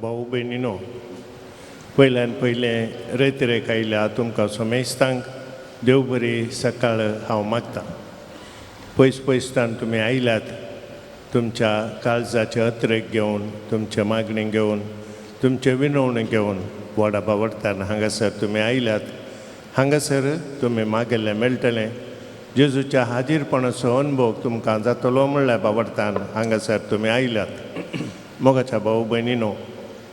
भाऊ भयणीनो, पयल्यान पयलें रेतिरेक आयल्या तुमकां समेस्तांक देव बरी सकाळ हांव मागतां. पयस पयसतान तुमी आयल्यात, तुमच्या काळजाचे अत्रेक घेवन, तुमचे मागणी घेवन, तुमचे विनवणी घेवन व्हडा बावडतान हांगासर तुमी आयल्यात. हांगासर तुमी मागिल्लें मेळटलें. जेजूच्या हाजीरपणाचो अनुभव तुमकां जातलो म्हणल्यार बावडतान हांगासर तुमी आयल्यात. मोगाच्या भाऊ भयणीनो,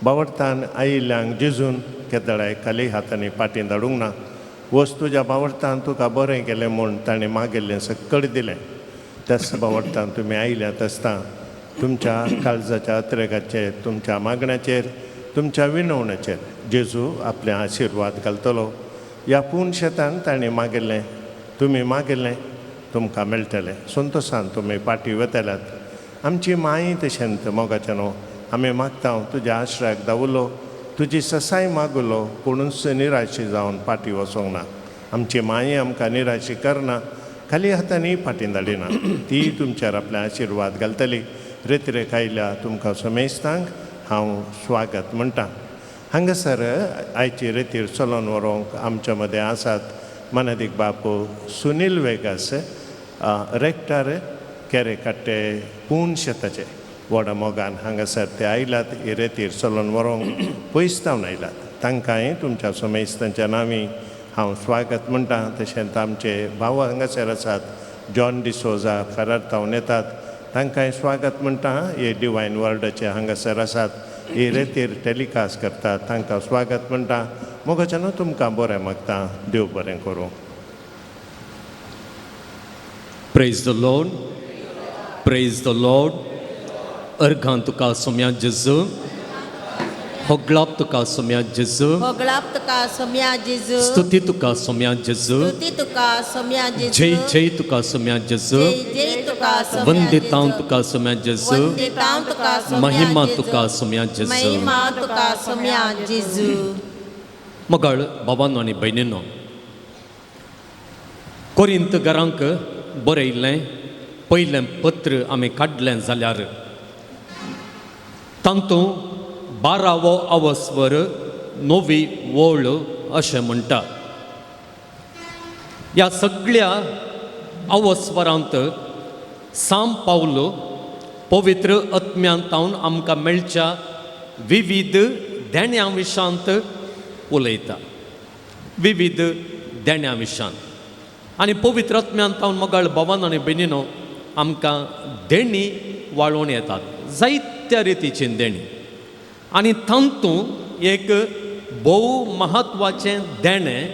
बावडतान आयिल्ल्यांक जेजून केदळाय खाली हातांनी फाटीं धाडूंक ना. वच, तुज्या बावडतान तुका बरें केलें म्हूण ताणें मागिल्लें सकळ दिलें. त्याच बावडतान तुमी आयल्यात आसता तुमच्या काळजाच्या अत्रेगाचेर, तुमच्या मागण्याचेर, तुमच्या विनवण्याचेर जेजू आपले आशिर्वाद घालतलो. ह्या पूर्ण शेतान ताणें मागिल्लें, तुमी मागिल्लें तुमकां मेळटलें. संतोशान तुमी फाटीं वतल्यात. आमची माई तशेंच मोगाचें न्हू, आमी मागता तुज्या आश्रयाक धांवलो, तुजी ससाय मागुलो, कोणूच निराशी जावन फाटीं वचोंक ना. आमची माई आमकां निराशी करना, खाली हातांनी फाटीं धाडिना. ती तुमचेर आपले आशिर्वाद घालतली. रेतिरेक आयल्या तुमकां समेस्तांक हांव स्वागत म्हणटा. हांगासर आयची रेतीर चलोवन व्हरूंक आमच्या मदें आसात मानादीक बापू सुनील वेगास, रेक्टर केरेकाट्टे पूण शेताचे. व्हडा मोगान हांगासर ते आयल्यात, ही रेतीर चलोवन व्हरूंक पयस जावन आयल्यात. तांकांय तुमच्या समेस्तांच्या नांवी हांव स्वागत म्हणटा. तशेंच आमचे भाव हांगासर आसात, जॉन डिसोजा फेरार तावन येतात, तांकांय स्वागत म्हणटा. हे डिवायन वर्डाचे हांगासर आसात, ही रेतीर टेलिकास्ट करतात, तांकां स्वागत म्हणटा. मोगाच्यान तुमकां बरें मागता. देव बरें करूं. Praise the Lord, praise the Lord. अर्घां तुका सोम्या जेजू, होगळाप तुका सोम्या जेजू, होगळाप तुका सोम्या जेजू, स्तुती तुका सोम्या जेजू, स्तुती तुका सोम्या जेजू, जय जय तुका सोम्या जेजू, जय जय तुका सोम्या वंदितांव तुका सोम्या जेजू, वंदितांव तुका सोम्या महिमा जेजू, तुका सोम्या जेजू, महिमा तुका सोम्या जेजू. मगळ बाबांनो आनी भयणीनो, कोरिंत घरांक बरयल्लें पयलें पत्र आमी काडलें जाल्यार तातूंत 12वो अवस्वर 9वी वळ अशें म्हणटा. ह्या सगळ्या अवस्वरांत सांब पावलो पवित्र आत्म्यांत आमकां मेळच्या विविध देण्या विशांत उलयता, विविध देण्या विशांत. आनी पवित्र आत्म्यांत मगाळ भवन आनी भयणीनो आमकां देणी वाळोवन येतात, जायत्या रितीची देणी. आनी तातूंत एक भोव म्हत्वाचें देणें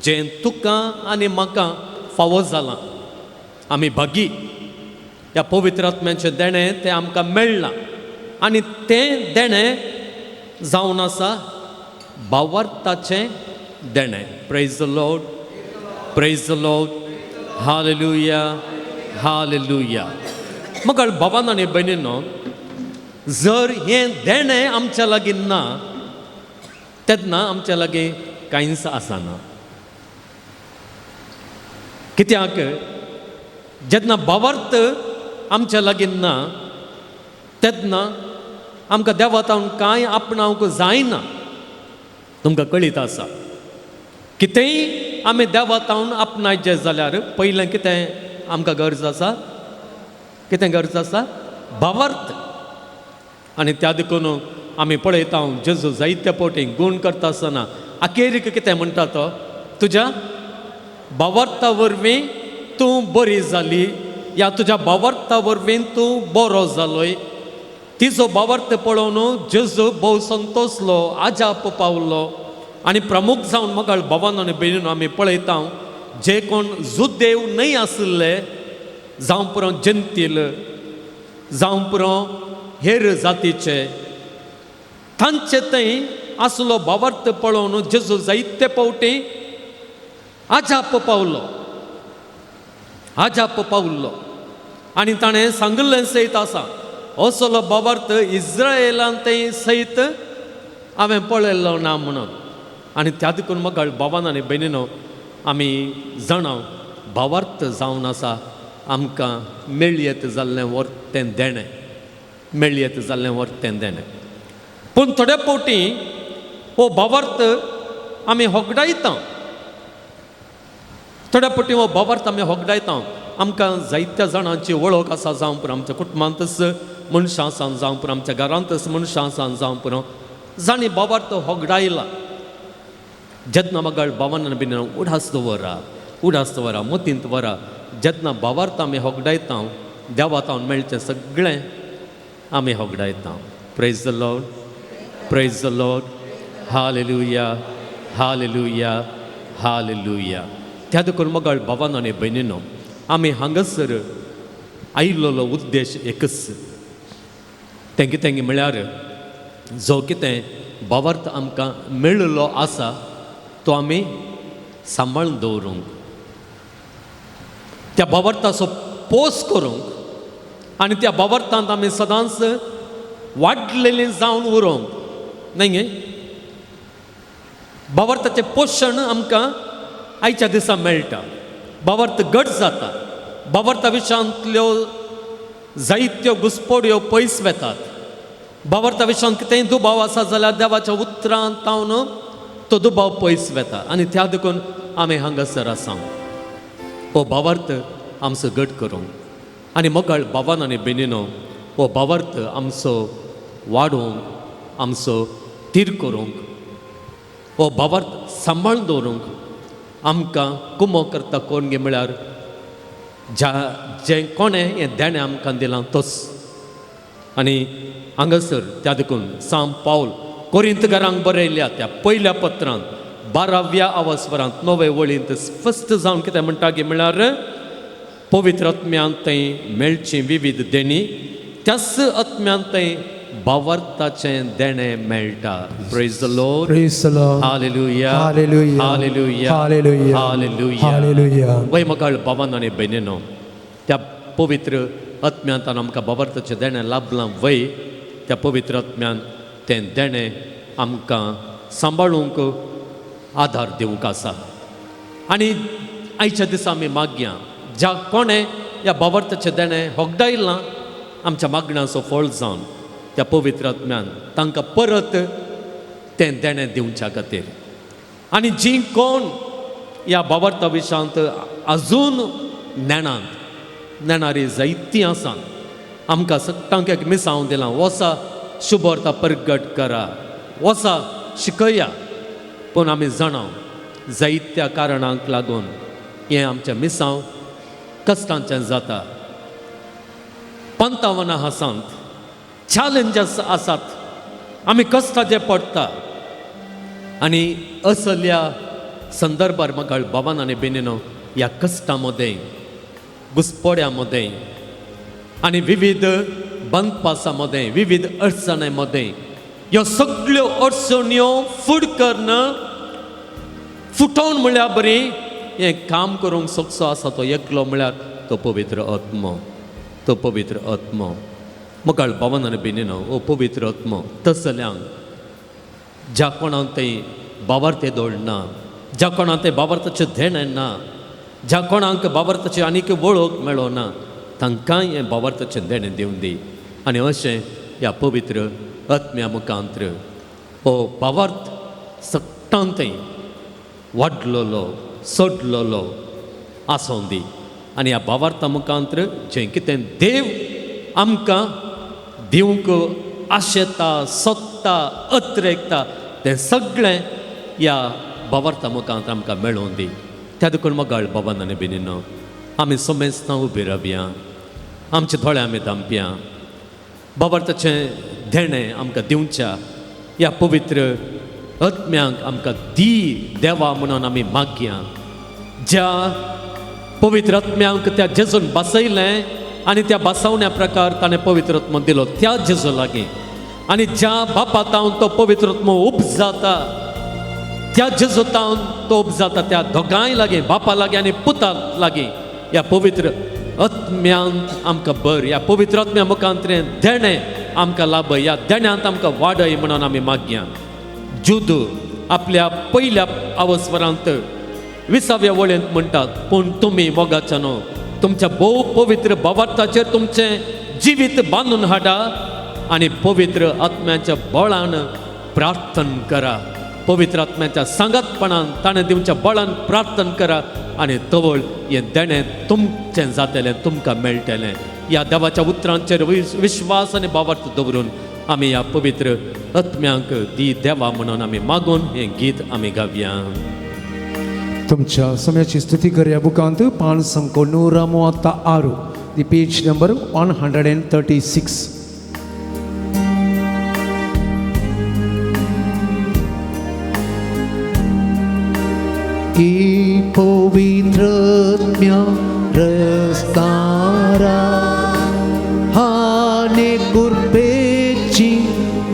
जें तुका आनी म्हाका फावो जालां. आमी भागी ह्या पवित्र आत्म्याचें देणें तें आमकां मेळ्ळां आनी तें देणें जावन आसा भावार्थाचें देणें. Praise the Lord, praise the Lord, hallelujah, hallelujah. मग भावान आनी भयणीनो, जर हें देणें आमच्या लागीं ना तेन्ना आमच्या लागीं कांयच आसना. कित्याक जेन्ना भावार्थ आमच्या लागीं ना तेन्ना आमकां देवातावन कांय आपणावंक जायना. तुमकां कळीत आसा, कितेंय आमी देवातावन आपणायचें जाल्यार पयलें कितें आमकां गरज आसा? कितें गरज आसा? भावार्थ. आनी त्या देखून आमी पळयता जेजू जायते फावटी गूण करता आसतना अखेरीक कितें म्हणटा तो, तुज्या भावार्था वरवीं तूं बरी जाली, या तुज्या भावार्था वरवीं तूं बरो जालोय. तिजो भावार्थ पळोवन जेजू भोव संतोसलो, आजाप पावलो. आनी प्रमुख जावन मगाळ भावान आनी भयणीन आमी पळयता जे कोण जुदेव न्हय आशिल्ले, जावं पुरो जंतील, जावं पुरो हेर जातीचे, तांचे थंय आसलो भावार्थ पळोवन जेजू जायते फावटी आजाप पावलो, आजाप पावलो. आनी ताणें सांगिल्लें सयत आसा, असलो भावार्थ इस्रायलान थंय सयत हांवें पळयल्लो ना म्हणून. आनी त्या देखून मगाळ भावान आनी भयणीनो आमी जाणा भावार्थ जावन आसा आमकां मेळयेत जाल्लें वर्तें देणें, मेळयेत जाल्लें वर्तें देणें. पूण थोड्या फावटी हो भावार्थ आमी होगडायता. थोड्या फावटी हो भावार्थ आमी होगडायता. आमकां जायत्या जाणांची वळख आसा, जावं पुरो आमच्या कुटुंबांतच मनशां आसा, जावं पुरो आमच्या घरांतच मनशां आसा, जावं पुरो जांणी भावार्थ होगडायला. जेन्ना मगाळ भावान बीन उडास दवरा, उडास दवरा, मतींत वरा, जेन्ना भावार्थ आमी होगडायता देवा तावन मेळचें सगळें आमी होगडायता. Praise the Lord, praise the Lord, hallelujah, hallelujah, hallelujah. त्या देखून मगाळ भावान आनी भयणीनो, आमी हांगासर आयिल्लो उद्देश एकच, तें कितें म्हळ्यार जो कितें भावार्थ आमकां मेळिल्लो आसा तो आमी सांबाळून दवरूंक, त्या भावार्थाचो पोस करूंक आनी त्या भावार्थांत आमी सदांच वाडलेलीं जावन उरोवंक न्हय गे. भावार्थाचें पोशण आमकां आयच्या दिसा मेळटा, भावार्थ घट जाता, भावार्था विशयांतल्यो जायत्यो घुसपोड्यो पयस वेतात. भावार्था विशयांत कितेंय दुबाव आसा जाल्यार देवाच्या उतरांत तावन तो दुबाव पयस वेता आनी त्या देखून आमी हांगासर आसा हो भावार्थ आमचो घट करूंक आनी मोगाळ भावान आनी भयणीनो हो भावार्थ आमचो वाडोवंक, आमचो थीर करूंक, हो भावार्थ सांबाळून दवरूंक आमकां कुमो करता कोण गे म्हळ्यार ज्या जें कोणें हें देणें आमकां दिलां तोच. आनी हांगासर त्या देखून सांत पावल कोरिंतकारांक बरयल्या त्या पयल्या पत्रांत 12व्या आवासवरांत 9वे वळींत स्पश्ट जावन कितें म्हणटा गे म्हळ्यार पवित्र आत्म्यांत थंय मेळची विविध देणी त्याच आत्म्यांत थंय भावार्थाचें देणें मेळटा. Praise the Lord, Praise the Lord. Hallelujah, Hallelujah. Hallelujah, Hallelujah. Hallelujah. Hallelujah. वय मगाळ भावान आनी भयणीनो, त्या पवित्र आत्म्यांत आमकां भावार्थाचें देणें लाभलां वय त्या पवित्र आत्म्यान तें देणें आमकां सांबाळूंक आदार दिवंक आसा. आनी आयच्या दिसा आमी मागया ज्या कोणें ह्या भावार्थाचें देणें होगडायलां आमच्या मागण्याचो फळ जावन त्या पवित्र आत्म्यान तांकां परत तें देणें दिवच्या खातीर. आनी जीं कोण ह्या भावार्था विशयांत अजून नेणांत नेणारी जायतीं आसा, आमकां सगळ्यांक एक मिसांव दिलां, वसा शुभोर्ता परगट करा, वसा शिकया, पूण आमी जाणा जायत्या कारणांक लागून हें आमचें मिसांव कश्टांचें जाता. पंतावनां आसात, चॅलेंजस आसात, आमी कश्टाचे पडटा. आनी असल्या संदर्भार म्हाका बाबान आनी बेनीनो ह्या कश्टां मदें, घुसपोड्या मदें आनी विविध बंदपासां मदें, विविध अडचण्यां मदें ह्यो सगळ्यो अडचण्यो फूड करून फुटोवन म्हळ्यार बरी हें काम करूंक शकचो आसा तो एकलो म्हळ्यार तो पवित्र आत्मो, तो पवित्र आत्मो. मुखार बाबान आनी बेनीनो हो पवित्र आत्मो तसल्यांक ज्या कोणाक थंय बावार्थे दवरना, ज्या कोणाक थंय बावार्थाचें देणें ना, ज्या कोणाक बावार्थाची आनीक वळख मेळना, तांकांय हें बावार्थाचें देणें दिवन दी. आनी अशें ह्या पवित्र आत्म्या मुखांत्र हो बावार्थ सगटान थंय वाडलोलो सोडलोलो आसों दी. आनी ह्या बावार्था मुखांत्र जें कितें देव आमकां दिवंक आशेता, सोदता, अत्रेकता तें सगळें ह्या बावार्था मुखांत आमकां मेळोवन दी. त्या देखून मगाळ बाबान आनी बेनीनो आमी समेस्तां उबी रावया, आमचे दोळे आमी धांपया, बाबार्थाचें देणें आमकां दिवच्या ह्या पवित्र आत्म्यांक आमकां दी देवा म्हणून आमी मागया. ज्या पवित्र आत्म्यांक त्या जेजून बसयलें आनी त्या बसवण्या प्रकार ताणें पवित्र आत्मो दिलो त्या जेजू लागीं, आनी ज्या बापा तावन तो पवित्र आत्मो उपजाता त्या जेजू तावन तो उपजाता त्या दोगांय लागीं, बापा लागीं आनी पुता लागीं ह्या पवित्र आत्म्यांत आमकां बर, ह्या पवित्र आत्म्या मुखांतरें देणें आमकां लाभय, ह्या देण्यांत आमकां वाडय म्हणून आमी मागया. जुद आपल्या पयल्या अवस्वरांत 20व्या वळेंत म्हणटात, पूण तुमी मोगाच्यानो तुमच्या भोव पवित्र भावार्थाचेर तुमचें जिवीत बांदून हाडा आनी पवित्र आत्म्याच्या बळान प्रार्थन करा. पवित्र आत्म्याच्या सांगातपणान ताणें दिवच्या बळान प्रार्थन करा आनी तवळ हें देणें तुमचें जातलें, तुमकां मेळटलें. ह्या देवाच्या उतरांचेर विश्वास आनी भावार्थ दवरून आमी ह्या पवित्र आत्म्यांक दी देवा म्हणून आमी मागून हें गीत आमी गावया. तुमच्या समयाची स्तुती करया बुकांत पान संको 136, the page number 136. ई पवित्र रस्तारा हाने कुर्पेची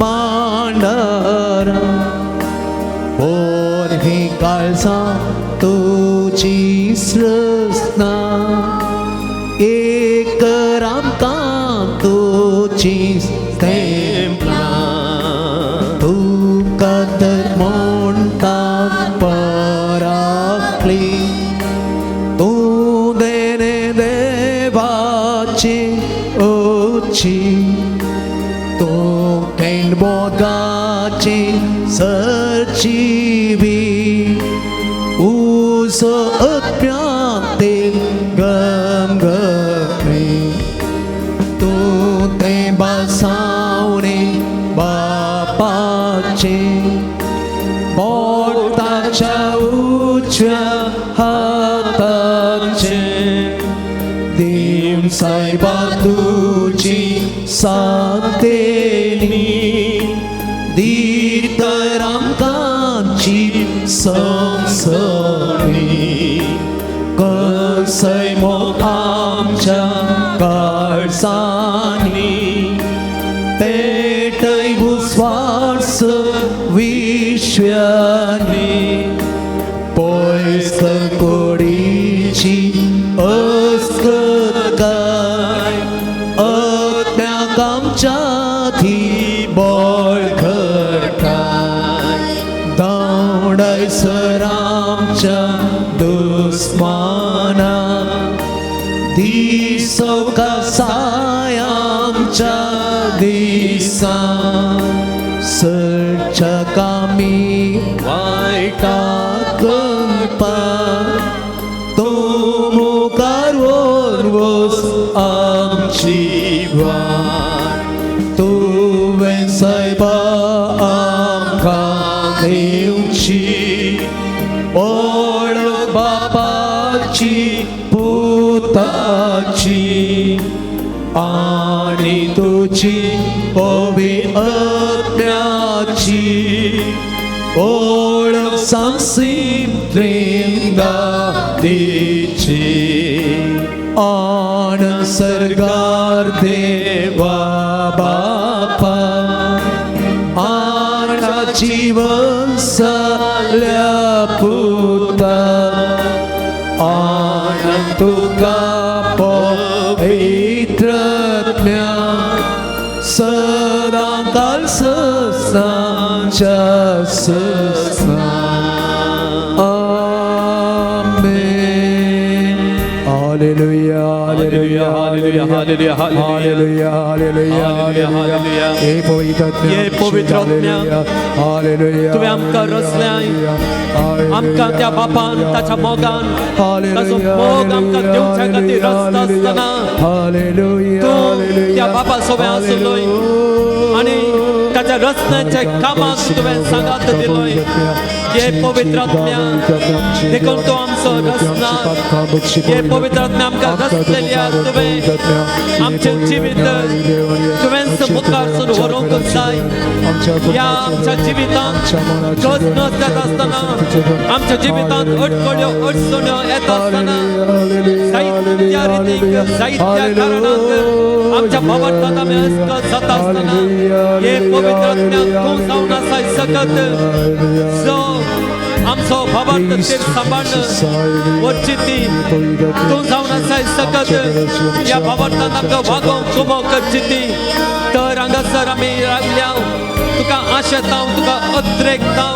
मांडारा और ही काळसा तुझी सृजना एक रामकां तुझी तेंपला तुका तर म्हणटात पराकली तूं देणे देवाची उची तूं केंडबोगाची सरचिवी उजो अत्म्याते गमगमे तूं ते बसावणे बापाचे बोटाच्या उजव्या हाताचे देव सायबा तुजी सातेनी दी तर आमकांची समसणी कसय आमच्या काळसांनी पेटय उस्वास विश्वानी पयस कोडीची अस्कताय आत्म्याक आमच्या ती बळकटाय धांवडाय सर आमच्या दुस्माना दिसोवकासाय आमच्या दिसा सरच्या कामी वायटा करपा तूं मुखार व्हर आमची वाट तुवें सायबा आमकां दिवची ओळख बापाची पुताची आनी तुजी पवित्र आत्म्याची ओळख सांगसी त्रिंदा दिची आन सरकार देवा बापा आना जीवन सल्या पुता आन तुका पवित्र आत्म्या सदां काल ससांच्या ससा. आमेन. Hallelujah, hallelujah, hallelujah, hallelujah, hallelujah, hallelujah, hallelujah. हे पवित्र आत्म्या, हे पवित्र आत्म्या, हालेलुया, तुवें आमकां रचल्याय, आमकां त्या बापान ताच्या मोगान ताचो मोग आमकां दिवच्या खातीर रचता आसतना तूं त्या बापा सोबें आसलोय आनी ताच्या रचण्याच्या कामाक तुवें सांगात दिलोय. हे पवित्र आत्म्या, देखून तूं आमचो रचना. हे पवित्र आत्म्या, आमकां रचलेल्या तुवें आमचें जिवीत तुवेंच मुखारसून व्हरूंक जाय. ह्या आमच्या जिवितांत गज नसत आसतना, आमच्या जिवितांत अडकड्यो अडचण्यो येता आसतना, जायत्या रितीक जायत्या कारणांक आमच्या भावार्थांत आमी अस्कत जाता आसतना हे पवित्र आत्म्या तूं जावन आसाय सकत जो आमचो भावार्थ तेर सांबाळ्ळ वरची ती तूं जावन आसाय सकत ह्या भावार्थांत आमकां वागोवंक कुमोक करची ती. तर हांगासर आमी रावल्या तुका आशेतांव, तुका अत्रेकतांव,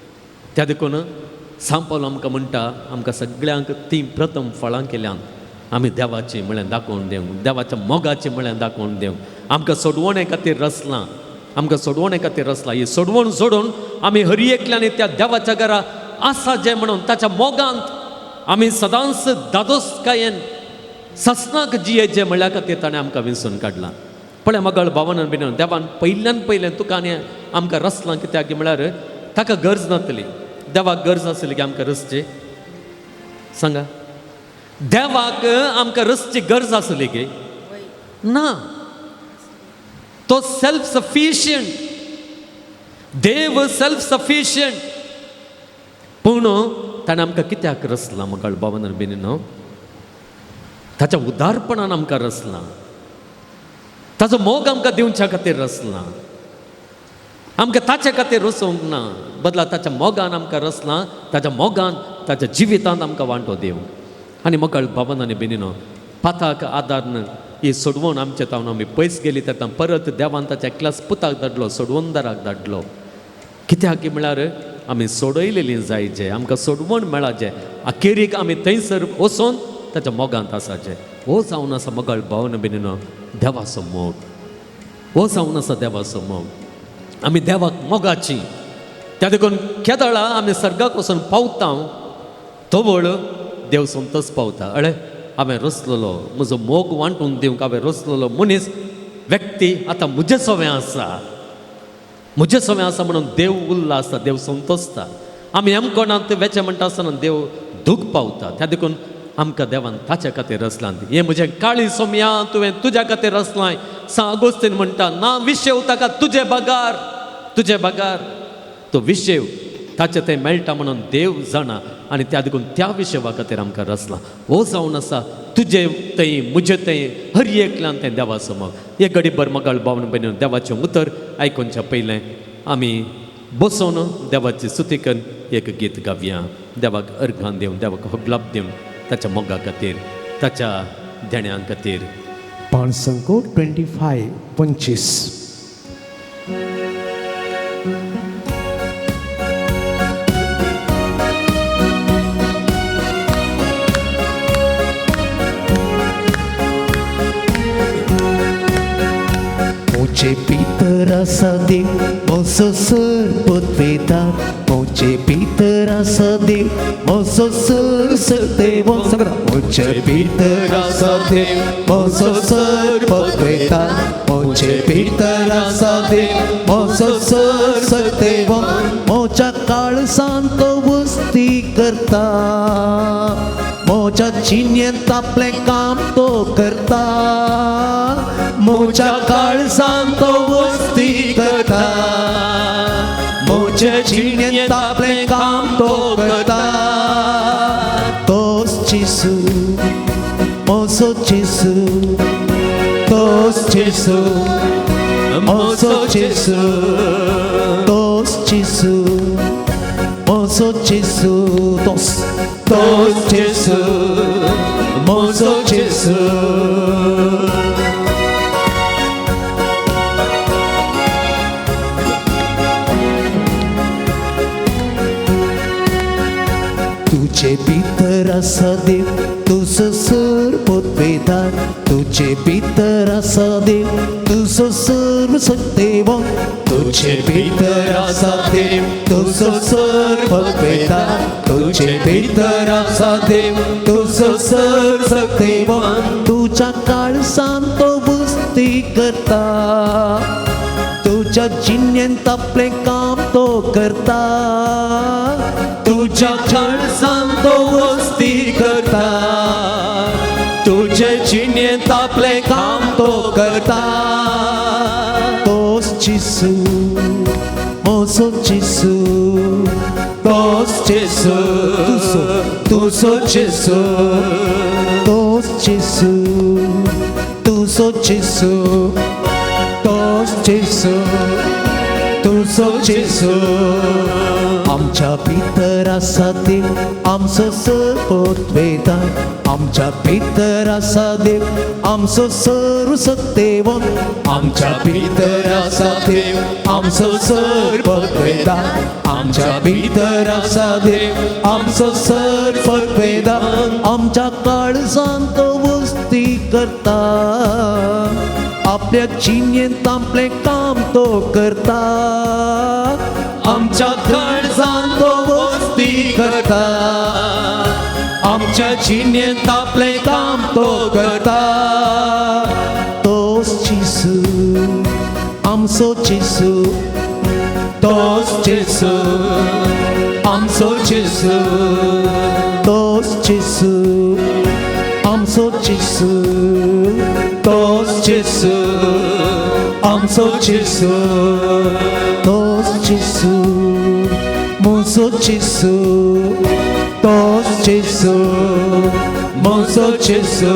त्या देखून सांव पावल आमकां म्हणटा, आमकां सगळ्यांक तीं प्रथम फळां केल्यान आमी देवाची म्हळ्यार दाखोवन दिवंक, देवाच्या मोगाची म्हळ्यार दाखोवन दिवंक. आमकां सोडवणे खातीर रचलां, आमकां सोडवणे खातीर रचलां. ही सोडवण सोडून आमी हर एकल्यान त्या देवाच्या घरा आसा जें म्हणून ताच्या मोगांत आमी सदांच दादोसकायेन ससनाक जियेचें म्हळ्या खातीर ताणें आमकां विंचून काडलां. पळय मगळ भावनान बिनून देवान पयल्यान पयलें तुका आनी आमकां रचलां. कित्याक म्हळ्यार ताका गरज नासली. देवाक गरज आसली की आमकां रचची? सांगा, देवाक आमकां रचची गरज आसली की ना? तो सेल्फ सफिशियंट देव, सेल्फ सफिशियंट. पूण ताणें आमकां कित्याक रचलां मगळ भावनान बिनून? ताच्या उदारपणान आमकां रचलां, ताचो मोग आमकां दिवच्या खातीर रचलां. आमकां ताच्या खातीर रचोवंक ना, बदला ताच्या मोगान आमकां रचलां, ताच्या मोगान ताच्या जिवितांत आमकां वांटो दिवंक. आनी मोगाळ भावन आनी बेनीनो, पाताक आदार ही सोडवण आमचे तावन आमी पयस गेली तेन्ना परत देवान ताच्या एकल्याच पुताक धाडलो, सोडवणदाराक धाडलो. कित्याक म्हळ्यार आमी सोडयलेली जायचे, आमकां सोडवण मेळाचें, अखेरीक आमी थंयसर वचोन ताच्या मोगांत आसाचें. हो जावन आसा मोगाळ भावन बेनीनो देवाचो मोग, हो जावन आसा देवाचो मोग. आमी देवाक मोगाची त्या देखून केदळा आमी सर्गाक वचून पावता तवळ देव सोमतोच पावता. अळे हांवें रचलेलो म्हजो मोग वांटून दिवंक हांवें रचलेलो मनीस व्यक्ती आतां म्हजे सवें आसा, म्हजे सवें आसा म्हणून देव उल्ला आसता, देव संतोसता. आमी एमकोणांत वेचें म्हणटा आसतना देव दूख पावता. त्या देखून आमकां देवान ताच्या खातीर रचलां. हें म्हजें काळी सोमया तुवें तुज्या खातीर रचलां. सांव आगोस्तीन म्हणटा, ना विशेव ताका तुजे बगार, तुजे बगार. तो विशेव ताचे थंय मेळटा म्हणून देव जाणा आनी त्या देखून त्या विशेवा खातीर आमकां रचलां. हो जावन आसा तुजे थंय म्हजे थंय हर एकल्यान तें देवाचो मोग. एक घडीभर मगाळ बावन भयणीन देवाचें उतर आयकुच्या पयलें आमी बसोवन देवाची स्तुती करून एक गीत गावया. देवाक अर्घान दिवन, देवाक होगलाप दिवन, ताच्या मोगा खातीर, ताच्या देण्यां खातीर. पाणसंको 25 25. मोचे पितर आसा देव मोसो सर पत्वेता, मोचे पितर आसा देव मोसो सर सदेव. मोचे पितर आसा देव मोसो सर पत्वेता, मोचे पितर आसा देव मोसो सर सदेव. मोच्या काळसान तो वस्ती करता, मोच्या चिन्येंत आपलें काम तो करता, मोच्या काळसान तो वस्ती करता, मोच्या जिणेंत आपलें काम तो करता. तोच जेजू मोसो जेजू, तोच जेजू मोसो जेजू, तोच जेजू मोसो जेजू, तोच तोच जेजू मोसो जेजू. तुझे भितर आसा देव तुजो सर्व पत्वेदार, तुझे भितर आसा देव तुजो सर्व सदेव. तुझे भितर आसा देव तुजो सर्व पत्वेदार, तुझे भितर आसा देव तुजो सर्व सदेव. तुज्या काळसान तो वस्ती करता, तुज्या जिन्येंत आपलें काम तो करता, तुज्या काळसान तो वस्ती करता, तुजे जिणेंत आपलें काम तो करता. तोच जेजू मोसो जेजू, तोच जेजू तुजो तुजो जेजू, तोच जेजू तुजो जेजू, तोच जेजू तुजो जेजू. आमच्या भितर आसा देव आमचो सरपत्वेता आमच्या भितर आसा देव आमचो सरू सत्यवंत आमच्या भितर आसा देव आमचो सरपत्वेता आमच्या भितर आसा देव आमचो सरपत्वेता आमच्या काळजांत तो वस्ती करता आपल्या जिणेंत आपलें काम तो करता आमच्या काळजांत तो वस्ती करता आमच्या जिणेंत आपलें काम तो करता तोच जेजू आमचो जेजू तोच जेजू आमचो जेजू तोच जेजू आमचो जेजू तोच जेजू आमचो जेजू तोच जेजू म्हजो जेजू तोच जेजू म्हजो जेजू.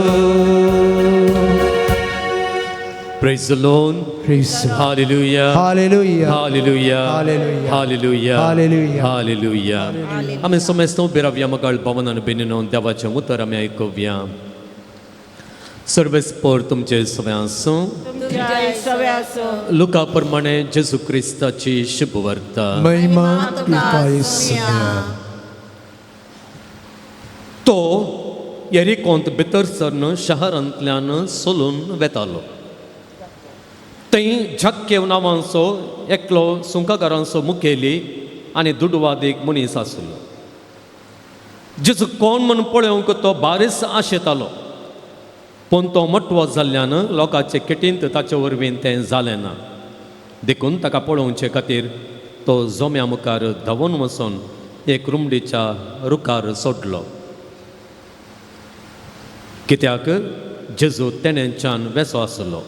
Praise the Lord. Praise the Lord. Hallelujah. Hallelujah. Hallelujah. Hallelujah. Hallelujah. Hallelujah. Hallelujah. आमी समेस्त उबे रावया मगाळ भवनान बेनीनो देवाचें उतर आमी आयकुया. सर्वेस्पर तुमचे सगळें आसूं. तुमच्या सवे आसूं. लुका प्रमाणे जेजू क्रिस्ताची शुभवार्ता. महिमा तुका येसुया. तो येरिकोंत भितर सरन शहरांतल्यान सोलून वेतालो. थंय झक्केव नांवांचो एकलो सुंकाकारांचो मुखेली आनी दुडवादीक मनीस आसलो. जेजू कोण म्हूण पळोवंक तो बारीस आशेतालो, पूण तो मोटवो जाल्ल्यान लोकांचे किटींत ताचे वरवीं तें जालें ना. देखून ताका पळोवचे खातीर तो जोम्या मुखार धांवून वचून एक रुमडीच्या रुखार सोडलो, कित्याक जेजू तेणेच्यान वेसो आसलो.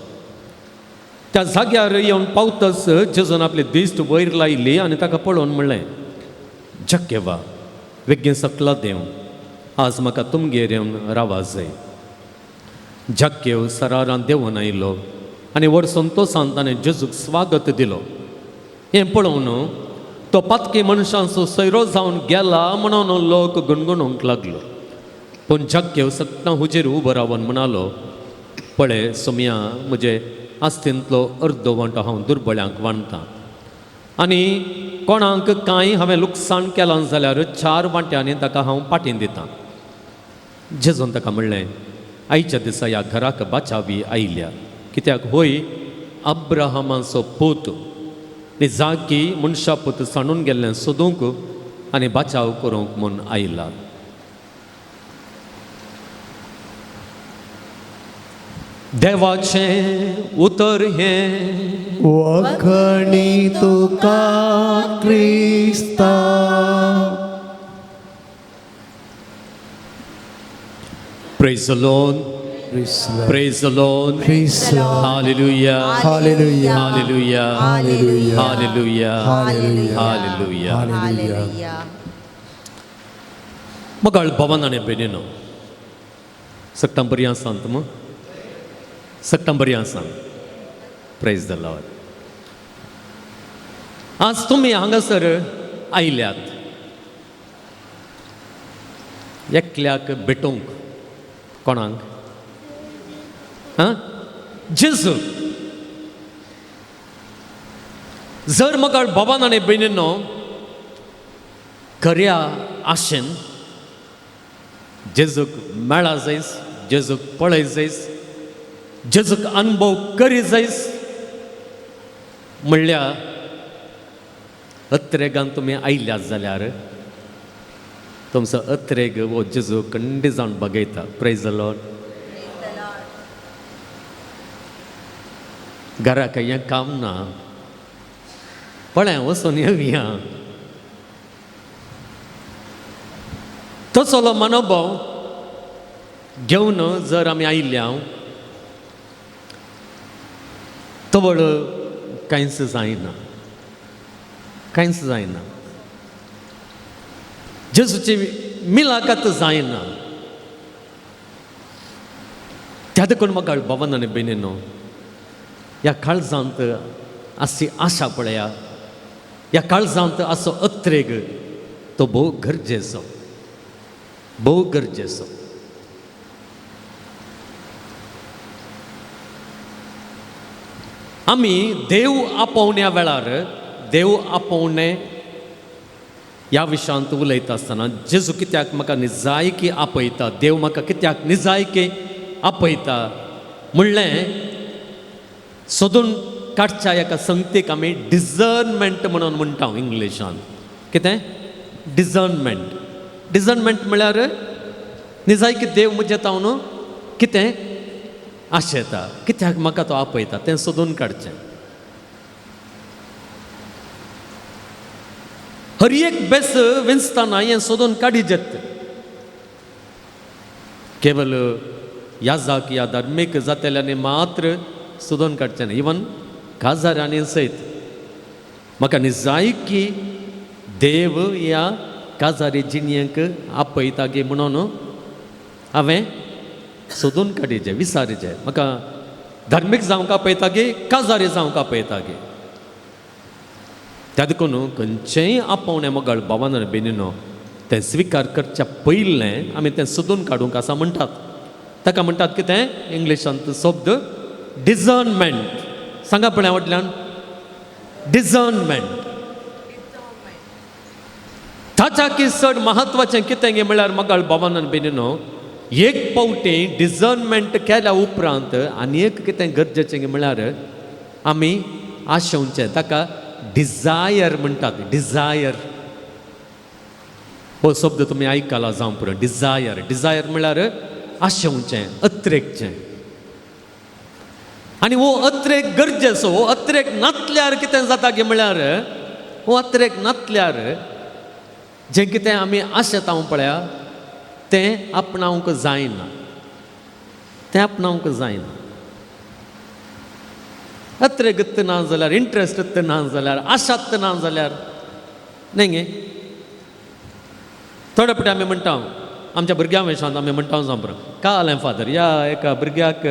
त्या जाग्यार येवन पावतच जेजून आपली दिश्ट वयर लायली आनी ताका पळोवन म्हणलें, जक्केवा वेगीन सकला देव, आज म्हाका तुमगेर येवन रावा जाय. जक्केव सरारान देंवन आयलो आनी व्हड संतोसान ताणें जेजूक स्वागत दिलो. हें पळोवन तो पातकी मनशांचो सैरो जावन गेला म्हणून लोक गुणगुणूंक लागलो. पूण जक्केव सगळ्यां हुजेर उबो रावन म्हणालो, पळय सोमया, म्हजे आस्तींतलो अर्दो वांटो हांव दुर्बळ्यांक वांटतां आनी कोणाक कांय हांवें लुकसाण केलां जाल्यार 4 वांट्यांनी ताका हांव पाटीन दितां. जेजून ताका म्हणलें, आयच्या दिसा ह्या घराक बाचावी आयल्या, कित्याक होय अब्राहमाचो पूत आनी जाकी मनशा पूत सांडून गेल्लें सोदूंक आनी बाचाव करूंक म्हूण आयला. देवाचें उतर हें वखणी तुका क्रिस्ता. Praise the Lord. Praise the Lord. Praise the Lord. Hallelujah. Hallelujah. Hallelujah. Hallelujah. Hallelujah. Hallelujah. Hallelujah. Hallelujah. मगाळ भवन आनी बेनीनो सगटां बरी आसा तुम, सगटां बरी आसा. Praise the Lord. आज तुमी हांगासर आयल्यात एकल्याक भेटूंक. कोणाक? हां, जेजू. जर मगाळ बाबान आनी भयणीनो खऱ्या आशेन जेजूक मेळा जायस, जेजूक पळय जायस, जेजूक अनुभव करी जायस म्हणल्यार अत्रेगान तुमी आयल्यात जाल्यार तुमचो अत्रेग वो जेजू कंडी जावन बगयता. Praise the Lord. घराक हें काम ना, पळय वचून येवया. तसलो मनोभाव घेवन जर आमी आयिल्ले हांव तवळ कांयच जायना, कांयच जायना. जेजूची मिलाकात जायना. त्या देखून म्हाका बाबान आनी भयणीनो ह्या काळजांत आसची आशा पळया, ह्या काळजांत असो अत्रेग तो भोव गरजेचो, भोव गरजेचो. आमी देव आपोवण्या वेळार, देव आपोवणें ह्या विशयांत उलयता आसतना जेजू कित्याक म्हाका निजायकी आपयता, देव म्हाका कित्याक निजायकी आपयता म्हणलें सोदून काडच्या एका संगतीक आमी डिजर्नमेंट म्हणून म्हणटा इंग्लिशान. कितें? डिजर्नमेंट. डिजर्नमेंट म्हळ्यार निजायकी देव म्हजें तावन कितें आशेता, कित्याक म्हाका तो आपयता तें सोदून काडचें. हर एक बेस विंचतना हें सोदून काडीजेत. केवल याजाक या धार्मीक जातेल्यांनी मात्र सोदून काडचें न्ही, इवन काजारांनी सयत म्हाका निजायकी देव ह्या काजारी जिणयेक आपयता गी म्हणून हांवें सोदून काडीचें, विचारीचें. म्हाका धार्मीक जावंक आपयता गी काजारी जावंक आपयता गी. त्या देखून खंयचेंय आपोवणें मोगाळ भावान बेनीनो तें स्विकार करच्या पयलें आमी तें सोदून काडूंक आसा म्हणटात. ताका म्हणटात कितें इंग्लिशांत शब्द डिजर्नमेंट. सांगा पळय वटल्यान, डिजर्नमेंट. ताच्या चड म्हत्वाचें कितें गे म्हळ्यार मोगाळ भावान बेनीनो एक पावटी डिजर्नमेंट केल्या उपरांत आनी एक कितें गरजेचें गे म्हळ्यार आमी आशेवचें, ताका डिजायर म्हणटात. डिजायर हो शब्द तुमी आयकला जावं पुरो. डिजायर, डिजायर म्हळ्यार आशेवचें, अत्रेकचें. आनी हो अत्रेक गरजेचो. हो अत्रेक नातल्यार कितें जाता गे म्हळ्यार, हो अत्रेक नातल्यार जें कितें आमी आशेता पळया तें आपणावंक जायना, तें आपणावंक जायना. अत्रेक ना जाल्यार, इंट्रस्ट ना जाल्यार, आशात ना जाल्यार न्ही गे. थोडे फावटी आमी म्हणटा आमच्या भुरग्यां विशांत आमी म्हणटा जावं पुरो, काल फादर ह्या एका भुरग्याक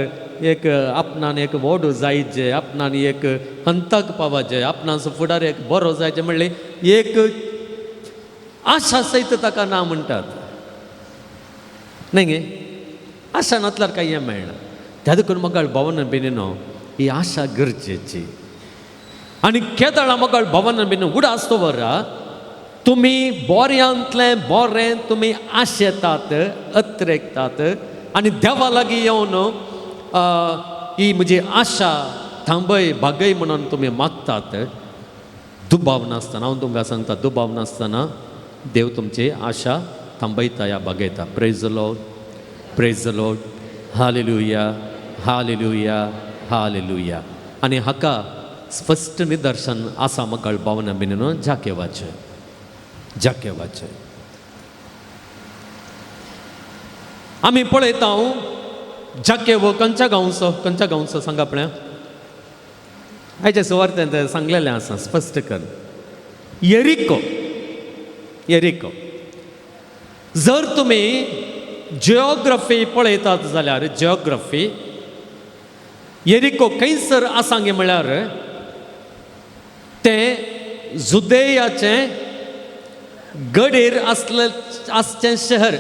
एक आपणान एक व्हड जायचे, आपणान एक हंताक पावाचें, आपणाचो फुडार एक बरो जायचे म्हणलें एक आशा सयत ताका ना म्हणटात न्ही गे. आशा नातल्यार कांय हें मेळना. त्या देखून मोगाळ भावन बेनीनो ही आशा गरजेची. आनी केदळा मोगाळ भावन बेनीनो उडास दवरा, तुमी बोऱ्यांतलें बोरें तुमी आशेतात, अत्रेकतात आनी देवा लागीं येवन ही म्हजी आशा थांबय भागय म्हणून तुमी मागतात. दुबाव नासतना हांव तुमकां सांगता, दुबाव नासतना देव तुमची आशा थांबयता या भागयता. Praise the Lord, praise the Lord, hallelujah, hallelujah, hallelujah. आनी हाका स्पश्ट निदर्शन आसा मोगाळ भावना बेनीनो जाकेवाचें, जाकेवाचें. आमी पळयता जाकेव खंयच्या गांवचो, खंयच्या गांवचो सांगा पळया. आयच्या सुवार्तेंत सांगलेलें आसा स्पश्ट कर, येरिको. येरिको जर तुमी जियोग्राफी पळयतात जाल्यार जियोग्राफी येरिको खंयसर आसा गे म्हळ्यार तें जुदेयाचें गडीर आसलें आसचें शहर,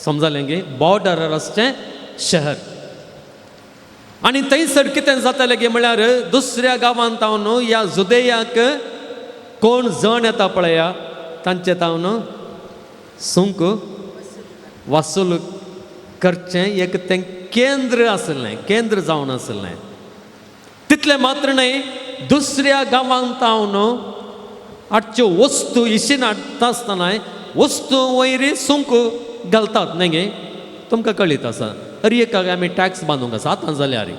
समजलें गे, बॉर्डरार आसचें शहर. आनी थंयसर कितें जातालें गे म्हळ्यार दुसऱ्या गांवांत तावन ह्या जुदेयाक कोण जण येता पळया तांचे तावन सुंक वासूल करचें एक तें केंद्र आसलें, केंद्र जावन आसलें. तितलें मात्र न्हय, दुसऱ्या गांवांत तावन हाडच्यो वस्तू इशीन हाडटा आसतना वस्तू वयर सुंक घालतात न्ही गे, तुमकां कळीत आसा. हर एकाक आमी टॅक्स बांदूंक आसा आतां जाल्यार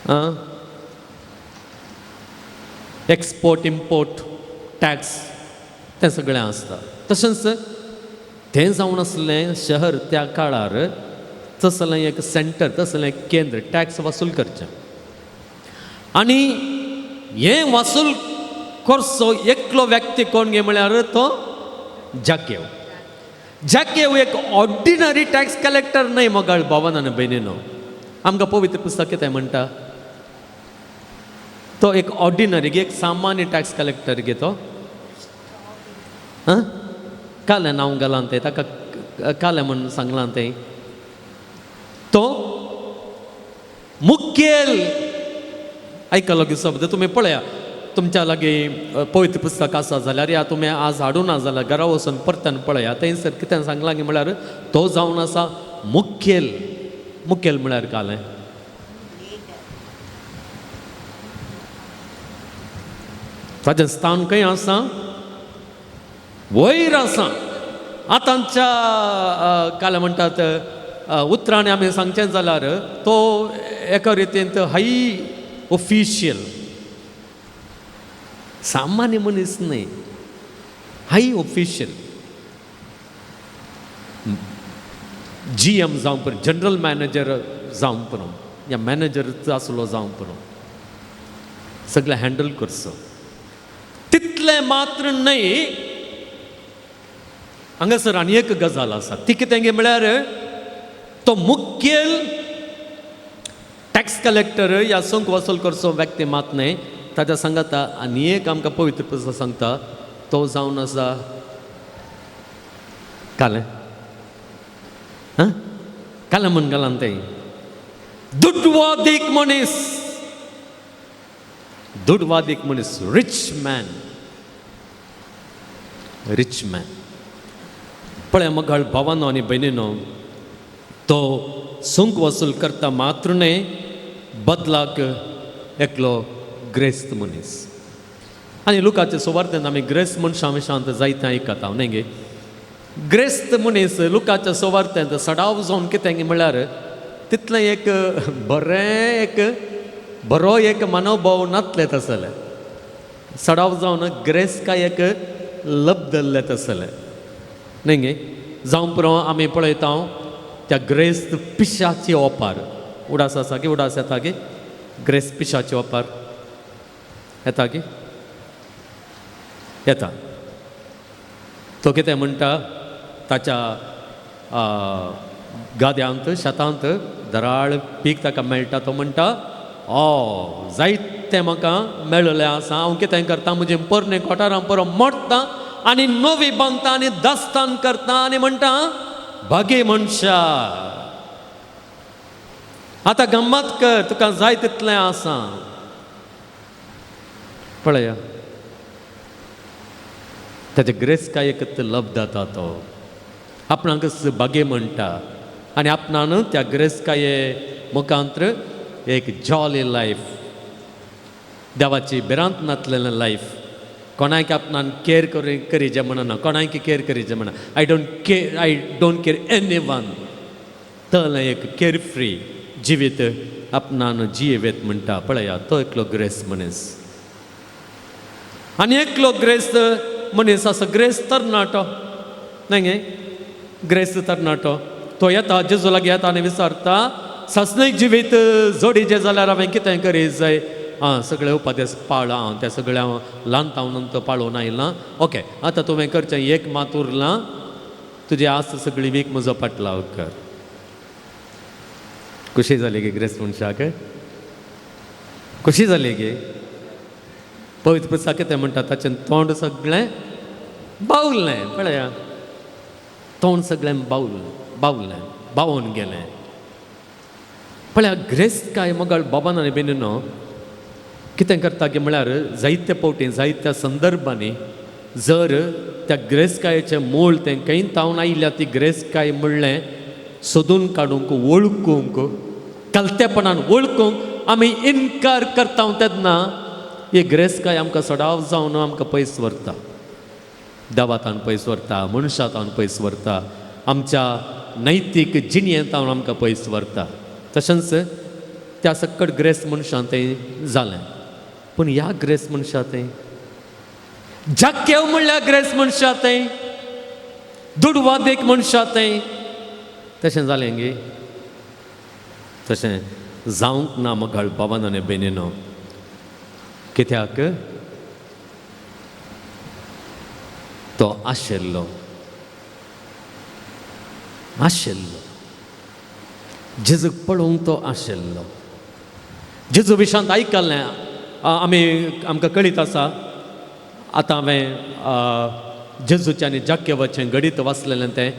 आं, एक्सपोर्ट इम्पोर्ट टॅक्स तें सगळें आसता. तशेंच तें जावन आसलें शहर त्या काळार तसलें एक सेंटर, तसलें एक केंद्र टॅक्स वसूल करचें. आनी हें वसूल करचो एकलो व्यक्ती कोण गे म्हळ्यार तो जाकेव. जाकेव एक ऑर्डिनरी टॅक्स कलेक्टर न्हय मोगाळ भावान आनी भयणीनो. आमकां पवित्र पुस्तक कितें म्हणटा, तो एक ऑर्डिनरी, एक सामान्य टॅक्स कलेक्टर गे तो आं कालें नांव घालां तें ताका कालें म्हूण सांगलां तें. तो मुखेल आयकलो की शब्द तुमी पळया तुमच्या लागीं पवित्र पुस्तक आसा जाल्यार या तुमी आज हाडूं ना जाल्यार घरा वचून परत्यान पळया. थंयसर कितें सांगलां की म्हळ्यार तो जावन आसा मुखेल. मुखेल म्हळ्यार कालें ताजें स्थान खंय आसा? वयर आसा. आतांच्या कालें म्हणटात उतरांनी आमी सांगचें जाल्यार तो एका रितीन हाय ऑफिशियल, सामान्य मनीस न्हय, हाय ऑफिशियल, जीएम जावं पुरो, जनरल मॅनेजर जावं पुरो, या मॅनेजर आसलो जावं पुरो, सगळें हँडल करचो. तितलें मात्र न्हय, हांगासर आनी एक गजाल आसा ती कितें गे म्हळ्यार तो मुखेल टॅक्स कलेक्टर या संक वसूल करचो व्यक्ती मात न्हय, ताच्या सांगाता आनी एक आमकां पवित्र पुस्तक सांगता तो जावन आसा कालें आं कालें म्हूण घालां तें दुडवादीक मनीस. दुडवादीक मनीस, रिच मॅन, रिच मॅन. पळय मगळ भावानो आनी भयणीनो, तो सुंक वसूल करता मात्र न्हय, बदलाक एकलो ग्रेस्त मनीस. आनी लुकाचे सुवार्तेन आमी ग्रेस्त मनशां विशांत जायतें आयकता न्हय गे. ग्रेस्त मनीस लुकाच्या सुवार्तेंत सडाव जावन कितें म्हळ्यार तितलें एक बरें एक बरो एक मनोभाव नातलें तसलें. सडाव जावन ग्रेस्त काय एक लब्दल्लें तसलें न्हय गे. जावं पुरो आमी पळयता त्या ग्रेस्त पिशाची ओपार. उडास आसा की उडास येता की ग्रेस्त पिशाची ओपार येता की येता. तो कितें म्हणटा ताच्या गाद्यांत शेतांत दराळ पीक ताका मेळटा. तो म्हणटा ओ जायतें म्हाका मेळिल्लें आसा, हांव कितें करता म्हजें पोरणे कोठारां पोरो मोडटा आनी नवी बांदता आनी दास्तान करता आनी म्हणटा भागी मनशा आतां गम्मत कर, तुका जाय तितलें आसा. पळया ताचे ग्रेसकायेक लब्ध जाता. तो आपणाक भागी म्हणटा आनी आपणान त्या ग्रेसकाये मुखांत्र एक जॉली लायफ, देवाची भिरांत नातलेलें लायफ, कोणाक आपणान केर करीजे म्हणना, कोणाक केर करीजे म्हणना, I don't care, I don't care any one, तलें एक केर फ्री जिवीत आपणान जियेत म्हणटा. पळया तो एकलो ग्रेस मनीस. आनी एकलो ग्रेस मनीस आसा, ग्रेस तरणाटो न्हय गे, ग्रेस तरणाटो. तो येता जेजू लागीं येता आनी विचारता सासणीक जिवीत जोडीचें जाल्यार हांवें कितें करीत जाय? आं सगळे उपादेस पाळ, हांव त्या सगळ्या हांव ल्हान तावन तो पाळून आयलां. ओके आतां तुवें करचें एक मात उरलां, तुजी आस सगळी वीक म्हजो पाटलाव कर. खुशी जाली गे ग्रेस मनशाक? खुशी जाली गे? पवित्र पुस्तक कितें म्हणटा ताचें तोंड सगळें बावलें. पळया तोंड सगळें बावलें, बावलें, बावून गेलें. पळया ग्रेस काय मगळ बाबान आनी बेनीनो कितें करता की म्हळ्यार जायते फावटी जायत्या संदर्भांनी जर त्या ग्रेसकायेचें मूळ तें खंय तावन आयल्या ती ग्रेसकाय म्हणलें सोदून काडूंक, वळखूंक, कलतेपणान वळखूंक आमी इनकार करता तेन्ना ही ग्रेसकाय आमकां सडाव जावन आमकां पयस व्हरता, देवातान पयस व्हरता, मनशातान पयस व्हरता, आमच्या नैतीक जिणयेंतावन आमकां पयस व्हरता. तशेंच त्या सकट ग्रेस मनशान तें जालें. पूण ह्या ग्रेस मनशा तें जाक्केव म्हणल्यार ग्रेस मनशा तें दुडवादेक मनशा तें तशें जालें गे? तशें जावंक ना मगळ बाबान आनी भयणीनो. कित्याक तो आशिल्लो, आशिल्लो जेजूक पळोवंक तो आशिल्लो. जेजू विशांत आयकल्लें आमी, आमकां कळीत आसा. आतां हांवें जेजूचें आनी जाकेवाचें घडीत वाचलेलें तें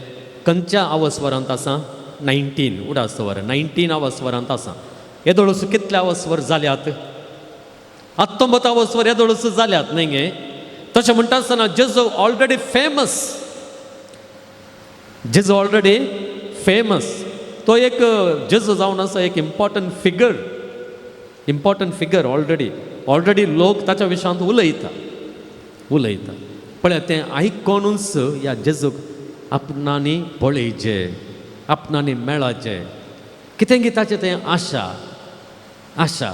खंयच्या आवसवरांत आसा? 19 उडास वर 19 आवसवरांत आसा. येदोळूस कितल्या आवसवर जाल्यात? 19 आवसवर येदोळूस जाल्यात न्हय गे? तशें म्हणटा आसतना जेजू ऑलरेडी फेमस, जेजू ऑलरेडी फेमस. तो एक जेजू जावन आसा एक important figure, important figure already, already लोक ताच्या विशयांत उलयता, उलयता. पळय तें आयकोनूच ह्या जेजूक आपणांनी पळयचें, आपणांनी मेळाचें, कितें की ताचें तें आशा, आशा,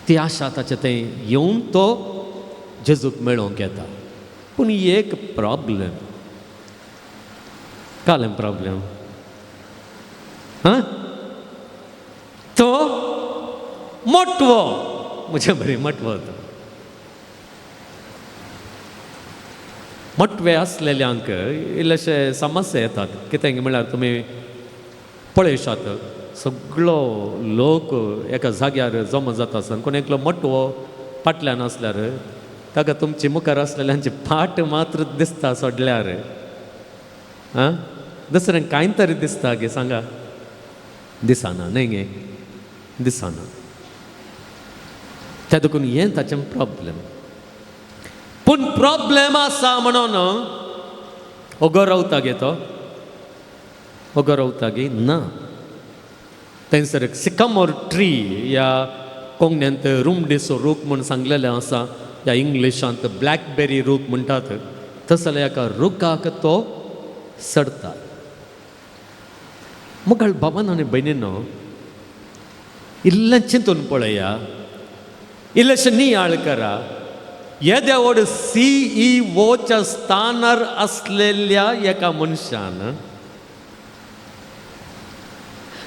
ती आशा ताचें तें येवन तो जेजूक मेळोवंक येता. पूण एक प्रॉब्लेम, कालें प्रॉब्लेम हां, तो मोटवो, म्हजे बरें मोटवो तो. मोटवे आसलेल्यांक इल्लेशे समस्या येतात. कितें म्हळ्यार तुमी पळयशात सगळो लोक एका जाग्यार जमा जाता आसतना कोण एकलो मोटवो फाटल्यान आसल्यार ताका तुमची मुखार आसलेल्यांची फाट मात्र दिसता सोडल्यार, आं, दुसरें कांय तरी दिसता गे? सांगा, दिसना न्हय गे? दिसना. त्या देखून हें ताचें प्रॉब्लेम. पूण प्रॉब्लेम आसा म्हणून ओगो रावता गे तो? ओगो रावता गे? ना. थंयसर एक सिकामोर ट्री, ह्या कोंकण्यांत रुमडीचो रूख म्हूण सांगलेलें आसा, ह्या इंग्लिशांत ब्लॅकबेरी रूख म्हणटात, तसल्या एका रुखाक तो चडता. मुखार बाबान आनी भयणीनो इल्लें चिंतून पळया, इल्लेशें नियाळ करा. येद्या व्हड सीईओच्या स्थानार आसलेल्या एका मनशान,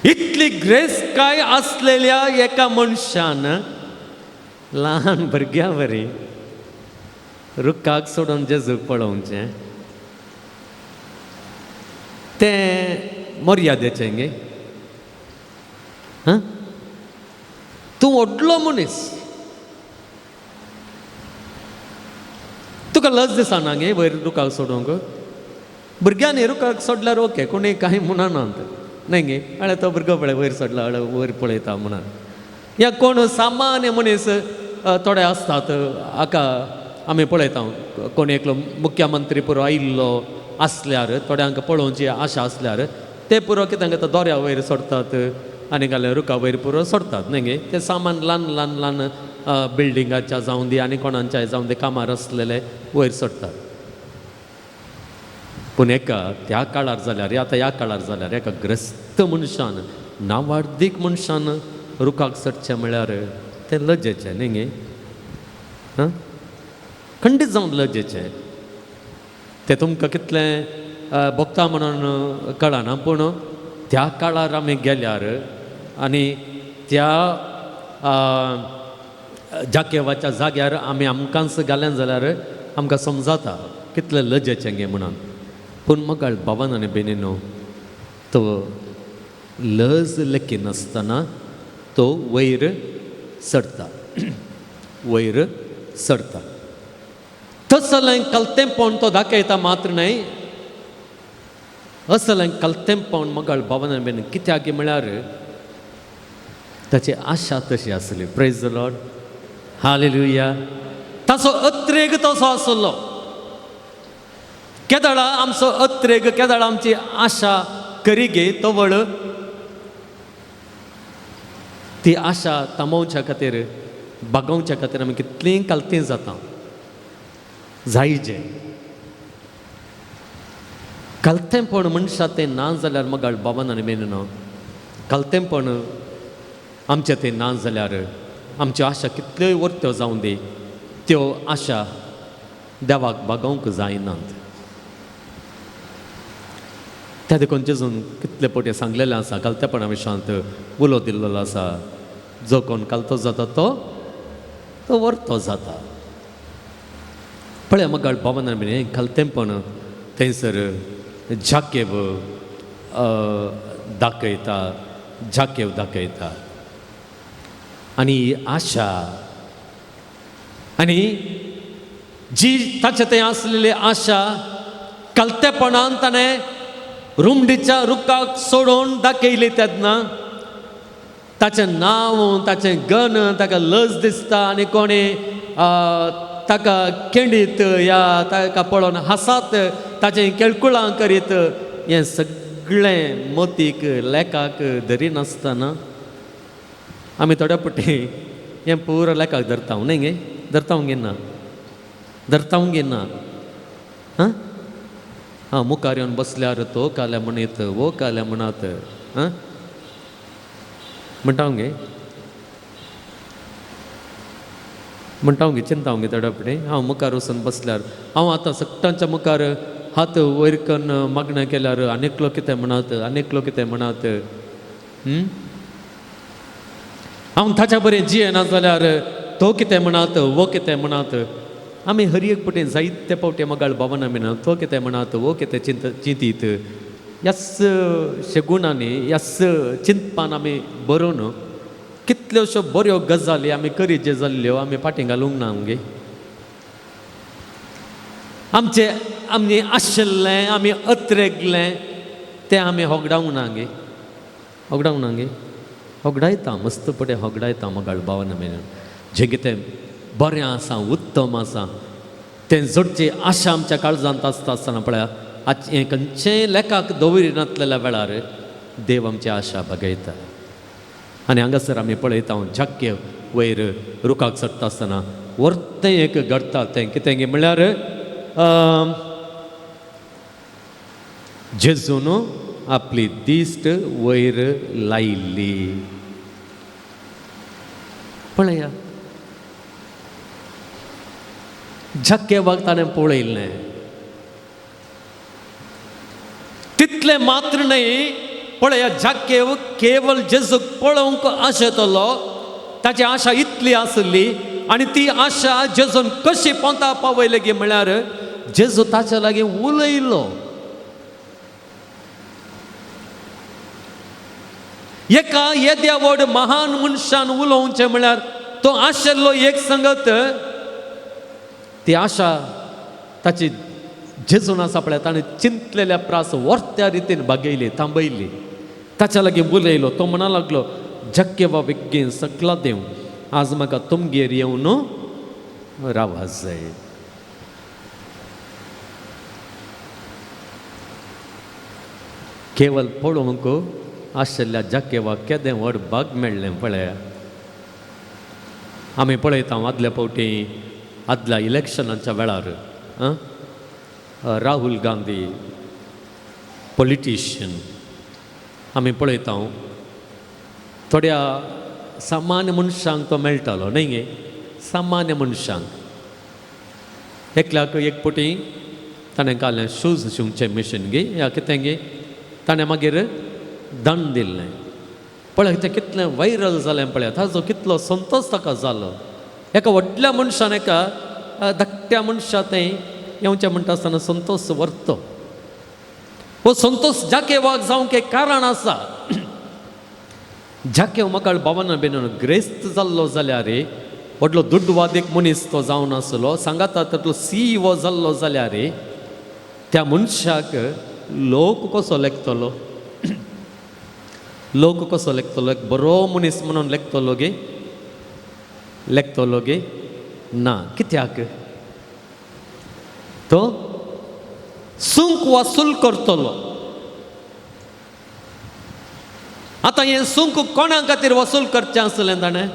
इतली ग्रेसकाय आसलेल्या एका मनशान ल्हान भुरग्या वरी रुखाक सोडून जेजूक पळोवचें तें मर्यादेचें गे? हां, तूं व्हडलो मनीस, तुका लज दिसना गे वयर रुखाक सोडूंक? भुरग्यांनी रुखाक सोडल्यार ओके, कोणी कांय म्हणनात न्हय गे? हळे तो भुरगो पळय वयर सोडला, हळे वयर पळयता म्हणून. या कोण सामान्य मनीस थोडे आसतात, हाका आमी पळयता, कोण एकलो मुख्यमंत्री पुरो आयिल्लो आसल्यार थोड्यांक पळोवची आशा आसल्यार ते पुरो कितें करता, दोऱ्या वयर सोडटात आनी घाले रुखा वयर पुरो सोडटात न्हय गे? ते सामान ल्हान ल्हान ल्हान बिल्डिंगाच्या जावं दी आनी कोणाच्याय जावं दी कामार आसलेले वयर सोडटात. पूण एका त्या काळार जाल्यार, आतां ह्या काळार जाल्यार एका ग्रस्त मनशान, नावार्दीक मनशान रुखाक चडचें म्हळ्यार तें लजेचें न्हय गे? हां, खंडीत जावन लजेचें. तें तुमकां कितलें भोगता म्हणून कळना, पूण त्या काळार आमी गेल्यार आनी त्या जाकेवाच्या जाग्यार आमी आमकांच घालें जाल्यार आमकां समजाता कितलें लजेचें गे म्हणून. पूण मगाळ बाबान आनी भयणीनो, तो लज लेखिनासतना तो वयर चडता, वयर चडता. तसलें कलतेंपण तो दाखयता मात्र न्हय, असलें कलतेंपण मगाळ बाबान आनी भयणीन कित्याक म्हळ्यार ताची आशा तशी आसली. प्रेज the Lord, hallelujah. ताचो अत्रेग तसो आसलो. केदळा आमचो अत्रेग, केदळा आमची आशा करी गे तवळ ती आशा तांबोवच्या खातीर, बागोवच्या खातीर आमी कितलीं कालतीं जाता जायजे. कालतेंपण मनशा तें ना जाल्यार मगाळ बाबान आनी भयणीनो, कालतेंपण आमचें तें ना जाल्यार आमच्यो आशा कितल्योय वर्त्यो जावं दी, त्यो आशा देवाक बागोवंक जायनात. त्या देखून जेजून कितले पटी सांगलेलें आसा, कालतेपणा विशयांत उलो दिल्लो आसा, जो कोण कालतो जाता तो तो वर्तो जाता. पळय मगाळ बाबान आनी कालतेंपण थंयसर जाकेव दाखयता, जाकेव दाखयता. आनी आशा आनी जी ताचे थंय आसलेली आशा कलतेपणान ताणें रुमडीच्या रुखाक सोडून दाखयली तेन्ना ताचें नांव, ताचें गन ताका लज दिसता आनी कोणी ताका केंडीत या ताका पळोवन हांसात, ताचें केळकुळां करीत, हें सगळें मतीक लेखाक धरिनासतना आमी थोड्या पटी हें पुरो लेखाक धरता न्हय गे? धरता गे ना? धरता गे ना? हां हां, मुखार येवन बसल्यार तो काल्या म्हणीत, वो काल्या म्हणत, हां म्हणटा गे? म्हणटा गे? चिंता गे थोड्या पटी. हांव मुखार वचून बसल्यार हांव आतां सगटांच्या मुखार हात वयर करून मागणें केल्यार आनी एकलो कितें म्हणत, आनी एकलो कितें म्हणत, हांव ताच्या बरें जियेना जाल्यार तो कितें म्हणत, वो कितें म्हणत. आमी हर एक पटी जायते पावटी मगाळ भावना मिना तो कितें म्हणत, वो कितें चिंतीत, ह्याच शेगुणांनी ह्याच चिंतपान आमी बरोवन कितल्योश्यो बऱ्यो गजाली आमी करीत जे जाल्ल्यो आमी फाटीं घालूंक ना आमगे. आमचे आमी आशिल्लें आमी अत्रेगलें तें आमी होगडावंक ना गे, होगडावंक ना गे? होगडायता, मस्त पटे होगडायता मगाळ भावना मेरेन. जें कितें बरें आसा, उत्तम आसा, तें जोडची आशा आमच्या काळजांत आसता आसतना पळया आज हें खंयचेंय लेखाक दवरिनातलेल्या वेळार देव आमची आशा भागयता. आनी हांगासर आमी पळयता जाक्य वयर रुखाक चडटा आसतना वर्तें एक घडटा तें कितें गे म्हणल्यार जेजून आपली दिश्ट वयर लायिल्ली. पळया जाक्यवाक ताणें पळयल्लें. तितलें मात्र न्हय, पळया जाक्यव केवल जेजूक पळोवंक आशेतलो, ताची आशा इतली आसली आनी ती आशा जेजून कशी पोंता पावयली गी म्हळ्यार जेजू ताच्या लागीं उलयलो. एका येद्या व्हड महान मनशान उलोवचें म्हळ्यार तो आशिल्लो एक संगत, ती आशा ताची जेजून आसा पळय ताणें चिंतलेल्या प्रास वर्त्या रितीन भागयली, थांबयली. ताच्या लागीं उलयलो. तो म्हणा लागलो, जक्केवा बेगीन सकला देव, आज म्हाका तुमगेर येवन रावा जाय. केवल पळोवंक आशिल्ल्या जाकेवाक केदें व्हड भाग मेळ्ळें पळया. आमी पळयता आदल्या फावटी आदल्या इलेक्शनाच्या वेळार राहुल गांधी पॉलिटिशियन आमी पळयता, थोड्या सामान्य मनशांक तो मेळटालो न्हय गे? सामान्य मनशांक एकल्याक एक पटी ताणें काडलें शूज शिंवचें मशीन गे या कितें गे, ताणें मागीर दंड दिल्लें. पळय तें कितलें वायरल जालें पळय, ताजो कितलो संतोश ताका जालो. एका व्हडल्या मनशान एका धाकट्या मनशा थंय येवचें म्हणटा आसतना संतोश व्हरतो. हो संतोष जाकेवाक जावंक एक कारण आसा. जाकेव म्हाका भावना बेन ग्रेस्त जाल्लो जाल्यार व्हडलो दुडवादीक मनीस तो जावन आसलो, सांगाता तातूंतलो सीईओ जाल्लो जाल्यार त्या मनशाक लोक कसो लेखतलो, लोक कसो लेखतलो? एक बरो मनीस म्हणून लेखतलो गे? लेखतलो गे ना. कित्याक? तो सुंक वसूल करतलो. आतां हें सुंक कोणा खातीर वसूल करचें आसलें ताणें?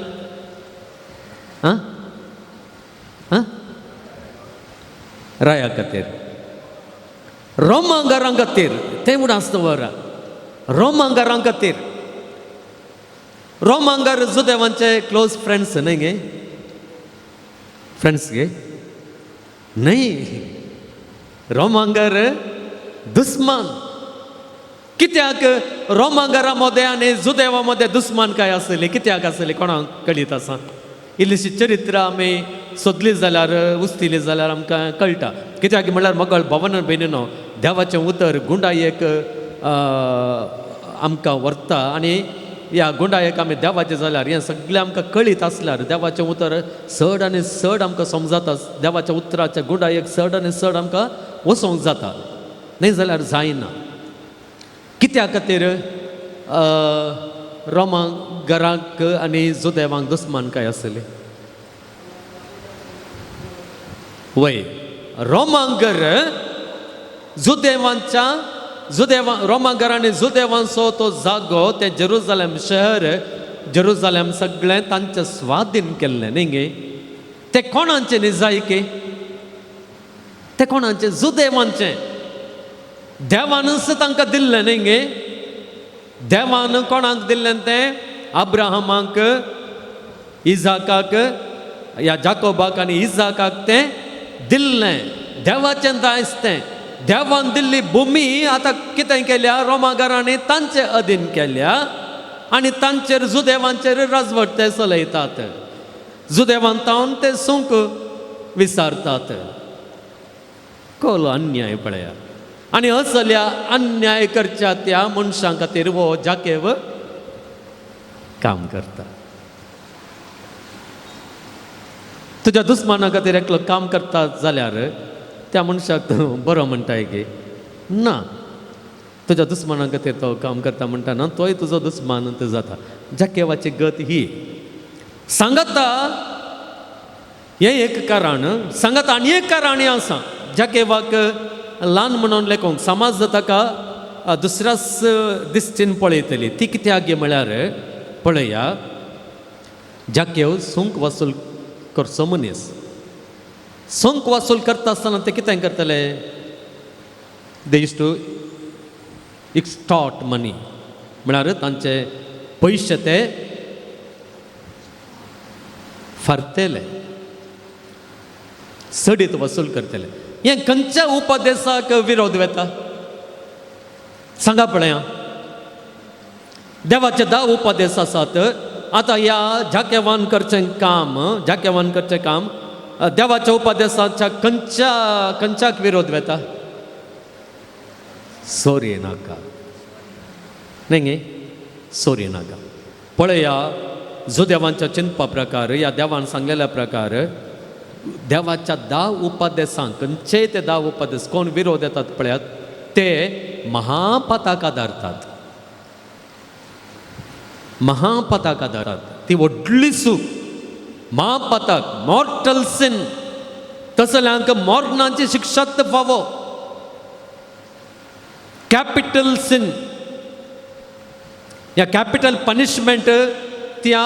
आं आं राया खातीर, रोमांगारां खातीर. तें म्हूण आसता बरा, रोमांगारां खातीर. रोमांगार जुदेवांचे क्लोज फ्रेंड्स न्हय गे? फ्रेंड्स गे न्हय, रोमांगार दुस्मान. कित्याक रोमांगारा मदें आनी जुदेवा मदें दुस्मान काय आसली? कित्याक आसली कोणाक कळीत आसा? इल्लीशी चरित्र आमी सोदली जाल्यार, उस्तिली जाल्यार आमकां कळटा. कित्याक म्हणल्यार मगळ भवन भयणीनो, देवाचें उतर गुंडायेक आमकां व्हरता आनी ह्या गुंडायक आमी देवाचें जाल्यार हें सगळें आमकां कळीत आसल्यार देवाचें उतर चड आनी चड आमकां समजाता, देवाच्या उतराच्या गुंडायक चड आनी चड आमकां वचोंक जाता, न्हय जाल्यार जायना. कित्या खातीर रोमांक घराक आनी जुदेवांक दुस्मानकाय आसली? वय, रोमांगर जुदेवांच्या जुदेवा रोमांगर आनी जुदेवांचो तो जागो तें जेरुजालेम शहर, जेरुजालेम सगळें तांचे स्वाधीन केल्लें न्ही गे. तें कोणाचें निजायके? तें कोणाचें? जुदेवांचें. देवानूच तांकां दिल्लें न्ही गे. देवान कोणाक दिल्लें तें? अब्राहमाक, इजाकाक, ह्या जाकोबाक आनी इजाकाक तें दिल्लें. देवाचें दायज तें. देवान दिल्ली भुमी आतां कितें केल्या? रोमागारांनी तांचे अधीन केल्या आनी तांचेर जुदेवांचेर राजवट ते चलयतात. जुदेवान तावन ते सुंक विसारतात. कोलो अन्याय पळया. आनी असल्या अन्याय करच्या त्या मनशां खातीर हो जाकेव काम करता. तुज्या दुस्माना खातीर एकलो काम करता जाल्यार त्या मनशाक तूं बरो म्हणटाय की ना? तुज्या दुस्माना खातीर तो काम करता म्हणटा ना, तोय तुजो दुस्मान जाता. जाकेवाची गत ही सांगता. हें एक कारण सांगता. आनी एक कारण हें आसा, जाकेवाक ल्हान म्हणून लेखूंक समाज ताका दुसऱ्याच दिश्टीन पळयतली. ती कित्याक म्हळ्यार पळया, जाकेव सुंक वसूल करचो मनीस. सुंक वसूल करता आसतना ते कितें करतले? They use to extort money, म्हळ्यार तांचे पयशे ते फारतले, सडीत वसूल करतले. हें खंयच्या उपदेसाक विरोध वेता सांगा पळया. देवाचे 10 उपदेश आसात. आतां ह्या जाकेवान करचें काम, जाकेवान करचें काम देवाच्या उपदेसाच्या खंयच्या खंयच्याक विरोध वेता? सोरी नाका न्ही गे, सोरी नाका. पळया, जुदेवांच्या चिंतपा प्रकार, ह्या देवान सांगलेल्या प्रकार, देवाच्या 10 उपदेसांक खंयचेय ते 10 उपदेस कोण विरोध येतात पळयात, ते महापाताक आदारतात. महापाताक आदारतात. ती व्हडली चूक, महापाताक, मॉर्टल सिन. तसल्यांक मरणाची शिक्षात फावो, कॅपिटल सिन. ह्या कॅपिटल पनिशमेंट त्या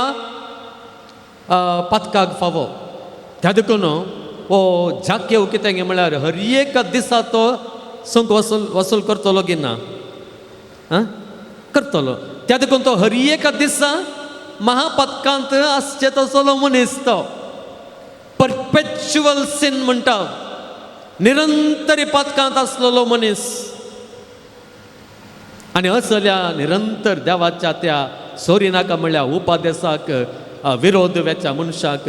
पातकाक फावो. त्या देखून हो जाकेव कितें म्हळ्यार हर एका दिसा तो सुंक वसूल वसूल करतलो की ना? आं, करतलो. त्या देखून तो हर एका दिसा महापातकांत आसचे तसलो मनीस तो. परपेच्युअल सिन म्हणटा, निरंतरी पातकांत आसलेलो मनीस. आनी असल्या निरंतर देवाच्या त्या सोरी नाका म्हणल्या उपादेसाक विरोध वेच्या मनशाक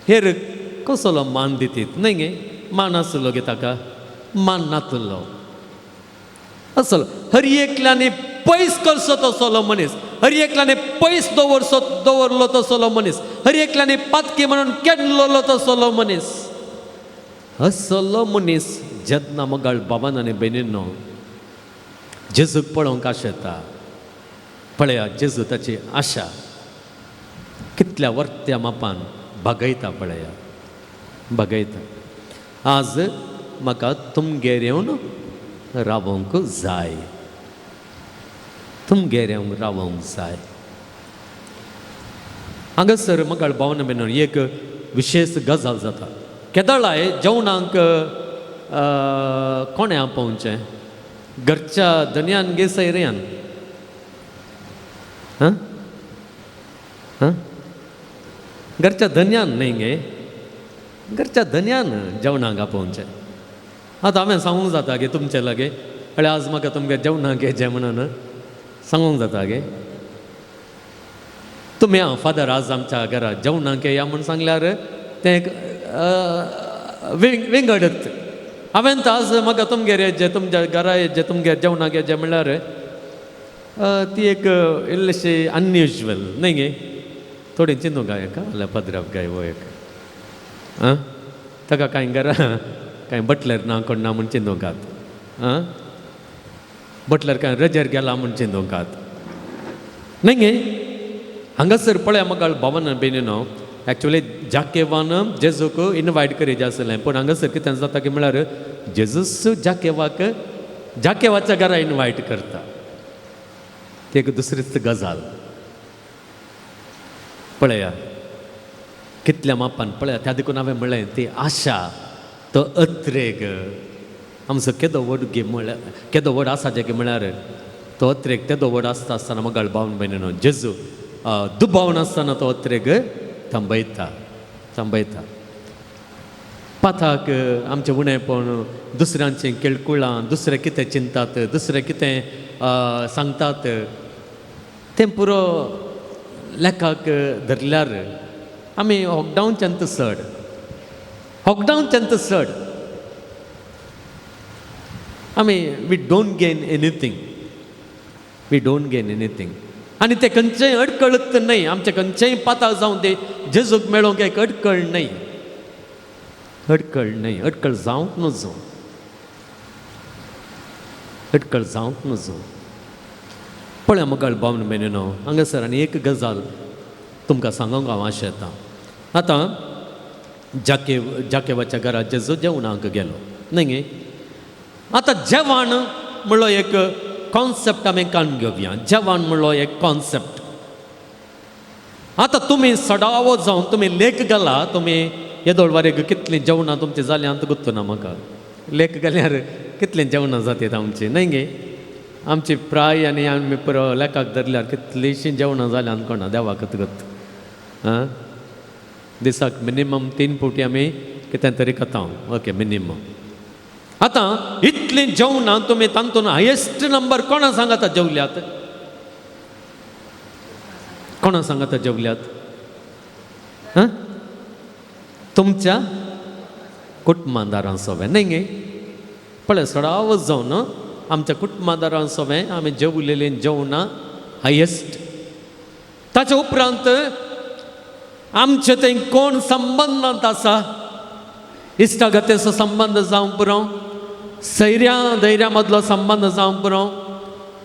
हेर कसलो मान दितीत न्हय गे? मान आसलो गे ताका? मान नातलो असलो. हर एकल्यानी पयस करचो तसलो मनीस, हर एकल्यानी पयस दवरचो दवरलो तसलो मनीस, हर एकल्यानी पातकी म्हणून केडलेलो तसलो मनीस. असलो मनीस जेन्ना मोगाळ बाबान आनी भयणींनो जेजूक पळोवंक आशेता, पळया जेजू ताची आशा कितल्या वर्त्या मापान भागयता. पळया भागयता. आज म्हाका तुमगेर येवन रावोंक जाय, तुमगेर येवन रावोंक जाय. हांगासर मोगाळ भावन बेन एक विशेश गजाल जाता. केदळाय जेवणाक कोणें आपोवचें? घरच्या धनयान गे सैऱ्यान? हां हां, घरच्या धनयान न्हय गे, घरच्या धनयान जेवणाक आपोवचें. आतां हांवें सांगूंक जाता गे तुमचे लागीं, अळे आज म्हाका तुमगे जेवणाक येचें म्हणून सांगूंक जाता गे? तुमी आं फादर आज आमच्या घरा जेवणाक या म्हूण सांगल्यार तें एक विंगडत. हांवें तर आज म्हाका तुमगेर येचें, तुमच्या घरा येचें, तुमगेर जेवणाक येचें म्हणल्यार ती एक इल्लीशी अनयुज्युअल न्हय गे. थोडी चिंतूंक काय जाल्यार पदराप गाय हो एक आं ताका कांय घरा कांय बटलर ना कोण ना म्हूण चिंतूंकात. आं बटलर कांय रजेर गेला म्हूण चिंतूंकात न्हय गे. हांगासर पळया म्हाका भावन बेनीनो एक्चुअली जाकेवान जेजूक इनवायट करीत आसलें, पूण हांगासर कितें जाता की म्हळ्यार जेजूस जाकेवाक जाकेवाच्या घरा इनवायट करता. ती एक दुसरीच गजाल. पळया कितल्या मापान पळया. त्या देखून हांवें म्हणलें ती आशा तो अत्रेग आमचो केदो व्हड गे म्हळ्यार केदो व्हड आसा जे म्हळ्यार तो अत्रेग तेदो व्हड आसता आसतना मगाळ भावन भयणीनो जेजू दुबावन आसतना तो अत्रेग थांबयता थांबयता. पाथाक आमचें उणेपण दुसऱ्यांचें केळकुळां दुसरें कितें चिंतात दुसरें कितें सांगतात तें पुरो लेखाक धरल्यार आमी हॉकडावनच्यान चड हॉकडावनच्यान चड आमी we don't gain anything, we don't gain anything. आनी ते खंयचेय अडकळत न्हय, आमचें खंयचेय पाताळ जावं ते जेजूक मेळोंक एक अडकळ न्हय, अडकळ न्हय, अडकळ जावंक नजो, अडकळ जावंक नजो. पळय मगळ बावन भयणीनो हांगासर आनी एक गजाल तुमकां सांगूंक हांव आशेतां. आतां जाकेव जाकेवाच्या घरा जेजू जेवणाक गेलो न्हय गे. आतां जेवण म्हणलो एक कॉन्सेप्ट आमी काडून घेवया. जेवण म्हणलो एक कॉन्सेप्ट. आतां तुमी सडावो जावन तुमी लेख घाला, तुमी येदोळ वारेक कितलीं जेवणां तुमचीं जालीं आतां गुत्तो ना म्हाका. लेख घाल्यार कितलीं जेवणां जातात आमचीं न्हय गे. आमची प्राय आनी आमी पुरो लेखाक धरल्यार कितलींशीं जेवणां जाल्यां कोणा देवाकच गत. आं दिसाक मिनिमम 3 फावटी आमी कितें तरी खाता. Okay minimum. आतां इतलीं जेवणां तुमी तातूंत हायेस्ट नंबर कोणा सांगाता जेवल्यात, कोणा सांगाता जेवल्यात? हां तुमच्या कुटुंबादारां सोबें न्हय गे. पळय सडावत जावन आमच्या कुटुंबादारां सोबें आमी जेवलेलीं जेवणां हायेस्ट. ताच्या उपरांत आमचे थंय कोण संबंदांत आसा, इश्टागतेचो संबंद जावं पुरो, सैऱ्या धैर्या मदलो संबंद जावं पुरो,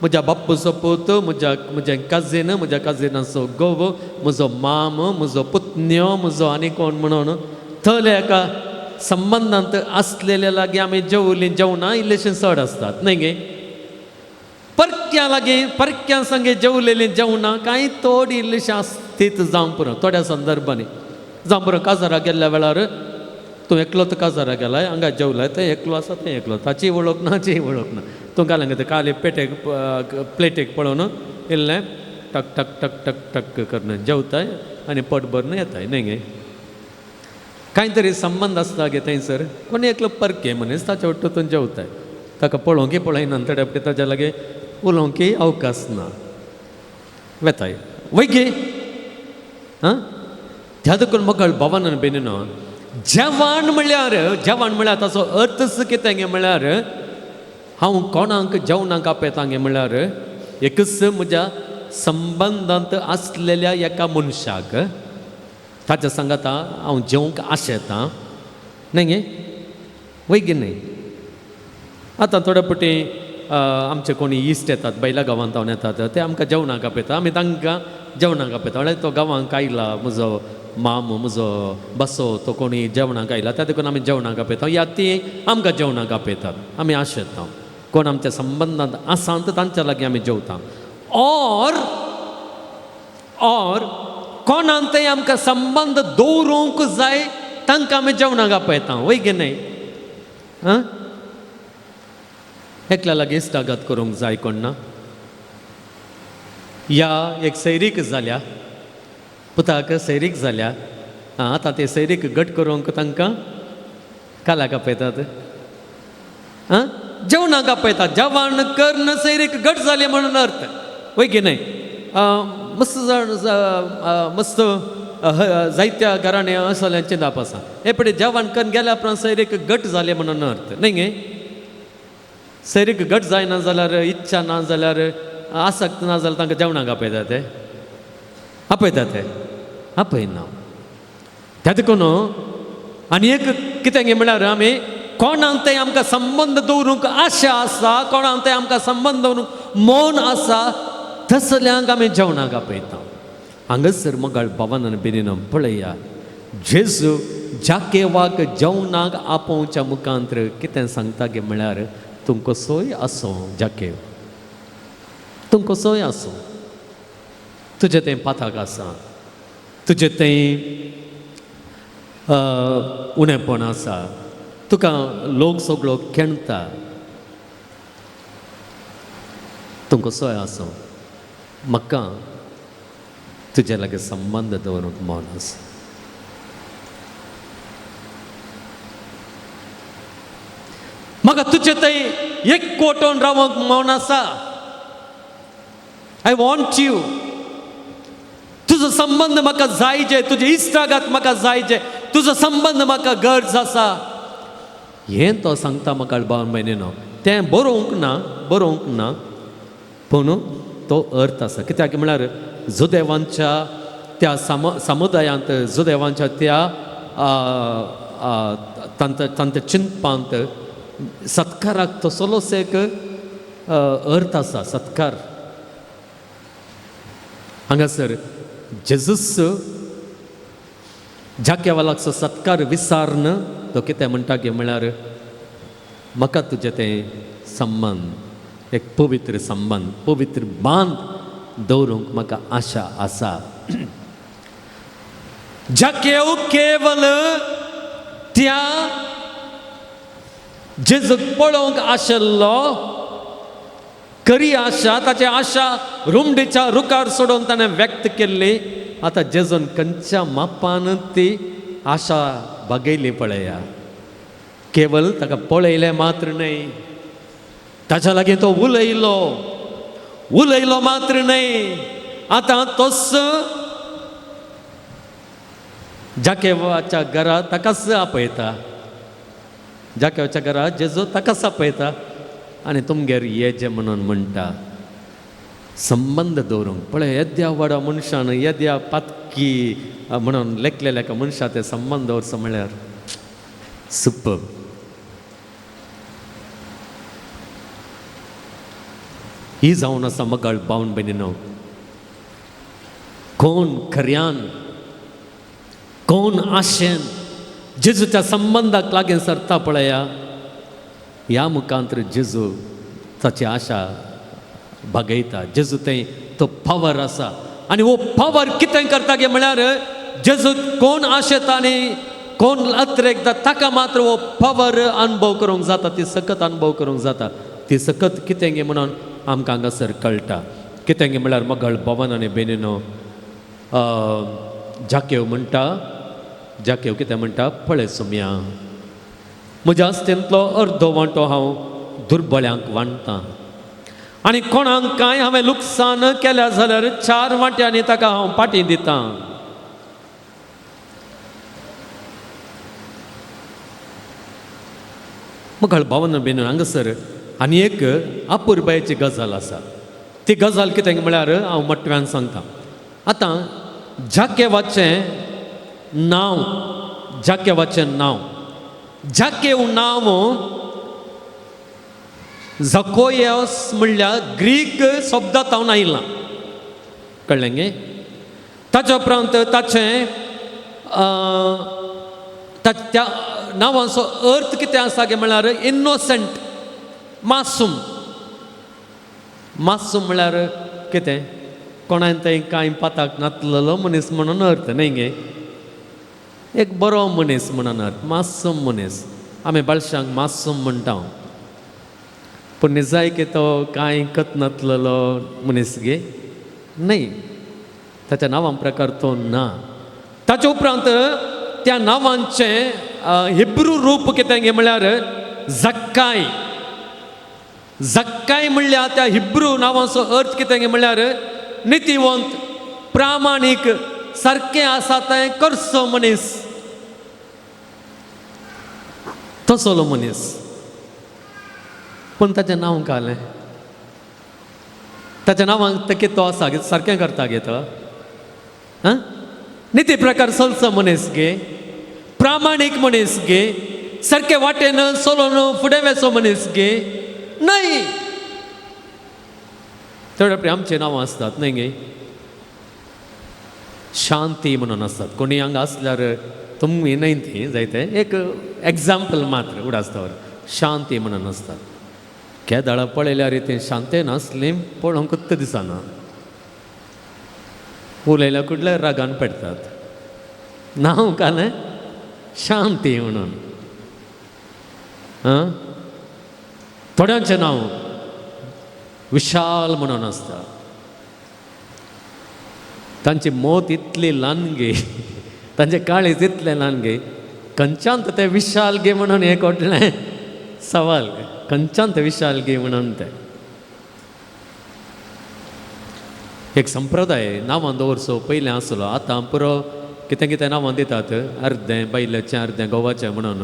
म्हज्या बाप्पूचो पूत, म्हज्या म्हज्या काजीन, म्हज्या काजिनाचो घोव, म्हजो माम, म्हजो पुतण्यो, म्हजो आनी कोण म्हणून थंय एका संबंदांत आसलेल्या लागीं आमी जेवलीं जेवणां इल्लेशें चड आसतात न्हय गे. परक्या लागीं परक्या संगे जेवलेलीं जेवणां कांय थोडी इल्लीशीं आसतीत जावं पुरो थोड्या संदर्भांनी जावं पुरो. काजारा गेल्ल्या वेळार तूं एकलो तर काजारा गेलाय, हांगा जेवलाय, थंय एकलो आसा थंय एकलो, ताचीय वळख ना हाचीय वळख ना. तूं घालून घेता काल पेटेक प्लेटीक पळोवन इल्लें टक टक टक टक टक करून जेवताय आनी पोट भरून येताय न्हय गे. कांय तरी संबंद आसता गे थंयसर कोण एकलो परके मनीस ताच्या वट्टू तूं जेवताय, ताका पळोवंकी पळयना थोड्या फावटी ताच्या लागीं उलोवंकी अवकाश ना, वेताय वय गे. आं त्या देखून मगळ भावान बेनीनो जेवण म्हणल्यार जेवण म्हणल्यार ताचो अर्थच कितें गे म्हणल्यार हांव कोणाक जेवणाक आपयता गे म्हणल्यार एकच म्हज्या संबंदांत आसलेल्या एका मनशाक ताच्या सांगाता हांव जेवंक आशेतां न्हय गे वय गे न्हय. आतां थोडे फावटी आमचे कोणी इश्ट येतात बैला गांवांत येतात ते आमकां जेवणाक आपयता, आमी तांकां जेवणाक आपयता. म्हळ्यार तो गांवांक आयला म्हजो माम म्हजो बसो तो कोणी जेवणाक आयला त्या देखून आमी जेवणाक आपयता या ती आमकां जेवणाक आपयतात, आमी आशेता कोण आमच्या संबंदांत आसा तांच्या लागीं आमी जेवता. ऑर ऑर कोणांत थंय आमकां संबंद दवरूंक जाय तांकां आमी जेवणाक आपयता वय गे न्हय. आं एकल्या लागीं इश्टागत करूंक जाय कोण ना, या एक सैरीक जाल्या पुताक सैरीक जाल्या, आं आतां ते सैरीक घट करूंक तांकां कालाक आपयतात, आं जेवणाक आपयतात. जेवण करून सैरीक घट जाली म्हणून अर्थ वय की न्हय. मस्त जाण मस्त जायत्या घरांनी असलें चिंतप आसा हे पळय जेवण करून गेल्या उपरांत सैरीक घट जालें म्हणून अर्थ न्हय गे. सैरीक घट जायना जाल्यार इच्छा ना जाल्यार आसक्त ना जाल्यार तांकां जेवणाक आपयता ते आपयता ते आपयना. त्या देखून आनी एक कितें गे म्हळ्यार आमी कोणाक ते आमकां संबंद दवरूंक आशा आसा, कोणाक ते आमकां संबंद दवरूंक मन आसा, तसल्यांक आमी जेवणाक आपयता. हांगासर मगाळ भावान आनी भयणीनो पळया, जेजू जाकेवाक जेवणाक आपोवच्या मुखांतर कितें सांगता गे म्हळ्यार तूं कसोय आसूं जाकेव, तूं कसोय आसूं, तुजें तें पाताक आसा, तुजें तें उणेपण आसा, तुका लोक सगळो खेणटा, तूं कसोय आसूं, म्हाका तुजे लागीं संबंद दवरूंक मन आसा. म्हाका तुजे थंय एक कोटोन रावंक मन आसा. I want you. तुजो संबंद म्हाका जाय जे, तुजे इश्टागात म्हाका जाय जे, तुजो संबंद म्हाका गरज आसा. हें तो सांगता म्हाका भावन भयणीनो. तें बरोवंक ना, बरोवंक ना, पूण तो अर्थ आसा. कित्याक म्हळ्यार जुदेवांच्या त्या समुदायांत, जुदेवांच्या त्या तांच्या चिंतपांत सत्काराक तसलोच एक अर्थ आसा. सत्कार हांगासर जेजूस जाकेवा लागचो सत्कार विसारन तो कितें म्हणटा की म्हळ्यार म्हाका तुजें तें संबंद, एक पवित्र संबंद, पवित्र बांद दवरूंक म्हाका आशा आसा. जाकेव केवल त्या जेजूक पळोवंक आशिल्लो, खरी आशा, ताची आशा रुमडीच्या रुखार सोडून ताणें व्यक्त केल्ली. आतां जेजून खंयच्या मापान ती आशा भागयली पळया. केवल ताका पळयलें मात्र न्हय, ताच्या लागीं तो उलयलो, उलयलो मात्र न्हय, आतां तोच जाकेवाच्या घरा ताकाच आपयता, जाकेवाच्या घरा जेजू ताकाच आपयता आनी तुमगेर येजे म्हणून म्हणटा. संबंद दवरूंक पळय, येद्या व्हडा मनशान येद्या पातकी म्हणून लेखलेल्या एका मनशा ते संबंद दवरचो म्हळ्यार सुपर. ही जावन आसा मगाळ भावन भयणीनो, कोण खऱ्यान, कोण आशेन जेजूच्या संबंदाक लागीं सरता पळया. ह्या मुखांतर जेजू ताची आशा भागयता. जेजू थंय तो पावर आसा आनी हो पावर कितें करता गे म्हळ्यार जेजू कोण आशेता आनी कोण अत्रेकता ताका मात्र हो पावर अनुभव करूंक जाता, ती सकत अनुभव करूंक जाता. ती सकत कितें गे म्हणून आमकां हांगासर कळटा. कितें गे म्हळ्यार मगळ भवन आनी बेनीनो जाकेव म्हणटा, जाकेव कितें म्हणटा, पळय सोम्या, म्हज्या आस्तेंतलो अर्दो वांटो हांव दुर्बळ्यांक वांट्टा आनी कोणाक कांय हांवें लुकसाण केल्या जाल्यार 4 वांट्यांनी ताका हांव पाटी दितां. मगळ भावन बेन हांगासर आनी एक अपुरबायेची गजाल आसा. ती गजाल कितें म्हळ्यार हांव मोटव्यान सांगता. आतां जाकेवाचें नांव, जाकेवाचें नांव, जाकेव नांव जकोयस म्हणल्यार ग्रीक शब्दांत हांव आयलां, कळ्ळें गे. ताच्या उपरांत ताचें त्या नांवाचो अर्थ कितें आसा गे म्हळ्यार इनोसंट, मासूम. मासूम म्हळ्यार कितें, कोणान थंय कांय पाताक नातलेलो मनीस म्हणून अर्थ न्हय गे, एक बरो मनीस म्हणून अर्थ, मासूम मनीस. आमी बाळशांक मासूम म्हणटा, पूण निजाय की तो कांय कतनातलेलो मनीस गे न्हय, ताच्या नांवां प्रकार तो ना. ताच्या उपरांत त्या नांवांचें हिब्रू रूप कितें गे म्हळ्यार जक्काय. जक्काय म्हणल्यार त्या हिब्रू नांवाचो अर्थ कितें गे म्हळ्यार नितीवंत, प्रामाणीक, सारकें आसा तें करचो मनीस, तसलो मनीस. पूण ताचें नांव कालें ताच्या नांवांक तेके तो आसा सारकें करता गे तो. आं, निती प्रकार चलचो मनीस गे, प्रामाणीक मनीस गे, सारके वाटेन चलोवन फुडें वेचो मनीस गे न्हय. थोडे पळय आमचीं नांवां आसतात न्हय गे, शांती म्हणून आसतात. कोणी हांगा आसल्यार तुमी न्हय ती जायते एक एग्जाम्पल मात्र उडासतावर शांती म्हणून आसतात. केदाळा पळयल्यार तें शांती नासली पळोवंकूच दिसना, उलयल्या कुडल्या रागान पेटतात. नांव कालें शांती म्हणून. आं, थोड्यांचें नांव विशाल म्हणून आसता. तांची मत इतली ल्हान गे, तांचें काळीज इतलें ल्हान गे, खंयच्यान तें विशाल गे म्हणून हें कोटलें सवाल, खंयच्यान तें विशाल गे म्हणून तें एक संप्रदाय नांवां दवरचो पयलें आसलो. आतां पुरो कितें कितें नांवां दितात, अर्दें बायलेचें अर्दें गोवाचें म्हणून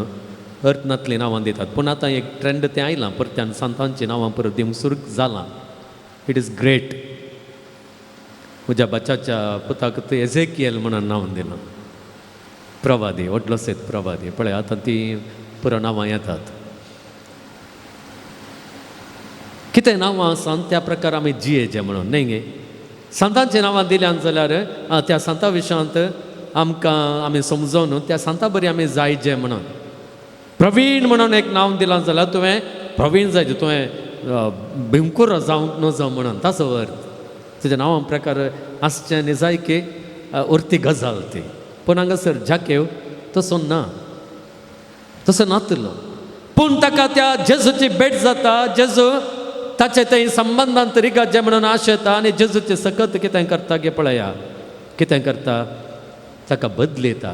अर्थ नातलीं नांवां दितात. पूण आतां एक ट्रेंड तें आयलां परत्यान सांतांचीं नांवां परत दिवंक सुरू जालां. It is great. म्हज्या बाच्याच्या पुताक एझेकियल म्हणून नांव दिलां, प्रवादी, व्हडलो सेत प्रवादी. पळय आतां तीं पुरो नांवां येतात. कितें नांवां आसा त्या प्रकार आमी जियेचें म्हणून न्हय गे. सांतांचीं नांवां दिल्यान जाल्यार त्या सांता विशयांत आमकां आमी समजून त्या सांता बरी आमी जायचे म्हणून. प्रवीण म्हणून एक नांव दिलां जाल्यार तुवें प्रवीण जायचे, तुवें भिंकूर जावंक नजो म्हणून ताचो अर्थ. तुज्या नांवां प्रकार आसचें निजायकी उरती गजाल ती. पूण हांगासर जाकेव तसो ना, तसो नातलो. पूण ताका त्या जेजूची भेट जाता. जेजू ताचे थंय संबंदांत रिगाचे म्हणून आशेता आनी जेजूचे सकत कितें करता गे पळया, कितें करता, ताका बदलयता.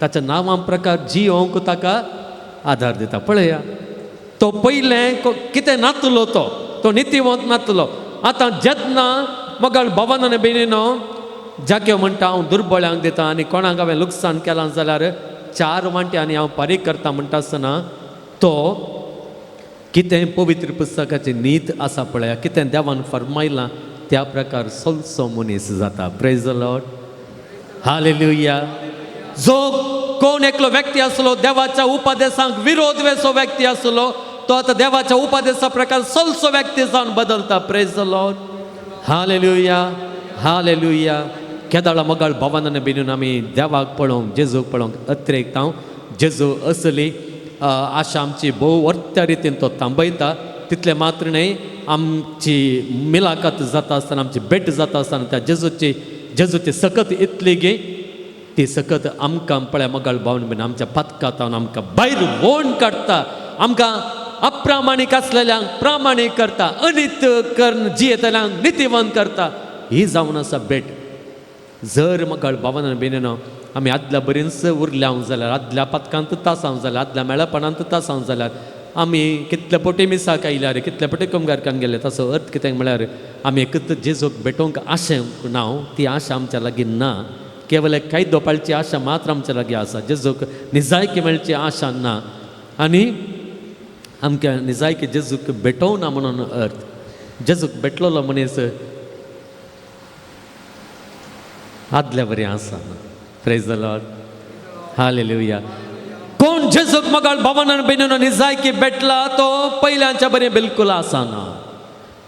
ताच्या नांवां प्रकार जियोंक ताका आदार दिता. पळया तो पयलें कितें नातलो, तो तो नितीवंत नातलो. आतां जेन्ना मगळ भवन आनी बेणीनो जाक्यो म्हणटा हांव दुर्बळ्यांक दिता आनी कोणाक हांवें लुकसाण केलां जाल्यार 4 वांट्यांनी हांव फारीक करता म्हणटा आसतना तो कितें पवित्र पुस्तकाची नीत आसा पळया, कितें देवान फरमायलां त्या प्रकार सोलसो मनीस जाता. Praise the Lord, hallelujah. जो कोण एकलो व्यक्ती आसलो देवाच्या उपदेशांक विरोध वेसो व्यक्ती आसलो तो आतां देवाच्या उपदेशा प्रकार सोलसो व्यक्ती जावन बदलता. Praise the Lord, hallelujah, hallelujah. केदाळा मगाळ भवानान बिनून आमी देवाक पळोवंक, जेजूक पळोवंक अत्रेकता. जेजू असली आशा आमची भोव वर्त्या रितीन तो थांबयता. तितलें मात्र न्हय, आमची मिलाकात जाता आसतना, आमची भेट जाता आसतना त्या जेजूची जेजूची सकत इतली गे ती सकत आमकां पळय मगाळ भावन बीन आमच्या पातकांत आमकां भायर वोण काडटा, आमकां अप्रामाणीक आसलेल्यांक प्रामाणीक करता, अनित करून जियेतल्यांक नितीवंत करता. ही जावन आसा भेट. जर मगाळ भावन बेन आमी आदल्या बरींच उरल्या जाल्यार, आदल्या पातकांत तासांव जाल्यार, आदल्या मेळपणांत तासांव जाल्यार, आमी कितले पोटी मिसाक आयल्यार, कितले पोटी कमगारकान गेले, ताचो अर्थ कितें म्हळ्यार आमी एकच जेजूक भेटोवंक आशेंक ना, ती आशा आमच्या लागीं ना. केवल एक कायदो पाळची आशा मात्र आमच्या लागीं आसा, जेजूक निजायकी मेळची आशा ना. आनी आमकां निजायकी जेजूक भेटोवना म्हणून अर्थ. जेजूक भेटलेलो मनीस आदल्या बरें आसा. प्रेज the Lord, hallelujah. कोण जेजूक मगाळ भवनान बेनून निजायकी भेटला तो पयल्यांच्या बरें बिलकुल आसना,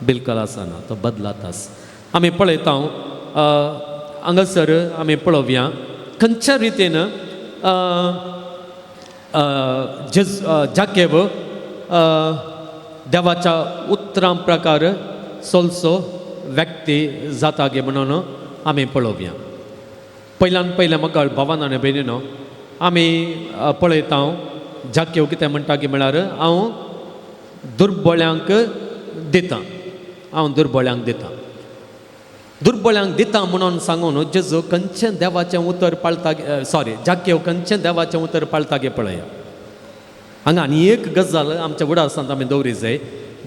बिलकुल आसना, तो बदलातास. आमी पळयता हांगासर आमी पळोवया खंयच्या रितीन जेज जाकेब देवाच्या उतरां प्रकार सोलसो व्यक्ती जाता गे म्हणून आमी पळोवया. पयल्यान पयलें मगाळ भवान आनी भयणीनो आमी पळयता जाक्यो कितें म्हणटा की म्हळ्यार हांव दुर्बळ्यांक दिता, हांव दुर्बळ्यांक दिता, दुर्बळ्यांक दिता म्हणून सांगून जेजू खंयचें देवाचें उतर पाळता, सॉरी जाक्यो खंयचें देवाचें उतर पाळता गे पळया. हांगा आनी एक गजाल आमच्या उडासांत आमी दवरी जाय.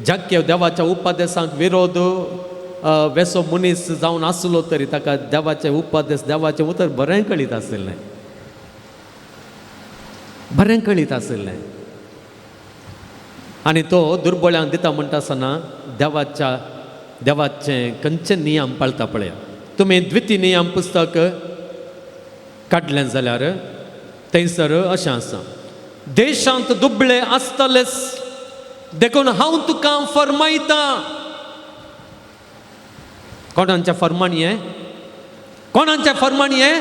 जाक्यो देवाच्या उपदेशांक विरोध वेसो मनीस जावन आसलो तरी ताका देवाचे उपदेश, देवाचें उतर बरें कळीत आशिल्लें, बरें कळीत आशिल्लें. आनी तो दुर्बळ्यांक दिता म्हणटा आसतना देवाच्या देवाचें खंयचे नियम पाळता पळया. तुमी द्वितीय नियम पुस्तक काडलें जाल्यार थंयसर अशें आसा, देशांत दुबळे आसतलेच देखून हांव तुका फरमायता. कोणाचें फरमाण हें? कोणाचें फरमाण हें?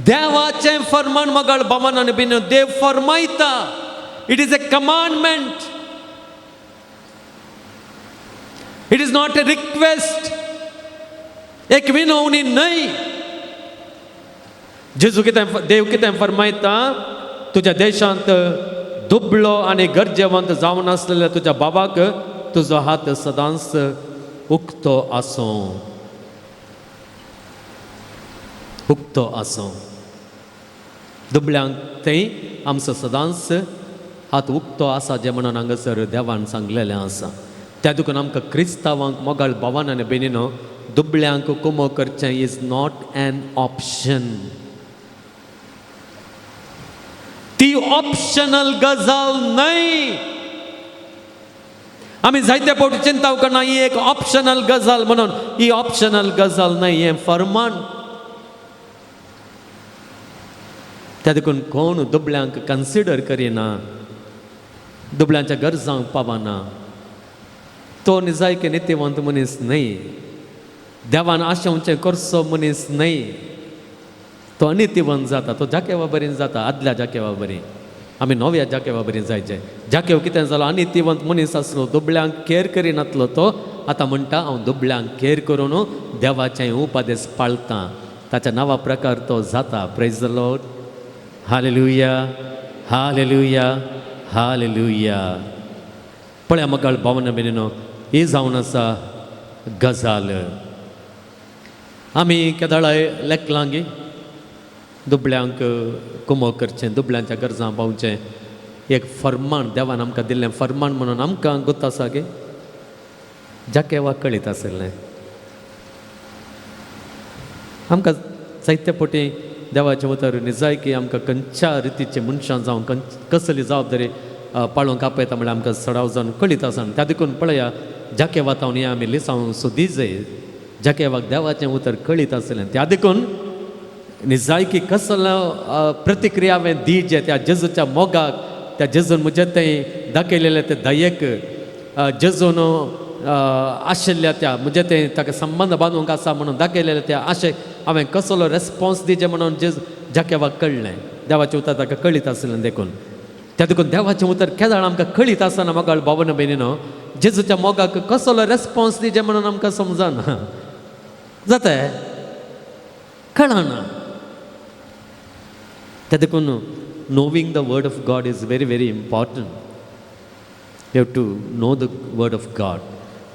देवाचें फरमाण मगळ भवन आनी बिन. देव फरमायता. It is a commandment, it is not a request, एक विनवणी न्हय. जेजू कितें, देव कितें फरमायता? तुज्या देशांत दुबळो आनी गरजेवंत जावन आसलेल्या तुज्या बाबाक तुजो हात सदांच उक्तो आसूं, उक्तो आसूं. दुबळ्यांक थंय आमचो सदांच हात उक्तो आसा जें म्हणून हांगासर देवान सांगलेलें आसा. त्या देखून आमकां क्रिस्तांवांक मोगाळ भावान आनी भयणीनो दुबळ्यांक कुमो करचें is not an option. ती ऑप्शनल गजाल न्हय. आमी जायते फावटी चिंता करना ही एक ऑप्शनल गजाल म्हणून. ही ऑप्शनल गजाल न्हय, हें फरमान. त्या देखून कोण दुबळ्यांक कन्सिडर करिना, दुबळ्यांच्या गरजांक पावना, तो निजायकी नितीवंत मनीस न्हय. देवान आशेवचें करचो मनीस न्हय. तो अनितीवंत जाता, तो जाकेवा बरीन जाता. आदल्या जाकेवा बरी, आमी नव्या जाकेवा बरी जायचे. जाकेव कितें जालो? अनितीवंत मनीस आसलो, दुबळ्यांक केर करिनातलो. तो आतां म्हणटा हांव दुबळ्यांक केर करून देवाचें उपदेस पाळतां. ताच्या नांवा प्रकार तो जाता. Praise the Lord. Hallelujah, hallelujah, hallelujah. पळया मगाळ भावना बेनीनो, ही जावन आसा गजाल. आमी केदळाय लेखलांगी दुबळ्यांक कुमो करचें, दुबळ्यांच्या गरजां पावचें एक फरमाण देवान आमकां दिल्लें फरमाण म्हणून आमकां गोत आसा गे जाकेवा कळीत आशिल्लें. आमकां जायते फावटी देवाचें उतर निजायकी आमकां खंयच्या रितीचे मनशां जावं कसली जबाबदारी पाळोवंक आपयता म्हळ्यार आमकां सडाव जावन कळीत आसा. त्या देखून पळया जाकेवा तावन हें आमी लिसांव सुदी जाय. जाकेवाक देवाचें उतर कळीत आशिल्लें. त्या देखून निजायकी कसलो प्रतिक्रिया हांवें दी जे त्या जेजूच्या मोगाक, त्या जेजून म्हजे थंय दाखयलेले ते दयेक, जेजून आशिल्ल्या त्या म्हजे थंय ताका संबंद बांदूंक आसा म्हणून दाखयलेले त्या आशेक हांवें कसलो रेस्पोन्स दिजे म्हणून जेजू जाकेवाक कळ्ळें. देवाचें उतर ताका कळीत आशिल्लें. देखून त्या देखून देवाचें उतर केदळ आमकां कळीत आसना मोगाळ भावन भयणीनो जेजूच्या मोगाक कसलो रेस्पोन्स दिजे म्हणून आमकां समजना जाता, कळना. त्या देखून knowing the word of God is very very important. You have to know the word of God.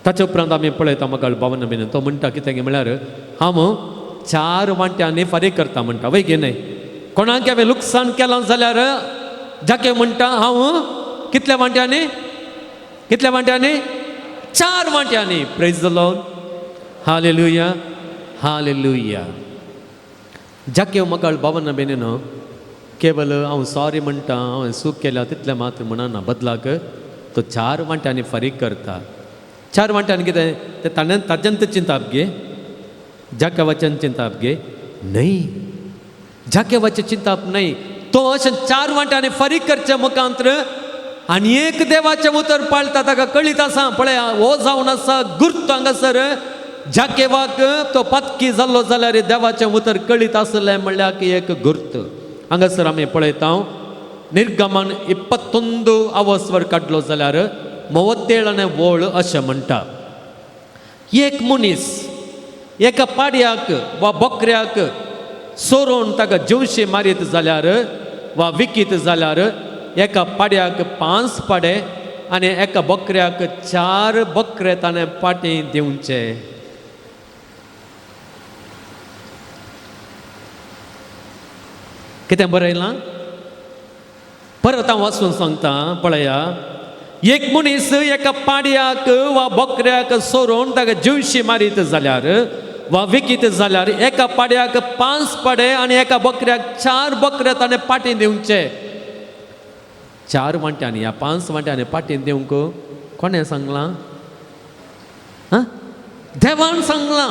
ताचे उपरांत आमी पळयता मोगाळ भावन भयणीनो तो म्हणटा कितें म्हळ्यार हांव 4 वांट्यांनी फारीक करता म्हणटा. वय गे न्हय? कोणाक हांवें लुकसाण केलां जाल्यार जाके म्हणटा हांव कितल्या वांट्यांनी, कितल्या वांट्यांनी? 4 वांट्यांनी. Praise the Lord. Hallelujah, hallelujah. जाकेव मोगाळ भावन भयणीनो केवल हांव सॉरी म्हणटा, हांवें चूक केल्या तितलें मात्र म्हणना, बदलाक तो 4 वांट्यांनी फारीक करता. 4 वांट्यांनी कितें तें ताणें ताज्यांत चिंताप गे, जाकेवाच्यान चिंताप गे न्हय, जाकेवाचें चिंताप न्हय. तो अशें 4 वांट्यांनी फारीक करचें मुखांत्र आनी एक देवाचें उतर पाळटा. ताका कळीत आसा पळया हो जावन आसा गुर्त. हांगासर जाकेवाक तो पातकी जाल्लो जाल्यार देवाचें उतर कळीत आसलें म्हणल्यार एक गुर्त. हांगासर आमी पळयता निर्गमन 21 आवस्वर काडलो जाल्यार 37 वळ अशें म्हणटा, एक मनीस एका पाड्याक वा बकऱ्याक सोरोवन ताका जीवशी मारीत जाल्यार वा विकीत जाल्यार एका पाड्याक 5 पाडे आनी एका बकऱ्याक 4 बकरे ताणें पाटी दिवचे. कितें बरयलां परत हांव वाचून सांगता पळया. एक मनीस एका पाड्याक वा बकऱ्याक सोरोवन ताका जीवशी मारीत जाल्यार वा विकीत जाल्यार एका पाड्याक 5 पाडे आनी एका बकऱ्याक 4 बकरे ताणें पाटी दिवचे. 4 वांट्यांनी ह्या 5 वांट्यांनी पाटी दिवंक कोणें सांगलां? हां, देवान सांगलां,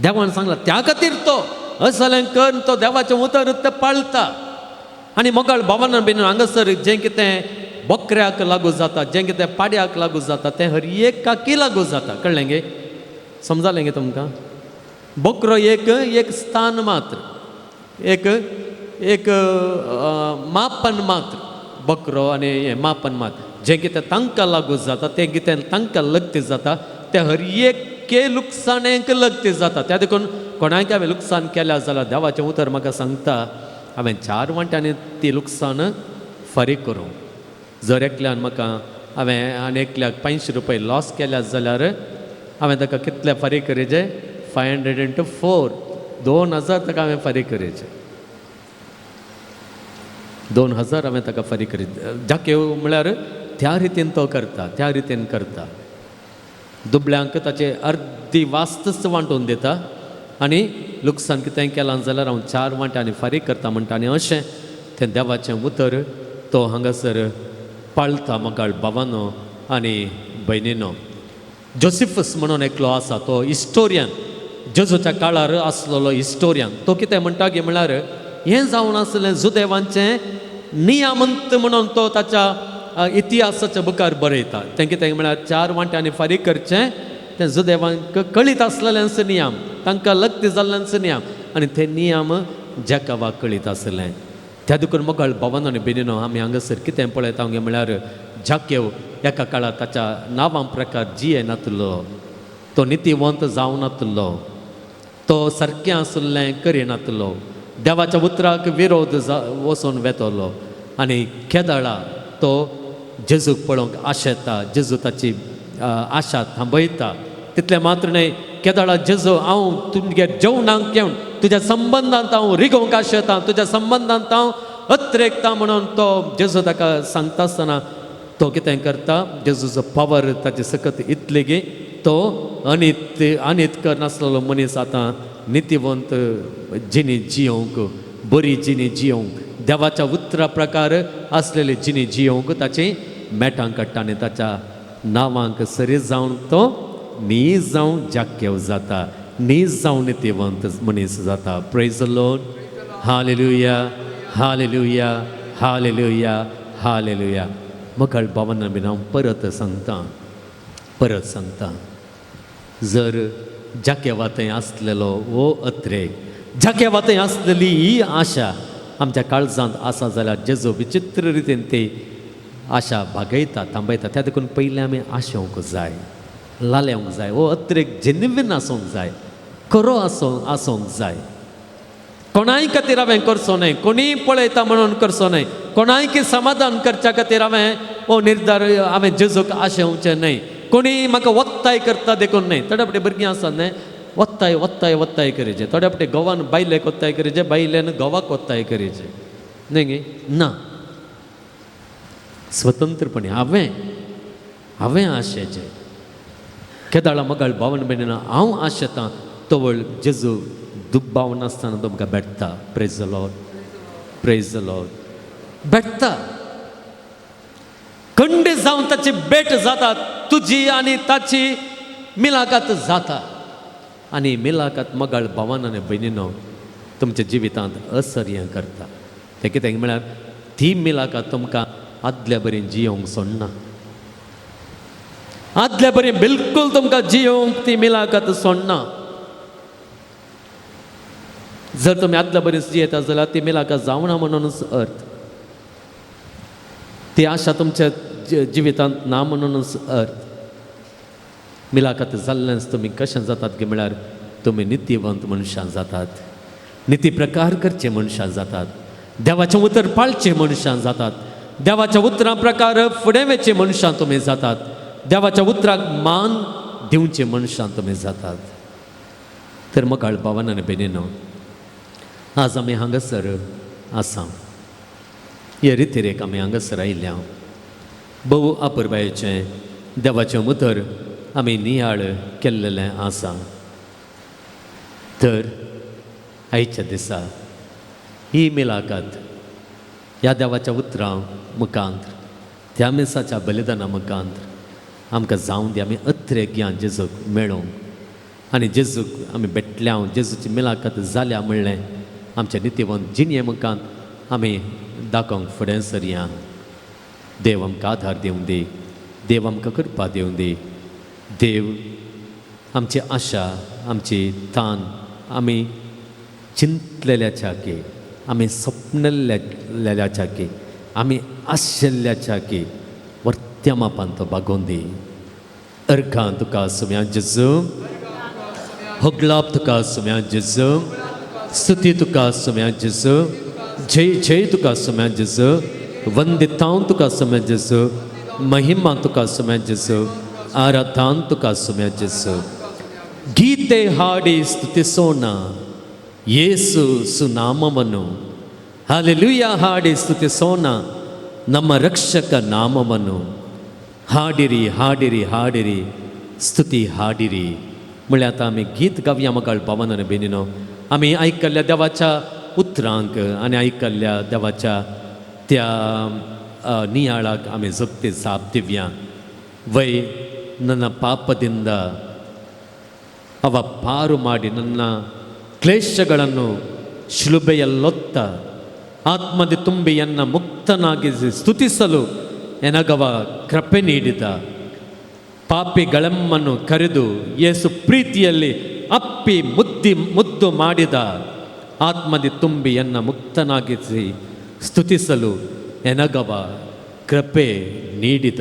देवान सांगलां, त्या खातीर तो असलें करून तो देवाचें उतर ते पाळता. आनी मोगाळ भावान बीन हांगासर जें कितें बकऱ्याक लागू जाता, जें कितें पाड्याक लागू जाता, तें हर एक काकी लागू जाता. कळ्ळें गे? समजालें गे तुमकां? बकरो एक एक स्थान मात्र, एक एक मापन मात्र, बकरो आनी हें मापन मात्र. जें कितें तांकां लागू जाता, तें कितें तांकां लग्ती जाता, तें हर एक के लुकसाणेक लग्ती जाता. त्या देखून कोणाक हांवें लुकसाण केल्या जाल्यार देवाचें उतर म्हाका सांगता हांवें 4 वांट्यांनी ती लुकसाण फारीक करूं. जर एकल्यान म्हाका हांवें आनी एकल्याक 500 रुपये लॉस केल्या जाल्यार हांवें ताका कितले फारीक करीचे? 500 इंटू 4, 2000 ताका हांवें फारीक करीचे. 2000 हांवें ताका फारीक करी. जाकेव म्हळ्यार त्या रितीन तो करता, त्या रितीन करता. दुबळ्यांक ताचे अर्दी वास्तच वांटून दिता आनी लुकसाण कितें केलां जाल्यार हांव 4 वांट्यांनी फारीक करता म्हणटा. आनी अशें तें देवाचें उतर तो हांगासर पाळता. मोगाळ भावानो आनी भयणीनो, जोसिफस म्हणून एकलो आसा, तो हिस्टोरियन, जेजूच्या काळार आसलेलो हिस्टोरियन. तो कितें म्हणटा गे म्हळ्यार हें जावन आसलें जुदेवांचें नियामंत म्हणून तो ताच्या इतिहासाच्या बुकार बरयता. तें कितें म्हळ्यार 4 वांट्यांनी फारीक करचें तें जुदेवांक कळीत आसलेल्यांचो नियम, तांकां लग्ती जाल्ल्यांचो नियम, आनी ते नियम जेकावाक कळीत आसलें. त्या देखून मोगाळ भावानो आनी भयणीनो, आमी हांगासर कितें पळयता गे म्हळ्यार जाकेव एका काळार ताच्या नांवां प्रकार जिये नातलो, तो नितीवंत जावं नातलो, तो सारकें आशिल्लें करिनातलो, देवाच्या उतराक विरोध वचून वेतलो. आनी केदळा तो जेजूक पळोवंक आशेता, जेजू ताची आशा थांबयता. तितलें मात्र न्हय, केदळा जेजू हांव तुमगेर जेवणाक येवन तुज्या संबंदांत हांव रिगोवंक आशेता, तुज्या संबंदांत हांव अत्रेकता म्हणून तो जेजू ताका सांगता आसतना तो कितें करता, जेजूचो पावर ताची सकत इतली की तो अनीत अनीत करनासलेलो मनीस आतां नितीवंत जिणी जियोवंक, बरी जिणी जियोवंक, देवाच्या उतरा प्रकार आसलेली जिणी जियोवंक ताची मेटां काडटा आनी ताच्या नांवांक सरी जावन तो नीज जावन जाक्यव जाता, नीज जावन नितीवंत मनीस जाता. Praise the Lord. Hallelujah, hallelujah, hallelujah, hallelujah. मोगाळ भावांनो बीन हांव परत सांगता, परत सांगता, जर जाकेवा थंय आसलेलो हो अत्रेक, जाकेवा थंय आसलेली ही आशा आमच्या काळजांत आसा जाल्यार जेजू विचित्र रितीन ती आशा भागयता, थांबयता. त्या देखून पयलीं आमी आशेवंक जाय, लालेवंक जाय, हो अत्रेक जेन्युइन आसूंक जाय, खरो आसूंक जाय. कोणाय खातीर हांवें करचो न्हय, कोणीय पळयता म्हणून करचो न्हय, कोणायकी समाधान करच्या खातीर हांवें हो निर्धार हांवें जेजूक आशेवचें न्हय, कोणी म्हाका वत्ताय करता देखून न्हय. थोड्या फावटी भुरगीं आसात न्हय, वत्ताय वत्ताय वत्ताय करीचे. थोड्या फावटी घोवान बायलेक वत्ताय करीचे, बायलेन घोवाक वत्ताय करीचे, न्हय गे? ना, स्वतंत्रपणे हांवें हांवें आशेचें. केदाळा मोगाळ भावन भयणीनो, हांव आशेतां तवळ जेजू दुबाव नासतना तुमकां भेटता. Praise the Lord, praise the Lord. भेटता खंड जावन ताची भेट जाता, तुजी आनी ताची मिलाकात जाता. आनी मिलाकात मोगाळ भावान आनी भयणीनो तुमच्या जिवितांत असर्य करता. तें कितें म्हळ्यार ती मिलाकात तुमकां आदल्या बरी जियोवंक सोडना, आदल्या बरी बिलकुल तुमकां जियोवंक ती मिलाकात सोडना. जर तुमी आदल्या बरी जियेता जाल्यार ती मिलाकात जावना म्हणूनच अर्थ, ती आशा तुमच्या जिवितांत ना म्हणूनच अर्थ. मिलाकात जाल्ल्यान तुमी कशें जातात की म्हळ्यार तुमी नितीवंत मनशां जातात, निती प्रकार करचे मनशां जातात, देवाचें उतर पाळचे मनशां जातात, देवाच्या उतरां प्रकार फुडें वचचे मनशां तुमी जातात, देवाच्या उतराक मान दिवचे मनशां तुमी जातात. तर मोगाळ भावान आनी भयणीनो, आज आमी हांगासर आसा, हे रितीरेक आमी हांगासर आयिल्ल्या. भोव अपुरबायेचें देवाचें उतर आमी नियाळ केल्लेलें आसा. तर आयच्या दिसा ही मिलाकात ह्या देवाच्या उतरां मुखांत, त्या मिसाच्या बलिदाना मुखांत आमकां जावं दी आमी अत्रेग्यान जेजूक मेळोवंक आनी जेजूक आमी भेटल्या, जेजूची मिलाखत जाल्या म्हणलें आमच्या नितीवंत जिणये मुखांत आमी दाखोवंक फुडें सरया. देव आमकां आधार दिवं दी, देव आमकां कृपा दिवं दी. देव आमची आशा, आमची तान, आमी चिंतलेल्याच्या की, आमी सपनल्ल्याच्या की, आमी आशिल्ल्याच्या की वर्त्या मापान तो बागोवन दी. अर्घां तुका सुम्या जेजू, होगलाप तुका सुम्या जेजू, स्तुती तुका सुम्या जेजू, जय जय तुका सुम्या जेजू, वंदितांव तुका सुम्या जेजू, महिमा तुका सुम्या जेजू, आराधान तुका सुम्या जेजू. ಗೀತೆ ಹಾಡಿ ಸ್ತುತಿಸೋಣ ಯೇಸು ಸುನಾಮವನ್ನು, ಹಾಲೆಲೂಯ ಹಾಡಿ ಸ್ತುತಿಸೋಣ ನಮ್ಮ ರಕ್ಷಕ ನಾಮವನ್ನು. ಹಾಡಿರಿ ಹಾಡಿರಿ ಹಾಡಿರಿ ಸ್ತುತಿ हाडिरी. म्हळ्यार आतां आमी गीत गावया मगाळ भावन आनी भयणीनो. आमी आयकल्ल्या देवाच्या उतरांक आनी आयकल्ल्या देवाच्या त्या नियाळाक आमी जगते जाप दिवया. ವೈ ನನ್ನ ಪಾಪದಿಂದ ಅವ ಪಾರು ಮಾಡಿ ನನ್ನ ಕ್ಲೇಶಗಳನ್ನು ಶಿಲುಬೆಯಲ್ಲೊತ್ತ ಆತ್ಮದಿ ತುಂಬಿ ಎನ್ನ ಮುಕ್ತನಾಗಿಸಿ ಸ್ತುತಿಸಲು ಎನಗವ ಕೃಪೆ ನೀಡಿದ. ಪಾಪಿಗಳೆಮ್ಮನ್ನು ಕರೆದು ಯೇಸು ಪ್ರೀತಿಯಲ್ಲಿ ಅಪ್ಪಿ ಮುದ್ದಿ ಮುದ್ದು ಮಾಡಿದ. ಆತ್ಮದಿ ತುಂಬಿ ಎನ್ನ ಮುಕ್ತನಾಗಿಸಿ ಸ್ತುತಿಸಲು ಎನಗವ ಕೃಪೆ ನೀಡಿದ.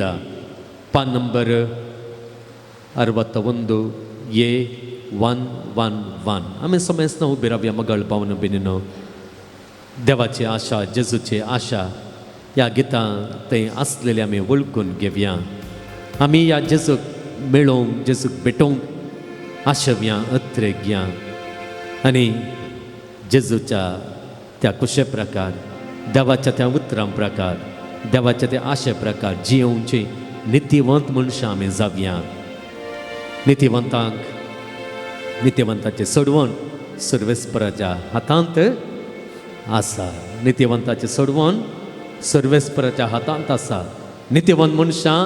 PAN number 61 A 111. आमी समेस्तां उबी रावया मगळ पावन बेनीनो. देवाची आशा, जेजूची आशा ह्या गितां थंय आसलेली आमी वळखून घेवया. आमी ह्या जेजूक मेळोवंक, जेजूक भेटोवंक आशवया, अत्रेगया आनी जेजूच्या त्या कुशे प्रकार, देवाच्या त्या उतरां प्रकार, देवाच्या त्या आशे प्रकार जियोवची नितीवंत मनशां आमी जावया. नितीवंतांक नितीवंताचें सोडवण सर्वेस्पराच्या हातांत आसा. नितीवंताचें सोडवण सर्वेस्पराच्या हातांत आसा. नितीवंत मनशां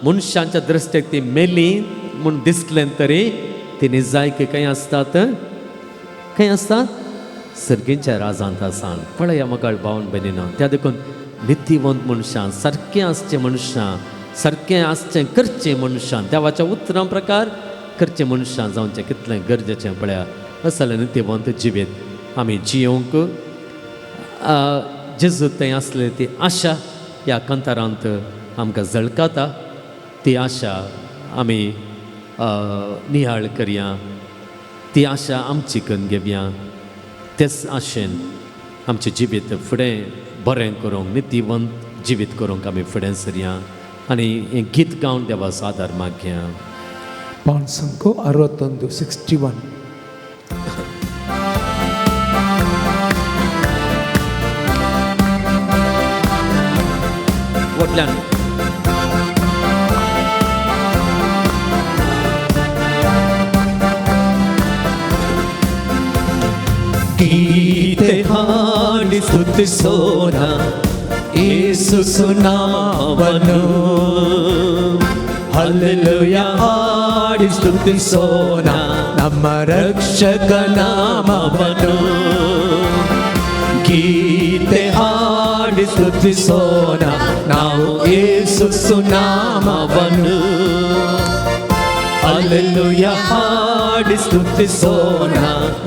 मनशांच्या दृश्टेक ती मेली म्हूण दिसलें तरी ती निजायकी खंय आसतात, खंय आसतात? सर्गींच्या राजांत आसा. पळया मगाळ भावन भयणीनो. त्या देखून नितीवंत मनशां, सारकें आसचें मनशां, सारकें आसचें करचें मनशां, देवाच्या उतरां प्रकार करचें मनशां जावचें कितलें गरजेचें पळया. असलें नितीवंत जिवीत आमी जियोवंक जेजू थंय आसले ती आशा ह्या कांतारांत आमकां झळकाता. ती आशा आमी नियाळ करया, ती आशा आमची करून घेवया. तेच आशेन आमचें जिवीत फुडें बरें करूंक, नितीवंत जिवीत करूंक आमी फुडें सरया आनी हें गीत गावन देवाचो आदार मागया. ಪಾನ್ಸಂಕು 61 61. वटल्यान ಗೀತೆ ಹಾಡಿ ಸ್ತುತಿಸೋಣ ಯೇಸು ಸುನಾಮವನ್ನು, ಹಲ್ಲೆಲೂಯ ಹಾಡಿ ಸ್ತುತಿಸೋಣ ನಮ್ಮ ರಕ್ಷಕ ನಾಮವನ್ನು. ಗೀತೆ ಹಾಡಿ ಸ್ತುತಿಸೋಣ ನಾವು ಯೇಸು ಸುನಾಮವನ್ನು, ಹಲ್ಲೆಲೂಯ ಹಾಡಿ ಸ್ತುತಿಸೋಣ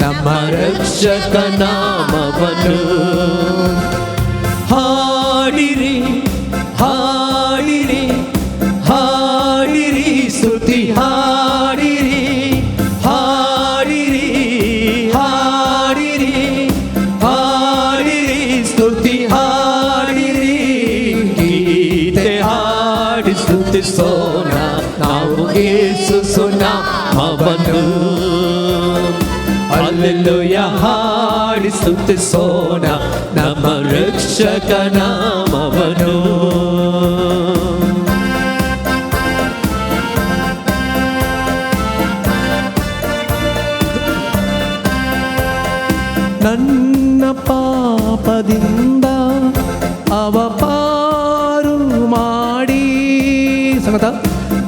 ನಮ್ಮ ರಕ್ಷಕ ನಾಮವನ್ನು. ಹಾಡಿರಿ ಹಾಡಿರಿ ಹಾಡಿರಿ ಸ್ತುತಿ ಹಾಡಿರಿ ಹಾಡಿರಿ ಹಾಡಿರಿ ಹಾಡಿರಿ ಸ್ತುತಿ ಹಾಡಿರಿ. ಗೀತೆ ಹಾಡಿ ಸ್ತುತಿಸೋಣ ನಾವು ಯೇಸು ಸುನಾಮವನ್ನು, ಹಲ್ಲೆಲೂಯ ಹಾಡಿ ಸ್ತುತಿಸೋಣ ನಮ್ಮ ರಕ್ಷಕ ನಾಮವನ್ನು. ನನ್ನ ಪಾಪದಿಂದ ಅವ ಪಾರು ಮಾಡಿ ಸಂಗತ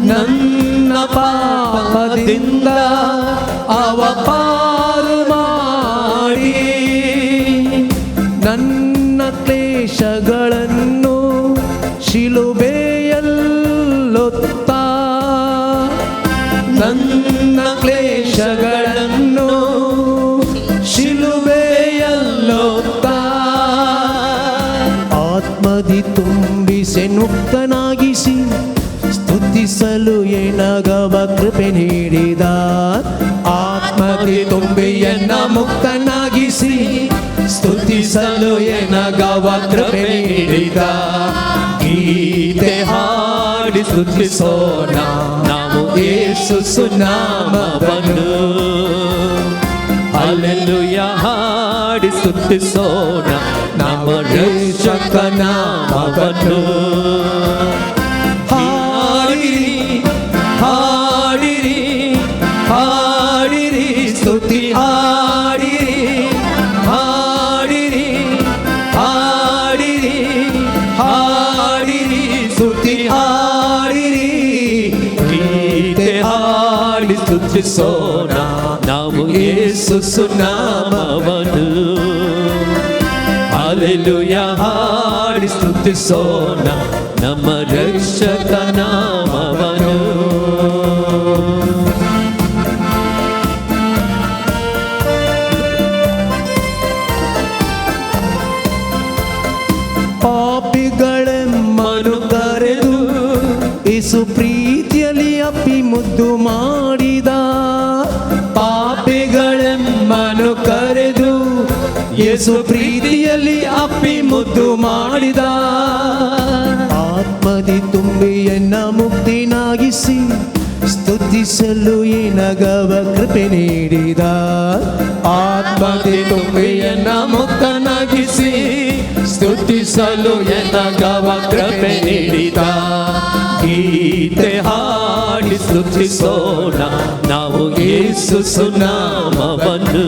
ನನ್ನ ಪಾಪದಿಂದ ಅವ ಪಾರು ಮಾಡಿ ನನ್ನ ಕ್ಲೇಶಗಳನ್ನು ಶಿಲುಬೆಯಲ್ಲೊತ್ತ ನನ್ನ ಕ್ಲೇಶಗಳನ್ನು ಶಿಲುಬೆಯಲ್ಲೊತ್ತ ಆತ್ಮದಿ ತುಂಬಿಸೆ ಮುಕ್ತನಾಗಿಸಿ ಸ್ತುತಿಸಲು ಎನಗವ ಕೃಪೆ ನೀಡಿದ. ಆತ್ಮದಿ ತುಂಬಿಯನ್ನ ಮುಕ್ತನಾಗಿಸಿ ಸ್ತುತಿಸಲು ಎನಗವ ಕೃಪೆ ನೀಡಿದ. ಗೀತೆ ಹಾಡಿ ಸ್ತುತಿಸೋಣ ನಾವು ಯೇಸು ಸುನಾಮವನ್ನು. ಹಲ್ಲೆಲೂಯ ಹಾಡಿ ಸ್ತುತಿಸೋಣ ನಮ್ಮ ರಕ್ಷಕ ನಾಮವನ್ನು. ಹಾಡಿರಿ ಹಾಡಿರಿ ಹಾಡಿರಿ ಸ್ತುತಿ ಹಾಡಿರಿ ಹಾಡಿರಿ ಹಾಡಿರಿ ಹಾಡಿರಿ ಸ್ತುತಿ ಹಾಡಿರಿ. ಗೀತೆ ಹಾಡಿ ಸ್ತುತಿಸೋಣ ನಾವು ಯೇಸು ಸುನಾಮವನ್ನು. ಹಲ್ಲೆಲೂಯ ಹಾಡಿ ಸ್ತುತಿಸೋಣ ನಮ್ಮ ರಕ್ಷಕ ನಾಮವನ್ನು. ಪಾಪಿಗಳೆಮ್ಮನು ಕರೆದು ಯೇಸು ಪ್ರೀತಿಯಲ್ಲಿ ಅಪ್ಪಿ ಮುದ್ದು ಮಾಡಿದ. ಪಾಪಿಗಳೆಮ್ಮನು ಕರೆದು ಯೇಸು ಪ್ರೀತಿಯಲ್ಲಿ ಅಪ್ಪಿ ಮುದ್ದು ಮಾಡಿದ. ಆತ್ಮದಿ ತುಂಬಿಯನ್ನ ಮುಕ್ತಿನಾಗಿಸಿ ಸ್ತುತಿಸಲು ಎನಗವ ಕೃಪೆ ನೀಡಿದ. ಆತ್ಮದಿ ತುಂಬಿಯನ್ನ ಮುಕ್ತನಾಗಿಸಿ ಸ್ತುತಿಸಲು ಎನಗವ ಕೃಪೆ ನೀಡಿದ. ಗೀತೆ ಹಾಡಿ ಸ್ತುತಿಸೋಣ ನಾವು ಯೇಸು ಸುನಾಮವನ್ನು.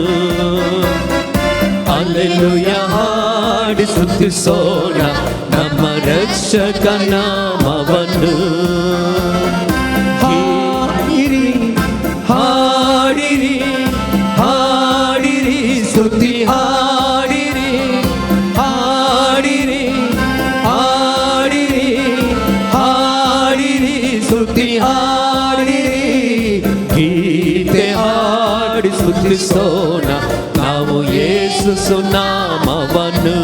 ಹಲ್ಲೆಲೂಯ ಹಾಡಿ ಸ್ತುತಿಸೋಣ ನಮ್ಮ ರಕ್ಷಕ ನಾಮವನ್ನು. ಹಾಡಿರಿ ಹಾಡಿರಿ ಹಾಡಿರಿ ಸ್ತುತಿ ಹಾಡಿರಿ ಹಾಡಿರಿ ಹಾಡಿರಿ ಹಾಡಿರಿ ಸ್ತುತಿ ಹಾಡಿರಿ. ಗೀತೆ ಹಾಡಿ ಸ್ತುತಿಸೋಣ ನಾವು ಯೇಸು ಸುನಾಮವನ್ನು.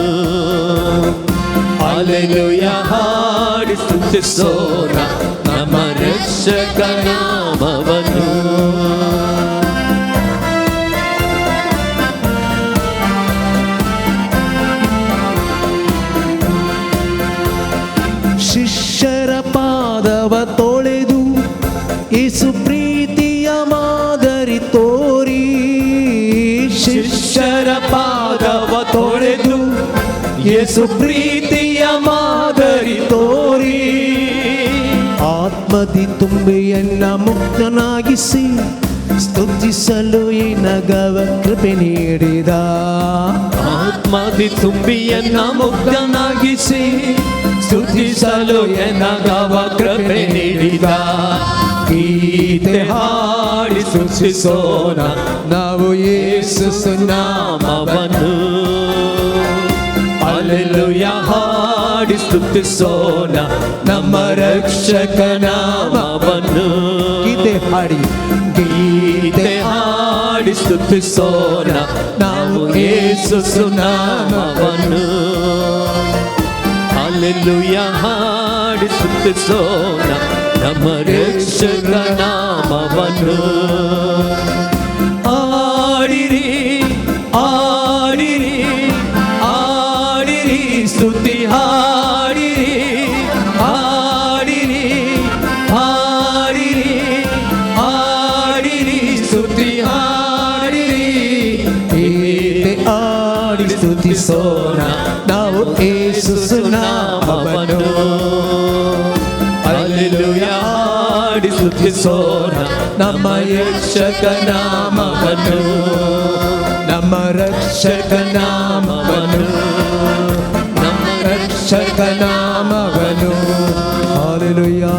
ಹಲ್ಲೆಲೂಯ ಹಾಡಿ ಸ್ತುತಿಸೋಣ ನಮ್ಮ ರಕ್ಷಕ ನಾಮವನ್ನು. ಶಿಷ್ಯರ ಪಾದವ ತೊಳೆದು ಯೇಸು ಪ್ರೀತಿಯ ಮಾದರಿ ತೋರಿ. ಶಿಷ್ಯರ ಪಾದವ ತೊಳೆದು ಯೇಸು ಪ್ರೀತಿಯ ಮಾದರಿ ತೋರಿ. ಆತ್ಮದಿ ತುಂಬಿಯನ್ನ ಮುಕ್ತನಾಗಿಸಿ ಸ್ತುತಿಸಲು ಎನಗವ ಕೃಪೆ ನೀಡಿದ. ಆತ್ಮದಿ ತುಂಬಿಯನ್ನ ಮುಕ್ತನಾಗಿಸಿ ಸ್ತುತಿಸಲು ಎನಗವ ಕೃಪೆ ನೀಡಿದ. ಗೀತೆ ಹಾಡಿ ಸ್ತುತಿಸೋಣ ನಾವು ಯೇಸು ಸುನಾಮವನ್ನು. ಹಲ್ಲೆಲೂಯ ಹಾಡಿ ಸ್ತುತಿಸೋಣ ನಮ್ಮ ರಕ್ಷಕ ನಾಮವನ್ನು. ಗೀತೆ ಹಾಡಿ ಗೀತೆ ಹಾಡಿ ಸ್ತುತಿಸೋಣ ನಾವು ಯೇಸು ಸುನಾಮವನ್ನು. ಹಲ್ಲೆಲೂಯ ಹಾಡಿ ಸ್ತುತಿಸೋಣ ನಮ್ಮ ರಕ್ಷಕ ನಾಮವನ್ನು. ಹಾಡಿರಿ ಹಾಡಿರಿ ಹಾಡಿರಿ ಸ್ತುತಿ ಹಾಡಿರಿ ಹಾಡಿರಿ ಹಾಡಿರಿ ಹಾಡಿರಿ ಸ್ತುತಿ ಹಾಡಿರಿ. ಗೀತೆ ಹಾಡಿ ಸ್ತುತಿಸೋಣ ನಾವು ಯೇಸು ಸುನಾಮವನ್ನು. ಹಲ್ಲೆಲೂಯ ಹಾಡಿ ಸ್ತುತಿಸೋಣ ನಮ್ಮ ರಕ್ಷಕ ನಾಮವನ್ನು. ನಮ್ಮ ರಕ್ಷಕ ನಾಮವನ್ನು. ನಮ್ಮ ರಕ್ಷಕ ನಾಮವನ್ನು. Hallelujah.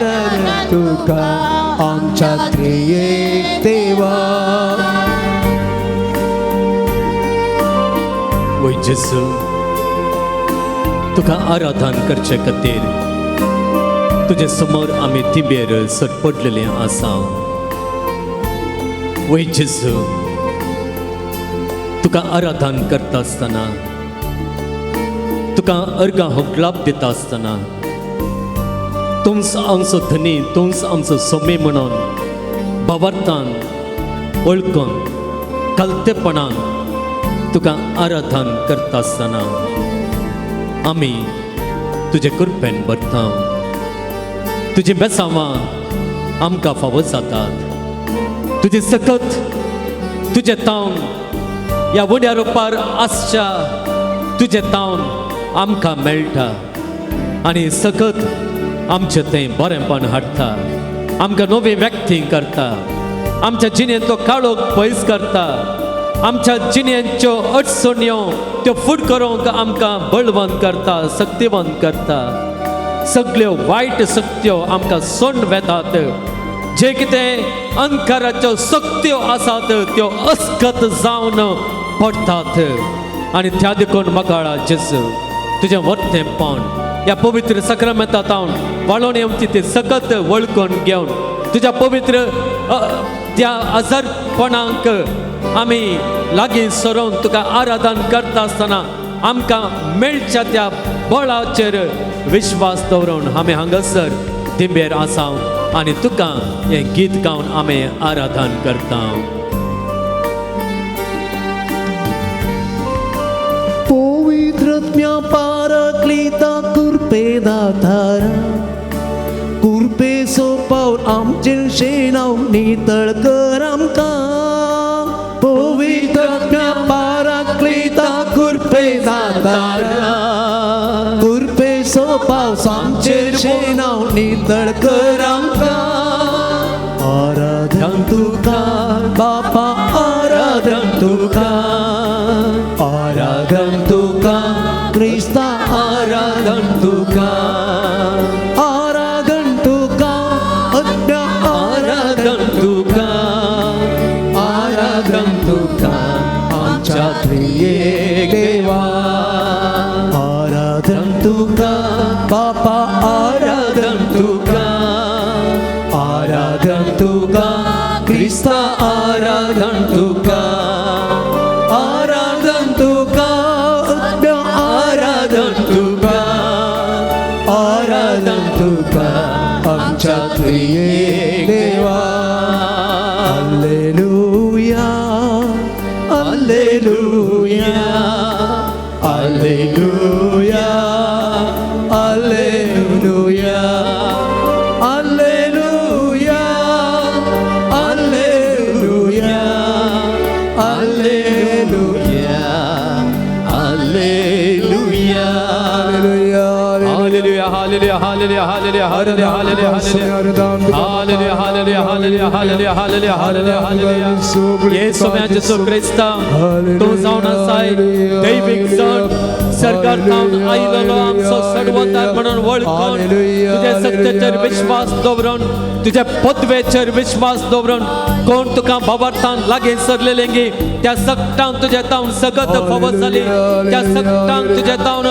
आराधन तुका आमच्या त्रियेक देवा. वय जेजू, तुका आराधन करचे खातीर तुजे समोर आमी तिबेर सरपडलेले आसा. वय जेजू, तुका आराधन करता आसतना, तुका अर्गां होगलाप दिता आसतना, तूंच आमचो धनी, तूंच आमचो सोमी म्हणून भावार्थान वळखून कलतेपणान तुका आराधन करता आसतना आमी तुजे कृपेन भरता. तुजी बेसांवां आमकां फावो जातात. तुजी सकत तुजें तावन ह्या उण्या रुपार आसच्या तुजें तावन आमकां मेळटा आनी सकत आमचें तें बरेंपण हाडटा, आमकां नवी व्यक्ती करता, आमच्या जिणेंतलो काळोख पयस करता, आमच्या जिणेंच्यो अडचण्यो त्यो फुड करूंक आमकां बळवंत करता, शक्तिवंत करता. सगळ्यो वायट शक्त्यो आमकां सोंड वेतात. जे कितें अंधकाराच्यो शक्त्यो आसात त्यो अस्कत जावन पडटात. आनी त्या देखून मकाळा जेजू, तुजें वर्तेंपण ह्या पवित्र सक्रामेंता तावन वाळोवन येवची ती सकत वळखून घेवन तुज्या पवित्र त्या आजारपणाक आमी लागीं सरोवन तुका आराधन करता आसतना आमकां मेळच्या त्या बळाचेर विश्वास दवरून आमी हांगासर दिंबेर आसा आनी तुका हें गीत गावन आमी आराधन करता. पवित्रत्म्या पाराक्लिता कृपे दातारा, कृपेचो पावर आमचेर शेणाव नितळ कर आमकां. पवित्रत्म्या पाराक्लिता कृपे दातारा, कृपेचो पावस आमचेर शेणाव नितळ कर आमकां. आराधन तुका बापा, आराधन तुका, आराधन तुका क्रिस्ता, आराधन तुका, आराधन तुका अज्ञा, आराधन तुका, आराधन तुका आमच्या त्रियेक देवा. आराधन तुका बापा, आराधन तुका, आराधन तुका क्रिस्ता, आराधन तुका, आराधन तुका अज्ञा, आराधन तुका, आराधन तुका आमच्या त्रियेक देवा. Hallelujah, hallelujah, hallelujah, hallelujah, hallelujah, hallelujah, hallelujah, hallelujah. Hallelujah, hallelujah, hallelujah, hallelujah, hallelujah, hallelujah, hallelujah, hallelujah, hallelujah, hallelujah, hallelujah, hallelujah, hallelujah. Yesu जेसू क्रिस्ता, तूं जावन आसाय दैवीक जण, सरकार तावन आयिल्लो आमचो सडवतार म्हणून वळखून तुज्या सत्याचेर विश्वास दवरून, तुज्या पदवेचेर विश्वास दवरून कोण तुका भावार्थान लागीं सरलेले गी त्या सगटांक तुज्या तावन सगत फावो जाली, त्या सगटांक तुज्या तावन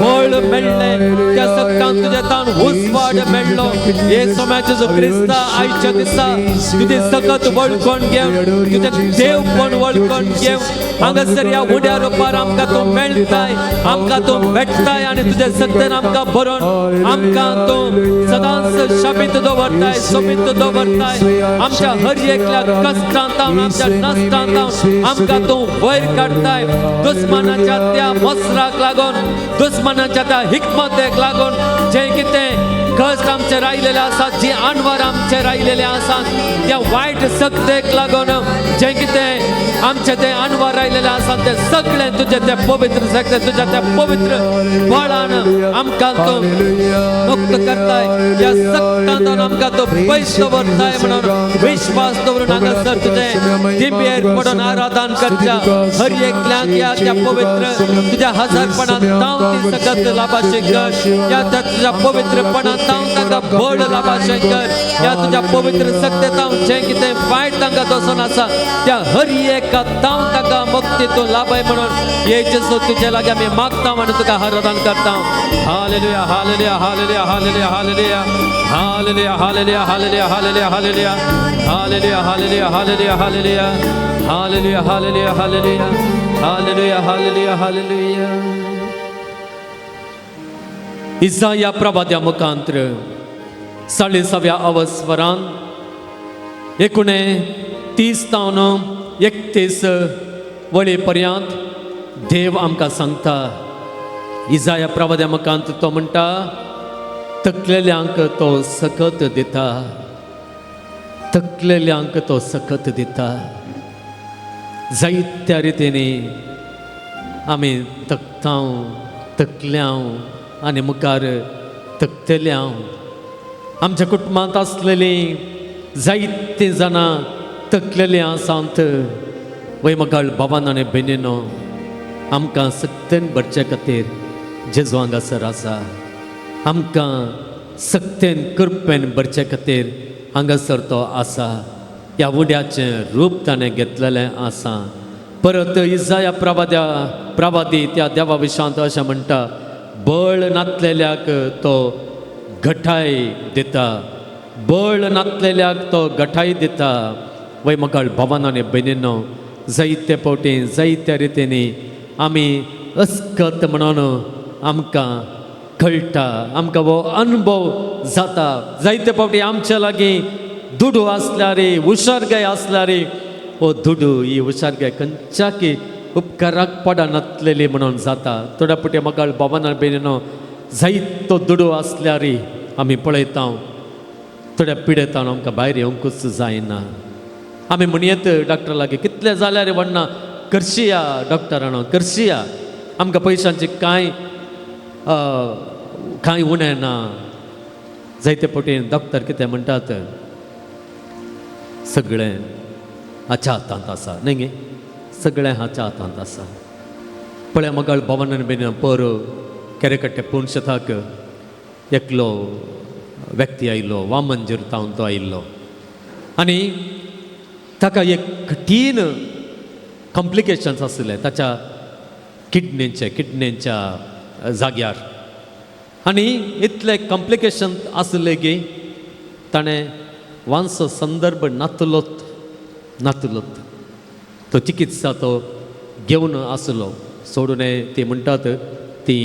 बळ मेळ्ळें, त्या सगटांक तुज्या तावन उजवाड मेळ्ळो. येसू जेजू क्रिस्ता, आयच्या दिसा तुजी सकत वळखून घेवन, तुजें देवपण वळखून घेवन हांगासर ह्या उड्या रुपार आमकां तूं मेळटाय, आमकां तूं भेटताय आनी तुज्या सत्यान आमकां भरून आमकां तूं सदांच शाबीत दवरताय, सोबीत दवरताय. आमच्या हर एकल्या कश्टांत, आमच्या नश्टांत आमकां तूं वयर काडटाय. दुस्मानाच्या त्या मसराक लागून, दुस्मानाच्या त्या हिकमतेक लागून जें कितें कश्ट आमचे राहिलेले आसात, जी आनवार आमचे राहिलेले आसात, त्या वायट शक्तेक लागून जें कितें आमचे ते आनवार राहिलेले आसात ते सगळें तुज्या त्या पवित्र शक्ते, तुज्या त्या पवित्र बळान आमकां तूं मुक्त करताय त्या सक्तांतून आमकां तो पयस दवरताय म्हणून विश्वास दवरून हांगासर तुजें दिव्येर पडून आराधन करच्या हर एकल्याक ह्या त्या पवित्र तुज्या हजारपणान तांव ती सकत लाभाशें कर ह्या त्या तुज्या पवित्रपणान तांव तांकां बळ लाभाशें कर ह्या तुज्या पवित्र सक्ते तांव जें कितें वायट तांकां दसून आसा त्या हर एका तांव तांकां मुक्तीतून लाभाय म्हणून हे जेजू तुजे लागीं आमी मागता आनी तुका आराधन करता. Hallelujah hallelujah hallelujah hallelujah hallelujah hallelujah hallelujah hallelujah hallelujah hallelujah hallelujah hallelujah hallelujah hallelujah hallelujah hallelujah hallelujah hallelujah hallelujah hallelujah. इजाया प्रवाद्या मुखांत्र 40व्या अवस्वरान 29 तावन 31 वळी पर्यंत देव आमकां सांगता. इजाया प्रवाद्या मुखांत तो म्हणटा तकलेल्यांक तो सकत दिता, तकलेल्यांक तो सकत दिता. जायत्या रितीनी आमी तकतांव तकल्यांव आनी मुखार तकतल्यांव. आमच्या कुटुंबांत आसलेलीं जायतीं जाणां तकलेलीं आसात. वय मगाळ बाबान आनी भयणीनो आमकां सक्तेन भरचे खातीर जेजू हांगासर आसा. आमकां सक्तेन कृपेन भरचे खातीर हांगासर तो आसा. ह्या उड्याचें रूप ताणें घेतलेलें आसा. परत इजाया प्रवादी त्या देवा विशांत अशें म्हणटा बळ नातलेल्याक तो घटाय दिता, बळ नातलेल्याक तो घटाय दिता. वय मगाळ भावान आनी भयणीनो जायते फावटी जायत्या रितींनी आमी अस्कत म्हणून आमकां कळटा, आमकां हो अनुभव जाता. जायते फावटी आमच्या लागीं दुडू आसल्यार हुशारगाय आसल्यार हो दुडू ही हुशारगाय खंयच्याकी उपकाराक पडनातलेली म्हणून जाता. थोड्या फावटी मगाळ बाबान भयणीनो जायतो दुडू आसल्यार आमी पळयता थोड्या पिडेतान आमकां भायर येवंकूच जायना. आमी म्हणयेत डॉक्टर लागीं कितले जाल्यार वण्णा करशिया डॉक्टरान करशिया, आमकां पयशांची कांय कांय उणें ना. जायते फावटी डॉक्टर कितें म्हणटात सगळें हाच्या हातांत आसा न्ही गे, सगळें हाच्या हातांत आसा. पळय मगाळ भवान बेन पर केरेकट्टे पुणशेताक एकलो व्यक्ती आयलो, वामनजीर तावन तो आयिल्लो आनी ताका एक कठीण कॉम्प्लिकेशन्स आसले ताच्या किडनेच्या जाग्यार. आनी इतले कॉम्प्लिकेशन आसले की ताणें वांचो संदर्भ नातलोत तो चिकित्सा तो घेवन आसलो. सोडून ती म्हणटात ती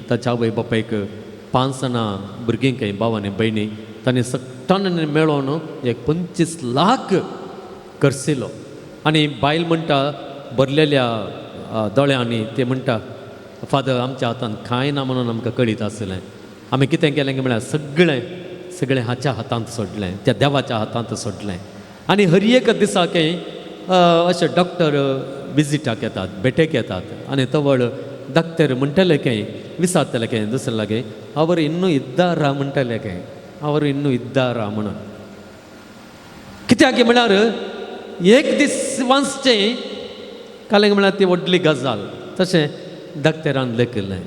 ताच्या आवय बापायक 5 जाणां भुरगीं खंय भाव आनी भयणी ताणें सगटान मेळोवन एक 25 लाख खर्चिलो. आनी बायल म्हणटा भरलेल्या दोळ्यांनी ते म्हणटा फादर आमच्या हातान कांय ना म्हणून आमकां कळीत आसलें. आमी कितें केलें की म्हळ्यार सगळें सगळें हाच्या हातांत सोडलें, त्या देवाच्या हातांत सोडलें. आनी हर एक दिसाक अशे डॉक्टर विजिटाक येतात, भेटेक येतात आनी तवळ डॉक्टर म्हणटले काय विचारतले काय दुसरे लागीं our इन्नू इद्दारा म्हणटले काय our इन्नू इद्दारा म्हणून. कित्याक म्हळ्यार एक दीस वाचचें कालें म्हळ्यार ती व्हडली गजाल तशें डॉक्टरान लेखिल्लें.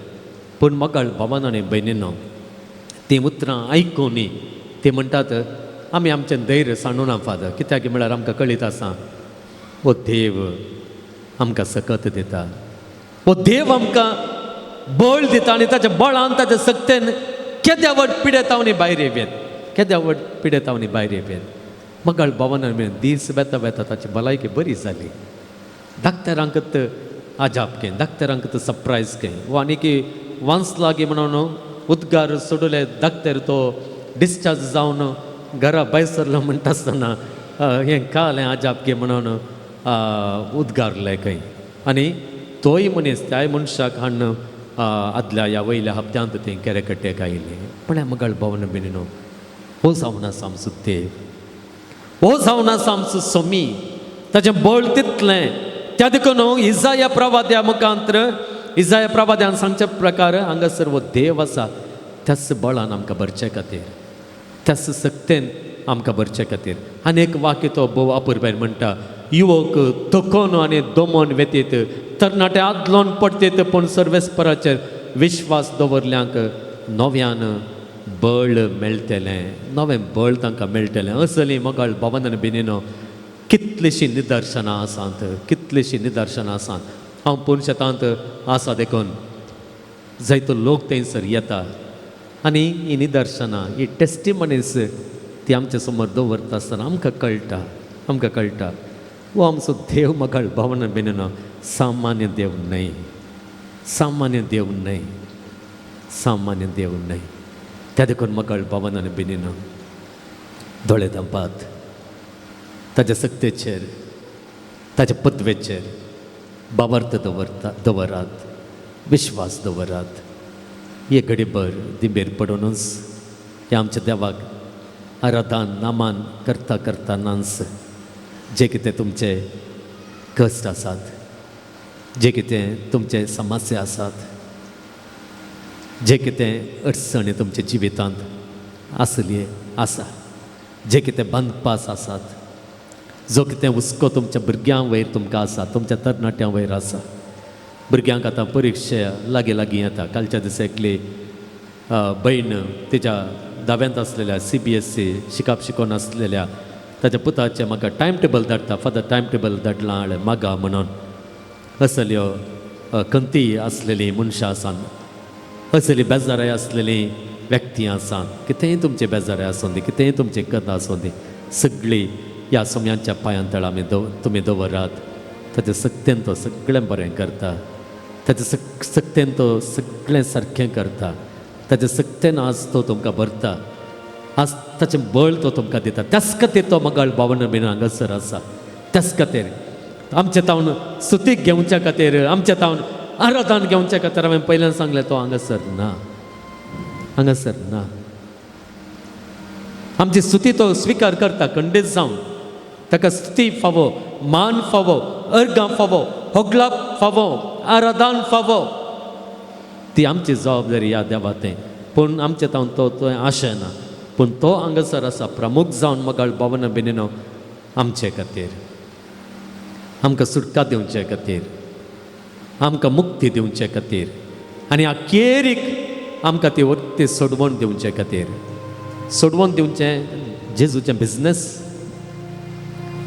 पूण मगाळ बाबान आनी भयणीनो तीं उतरां आयकून ती म्हणटात आमी आमचें धैर्य सांडूना फादर, कित्याक म्हळ्यार आमकां कळीत आसा हो देव आमकां सकत दिता, हो देव आमकां बळ दिता आनी ताच्या बळान ताच्या सक्तेन केद्या व्हड पिडेतावनी भायर येवयेत, केद्या व्हड पिडेतावनी भायर येवयेत. मगाळ बाबान दीस वेता वेता ताची भलायकी बरी जाली. डाक्टरांक अजाप कें, डाक्टरांक सरप्रायज कें. वो आनी की वांस लागीं म्हणून उदगार सोडले डाक्टर तो डिस्चार्ज जावन घरा भायर सरलो म्हणटा आसतना हें कालें अजाप कें म्हणून उदगारलें खंय. आनी तोय मनीस त्याय मनशाक हाडून आदल्या ह्या वयल्या हप्त्यांत तें केरेकट्टेक आयलें. पण मगाळ बावन बेनीनो हो जावन आसा आमचो देव, हो जावन आसा आमचो सोमी, ताचें बळ तितलें. त्या देखून इजाया प्रवाद्या मुखांत्र इजाया प्रवाद्यान सांगचे प्रकार हांगासर हो देव आसा त्याच बळान आमकां भरचे खातीर, त्याच सक्तेन आमकां भरचे खातीर. आनी एक वाक्य तो भोव अपुरबायेन म्हणटा, युवक थकोन आनी दमोन वेतीत, तरणाटे आदलोन पडतीत, पूण सर्वेस्पराचेर विश्वास दवरल्यांक नव्यान बळ मेळटलें, नवें बळ तांकां मेळटलें. असली मगाळ भावन आनी भयणीनो कितलीशीं निदर्शनां आसात, कितलीशीं निदर्शनां आसात. हांव पूर्ण शेतांत आसा देखून जायतो लोक थंयसर येता आनी ही निदर्शनां, ही टेस्टिमनीज ती आमच्या समोर दवरता आसतना आमकां कळटा, आमकां कळटा हो आमचो देव मगाळ भावन भयणीनो सामान्य देव न्हय, सामान्य देव न्हय, सामान्य देव न्हय. त्या देखून मगाळ भावन आनी भयणीनो दोळे धांपात, ताच्या सक्तेचेर, ताच्या पदवेचेर बाबार्थ दवरता दवरात, विश्वास दवरात. हे घडीभर दिंबेर पडूनच ह्या आमच्या देवाक आराधन नामान करता करतानाच जे कितें तुमचे कश्ट आसात, जे कितें तुमचे समस्या आसात, जे कितें अडचणी तुमच्या जिवितांत आसली आसा, जे कितें बांदपास आसात, जो कितें हुस्को तुमच्या भुरग्यां वयर तुमकां आसा, तुमच्या तरणाट्यां वयर आसा. भुरग्यांक आतां परिक्षा लागीं लागीं येता. कालच्या दिसा एकली भयण तिच्या धाव्यांत आसलेल्या CBSE शिकाप शिकोवन आसलेल्या ताच्या पुताचें म्हाका टायम टेबल धाडटा, फादर टायम टेबल धाडलां हांवें मागा म्हणून. असल्यो खंती आसलेलीं मनशां आसात, असली बेजाराय आसलेलीं व्यक्ती आसात. कितेंय तुमचें बेजाराय आसूं दी, कितेंय तुमचें कथा आसूं दी, सगळीं ह्या सोम्यांच्या पांयां तळा आमी तुमी दवरात. ताच्या सक्तेन तो सगळें बरें करता, ताच्या सक्तेन तो सगळें सारकें करता, ताच्या सक्तेन आज तो तुमकां भरता, आज ताचें बळ तो तुमकां दिता. त्याच खातीर तो मगाळ भावन बीन हांगासर आसा. त्याच खातीर आमच्या तावन स्तुतीक घेवच्या खातीर, आमच्या तावन आराधन घेवच्या खातीर हांवें पयल्यान सांगलें तो हांगासर ना, हांगासर ना. आमची स्तुती तो स्विकार करता खंडीत जावन. ताका स्तुती फावो, मान फावो, अर्गां फावो, होगलाप फावो, आराधन फावो. ती आमची जबाबदारी ह्या देवा तें. पूण आमचे तावन तो थंय आशेना, पूण तो हांगासर आसा प्रमुख जावन मगाळ भावन भयणीनो आमचे खातीर, आमकां सुटका दिवचे खातीर, आमकां मुक्ती दिवचे खातीर, आनी अखेरीक आमकां ती वरती सोडवण दिवचे खातीर. सोडवण दिवचें जेजूचें बिजनस,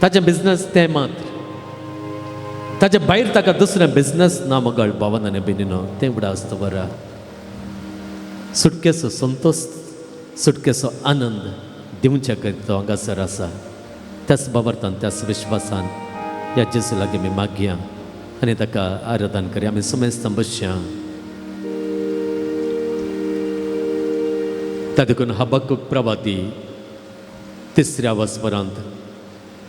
ताचें बिजनस तें मात्र, ताचे भायर ताका दुसरें बिजनस ना. मगाळ भावन आनी भयणीनो तें उगडास दवरा. सुटकेचो संतोश, सुटकेचो आनंद दिवचे खातीर तो हांगासर आसा. त्याच बाबर्तान, त्याच विश्वासान ह्या जेजू लागीं आमी मागया आनी ताका आराधन करया. आमी सुमेस्त बसया. त्या देखून हबक्कुक प्रवादी 3ऱ्या वसपरांत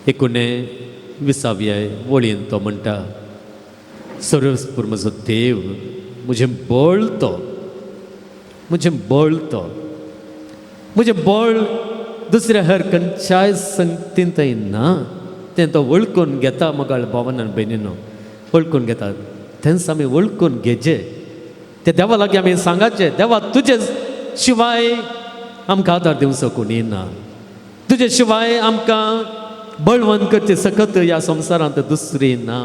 19व्या वळीन तो म्हणटा, सर्वस्पूर म्हजो देव म्हजें बळ तो, म्हजें बळ तो, म्हजें बळ दुसऱ्या हर खंयच्याय संगतीन थंय ना. तें तो वळखून घेता मगाळ भावन आनी भयणीनो, वळखून घेता. तेंच आमी वळखून घेचे, ते देवा लागीं आमी सांगाचें, देवा तुजे शिवाय आमकां आदार दिवचो कोणी ना, तुजे शिवाय आमकां बळवंत करचे सकत ह्या संवसारांत दुसरी ना,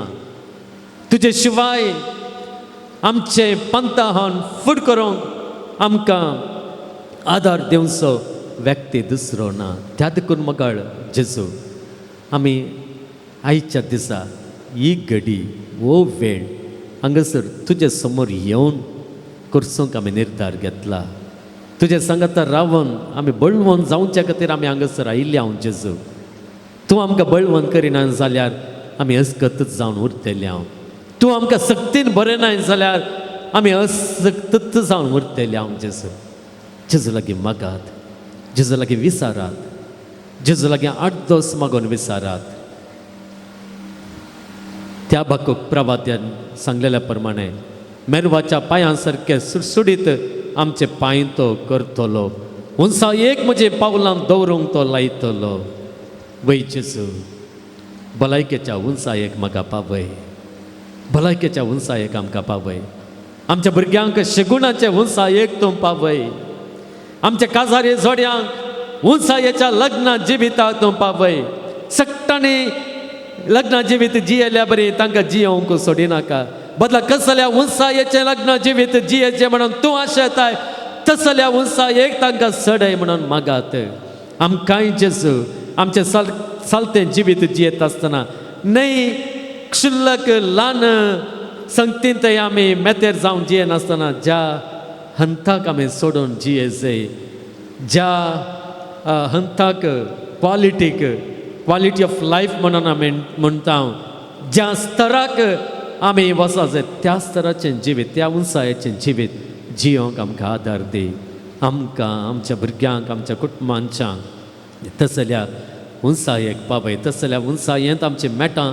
तुजे शिवाय आमचें पंथान फुड करूंक आमकां आदार दिवचो व्यक्ती दुसरो ना. त्या देखून मगाळ जेजू आमी आयच्या दिसा ही घडी हो वेळ हांगासर तुजे समोर येवन करसूंक आमी निर्धार घेतला. तुजे सांगाता रावन आमी बळवंत जावच्या खातीर आमी हांगासर आयिल्ले हांव जेजू. तूं आमकां बळवंत करिना जाल्यार आमी अस्कतच जावन उरतले हांव. तूं आमकां सक्तीन बरें नाय जाल्यार आमी असक्तच जावन उरतले हांव जेजू. जेजू लागीं मागात, जेजू लागीं विचारात, जेजू लागीं आठ दोस मागून विचारात. त्या बाकूक प्रवात्यान सांगलेल्या प्रमाणे मेरवाच्या पांयां सारके सुडसुडीत आमचे पांय तो करतलो, उंचा एक म्हजे पावलां दवरूंक तो लायतलो. वय जेजू भलायकेच्या उंचायेक म्हाका पावय, भलायकेच्या उंचायेक आमकां पावय, आमच्या भुरग्यांक शेगुणाचे उंचायेक तूं पावय. आमच्या काजारी जोड्यांक उंचायेच्या लग्न जिविताक तूं पावय. सट्टांनी लग्न जिवीत जियेल्या बरी तांकां जियोवंक सोडिनाका, बदला कसल्या उंचायेचें लग्न जिवीत जियेचें म्हणून तूं आशेताय तसल्या उंचायेक तांकां चडय म्हणून मागात. आमकांय जेजू आमचें सालतें जिवीत जियेत आसतना न्हय क्षुल्लक ल्हान संगतींत आमी मेतेर जावन जियेनासतना ज्या हंताक आमी सोडून जिये जाय, ज्या हंताक क्वालिटीक क्वालिटी ऑफ लायफ म्हणून आमी म्हणटा, ज्या स्तराक आमी वचो जाय त्या स्तराचें जिवीत, त्या उंचायेचें जिवीत जियोंक आमकां आदार दी. आमकां आमच्या भुरग्यांक आमच्या कुटुंबांच्या तसल्या उंचायेक पावय, तसल्या उंचायेंत आमची मेटां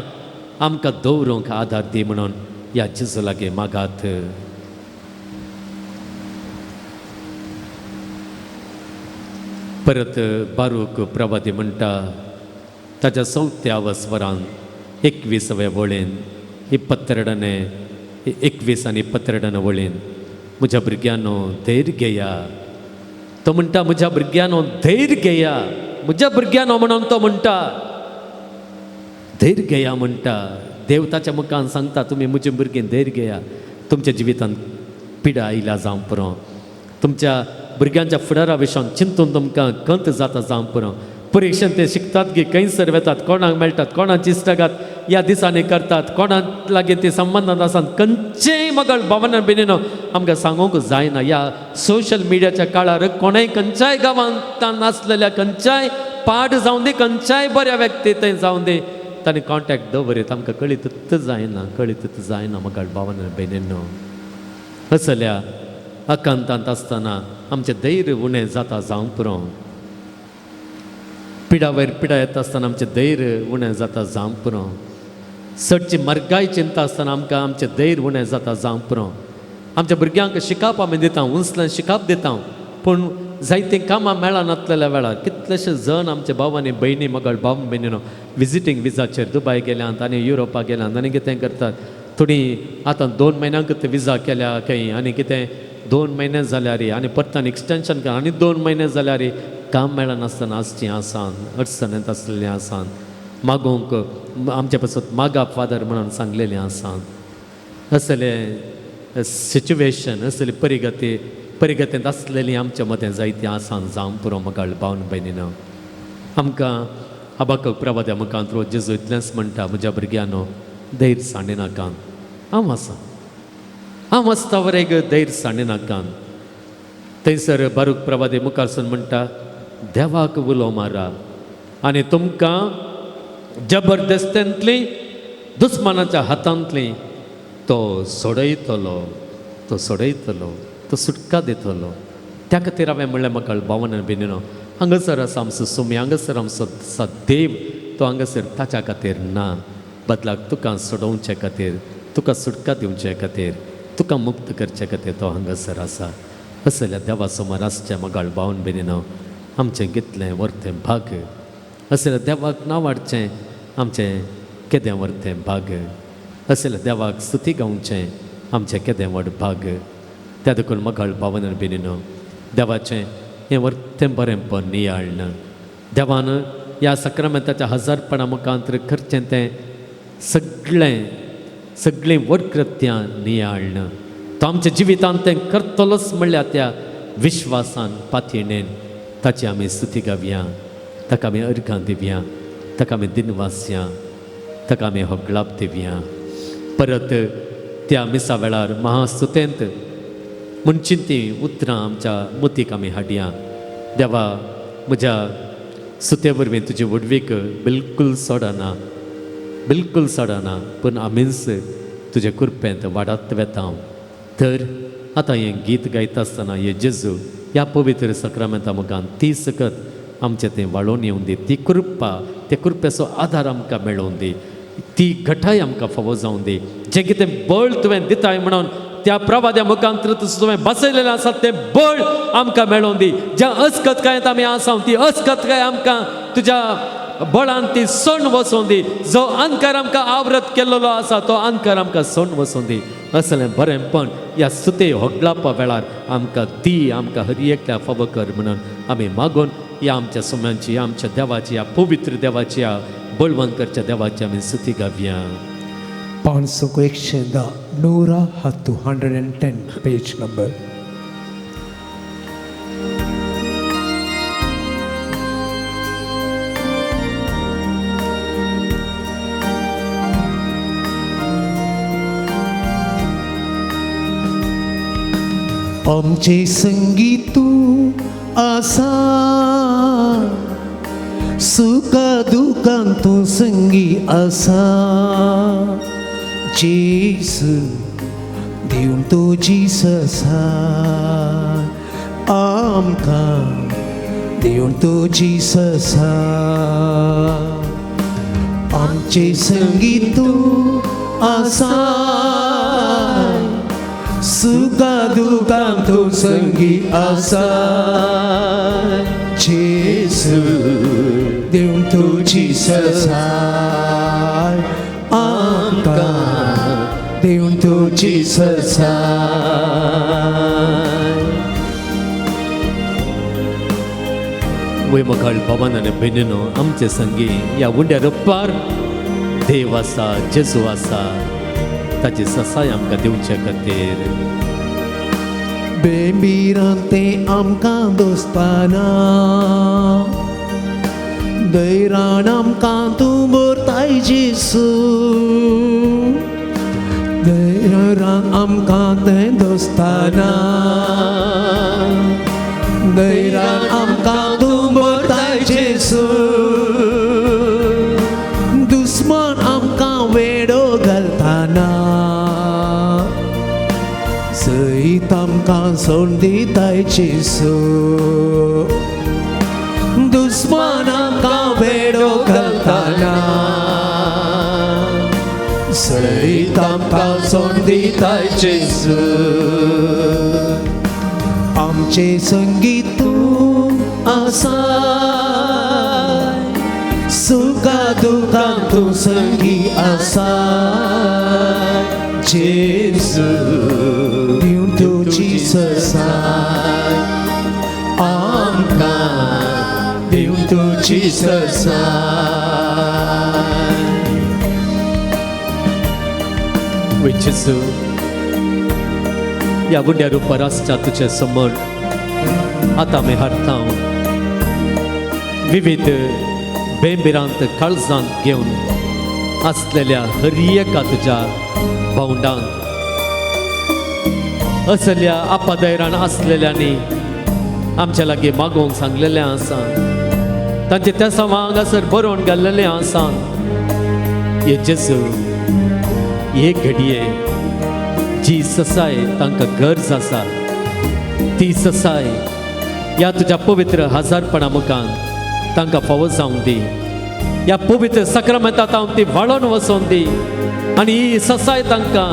आमकां दवरूंक आदार दी म्हणून ह्या जेजू लागीं मागात. परत बारूक प्रवादी म्हणटा ताच्या चवथ्या वस्वरान 21व्या वळेन 22 21 आनी 22 वळेन, म्हज्या भुरग्यांनो धैर्य घेया. तो म्हणटा म्हज्या भुरग्यांनो धैर्य घेया, म्हज्या भुरग्यांनो म्हणून तो म्हणटा धैर्य घेया म्हणटा. देव ताच्या मुखान सांगता तुमी म्हजे भुरगीं धैर्य घेया, तुमच्या जिवितांत पिडा आयल्या जावं पुरो, तुमच्या भुरग्यांच्या फुडारा विशयान चिंतून तुमकां कंत जाता जावं पुरो. परिक्षेंत ते शिकतात की खंयसर वेतात, कोणाक मेळटात, कोणाची इश्टागात ह्या दिसांनी करतात, कोणाक लागीं ती संबंदांत आसात, खंयचेय मगळ भावना बिनीनो आमकां सांगूंक जायना. ह्या सोशल मिडियाच्या काळार कोणेय खंयच्याय गांवांत नासलेल्या खंयच्याय पाड जावं दी, खंयच्याय बऱ्या व्यक्ती थंय जावं दी, तांणी कॉन्टॅक्ट दवरीत आमकां कळीतच जायना, कळीतच जायना मगळ भावना भयणींनो. असल्या आकांतांत आसतना आमचें धैर्य उणें जाता जावंक पुरो, पिडा वयर पिडा येता आसतना आमचें धैर्य उणें जाता जावंक पुरो, चडची मरगाय चिंता आसतना आमकां आमचें धैर्य उणें जाता जावंक पुरो. आमच्या भुरग्यांक शिकाप आमी दिता, उंचल्यान शिकाप दिता, पूण जायतीं कामां मेळनातलेल्या वेळार कितलेशे जण आमचे भाव आनी भयणी मगळ भाव भयणीनो विजिटींग विजाचेर दुबाय गेल्यात आनी युरोपाक गेल्यात आनी कितें करतात. थोडीं आतां 2 म्हयन्यांक ते विजा केल्या खंय आनी कितें 2 म्हयने जाल्यार आनी परतान एक्सटेंशन कर आनी 2 म्हयने जाल्यार काम मेळनासतना आसचीं आसान, अडचणेंत आसलेलीं आसान, मागूंक आमचे पासत मागा फादर म्हणून सांगलेलीं आसान. असलें सिच्युएशन, असली परिगती परिगतींत आसलेलीं आमच्या मदें जायतीं आसान जावं पुरो मगाळ भावन भयणीनो. आमकां आबाक प्रवाद्या मुखांत रोज जेजू इतलेंच म्हणटा, म्हज्या भुरग्यांनो धैर्य सांडिनाका, हांव आसा, हांव आसता वरेग धैर्य सांडिनाका. थंयसर बारूक प्रवादी मुखारसून म्हणटा देवाक उलो मारा आनी तुमकां जबरदस्तेंतली दुस्मानाच्या हातांतली तो सोडयतलो, तो सोडयतलो, तो सुटका दितलो. त्या खातीर हांवें म्हणलें म्हाका भावना भयणीनो, हांगासर आसा आमचो सुमी, हांगासर आमचो देव, तो हांगासर ताच्या खातीर ना, बदलाक तुका सोडोवचे खातीर, तुका सुटका दिवचे खातीर, तुका मुक्त करचे खातीर तो हांगासर आसा. असल्या देवा समोर आसचें मगाळ भावन भयणीनो आमचें कितलें वर्तें भाग, असल्या देवाक नांव हाडचें आमचें केदें वर्तें भाग, असल्या देवाक स्तुती गावचें आमचें केदें व्हड भाग. त्या देखून मगाळ भावन भयणीनो देवाचें हें वर्तें बरेंपण नियाळ्ण देवान ह्या सक्रामेंताच्या हजारपणा मुखांत करचें तें सगळें सगळीं व्हड कृत्यां नियाळ्ण तो आमच्या जिवितांत तें करतलोच म्हणल्यार त्या विश्वासान पातयेन ताची आमी स्तुती गावया, ताका आमी अर्घां दिवया, ताका आमी दिनवासया, ताका आमी होगळाप दिवया. परत त्या मिसा वेळार महास्तुतेंत म्हणची तीं उतरां आमच्या मतीक आमी हाडया. देवा म्हज्या सुते वरवीं तुजी व्हडवीक बिलकूल सोडना, बिलकूल सोडना, पूण आमीच तुजे कृपेंत वाडत वेता. तर आतां हें गीत गायता आसतना हे जेजू ह्या पवित्र सक्रामेंता मुखान ती सकत आमचें तें वाळोवन येवन दी, ती कृपा, त्या कृपेचो आदार आमकां मेळोवन दी, ती घटाय आमकां फावो जावन दी. जें कितें बळ तुवें दिताय म्हणून त्या प्रवाद्या मुखांत तुवें बसयलेलें आसा तें बळ आमकां मेळोवन दी. ज्या अस्कतकायेंत आमी आसा ती अस्कतकाय आमकां तुज्या बळान ती सण वचोवन दी. जो अंधकार आमकां आवरत केल्लो आसा तो अंधकार आमकां सण वचोवन दी. असलें बरेंपण ह्या सुते होगडापा वेळार आमकां दी, आमकां हर एकल्या फावो कर म्हणून आमी मागून ह्या आमच्या सोम्यांची, आमच्या देवाची, ह्या पवित्र देवाची, ह्या बळवंत करच्या देवाची आमी स्तुती गावया. 510, 110, 110 पेज नंबर. आमचे संगी तूं आसा, सुखा दुखान तूं संगी आसा. जेजू दिवन तुजी ससाय आमकां, दिवन तुजी ससाय. आमचे संगी तूं आसा, सुखा दुखान तूं संगी आसा. जेजू दिवन तुजी ससाय आमकां, दिवन तुजी ससाय. वय मकाळ भवन आनी भयणीनो, आमचे संगी ह्या उंड्या रुपार देव आसा, जेजू आसा, ताची ससाय आमकां दिवचे खातीर. बेंबिरान ते आमकां दोस्ताना, दैरान आमकां तूं भरताय जेजू. दैरान आमकां तें दोस्ताना, दैरान आमकां तूं भरताय जेजू. दुस्मान आमकां वेडो घालताना, सयत आमकां सोड दिताय जेजू. दुस्मान आमकां वेडो घालताना, सयत आमकां सोड दिताय जेजू. आमचे संगी तूं आसा, सुखा दुखान तूं संगी आसा. जेजू दिवन तुजी ससाय आमकां, दिवन तुजी ससाय. वय जेजू, ह्या उंड्या रुपार आसच्या तुजे समोर आतां आमी हाडटा विविध बेंबिरांत काळजांत घेवन आसलेल्या हर एका तुज्या भावंडांक, असल्या आपादैरान आसलेल्यांनी आमच्या लागीं मागोवंक सांगलेलें आसा, तांचे त्या हांगासर बरोवन घाल्लेलें आसा. हे जेजू, हे घडये जी ससाय तांकां गरज आसा ती ससाय ह्या तुज्या पवित्र हजारपणा मुखान तांकां फावो जावंक दी. ह्या पवित्र सक्रामेंतात हांव ती वाळोन वचोन दी आनी ही ससाय तांकां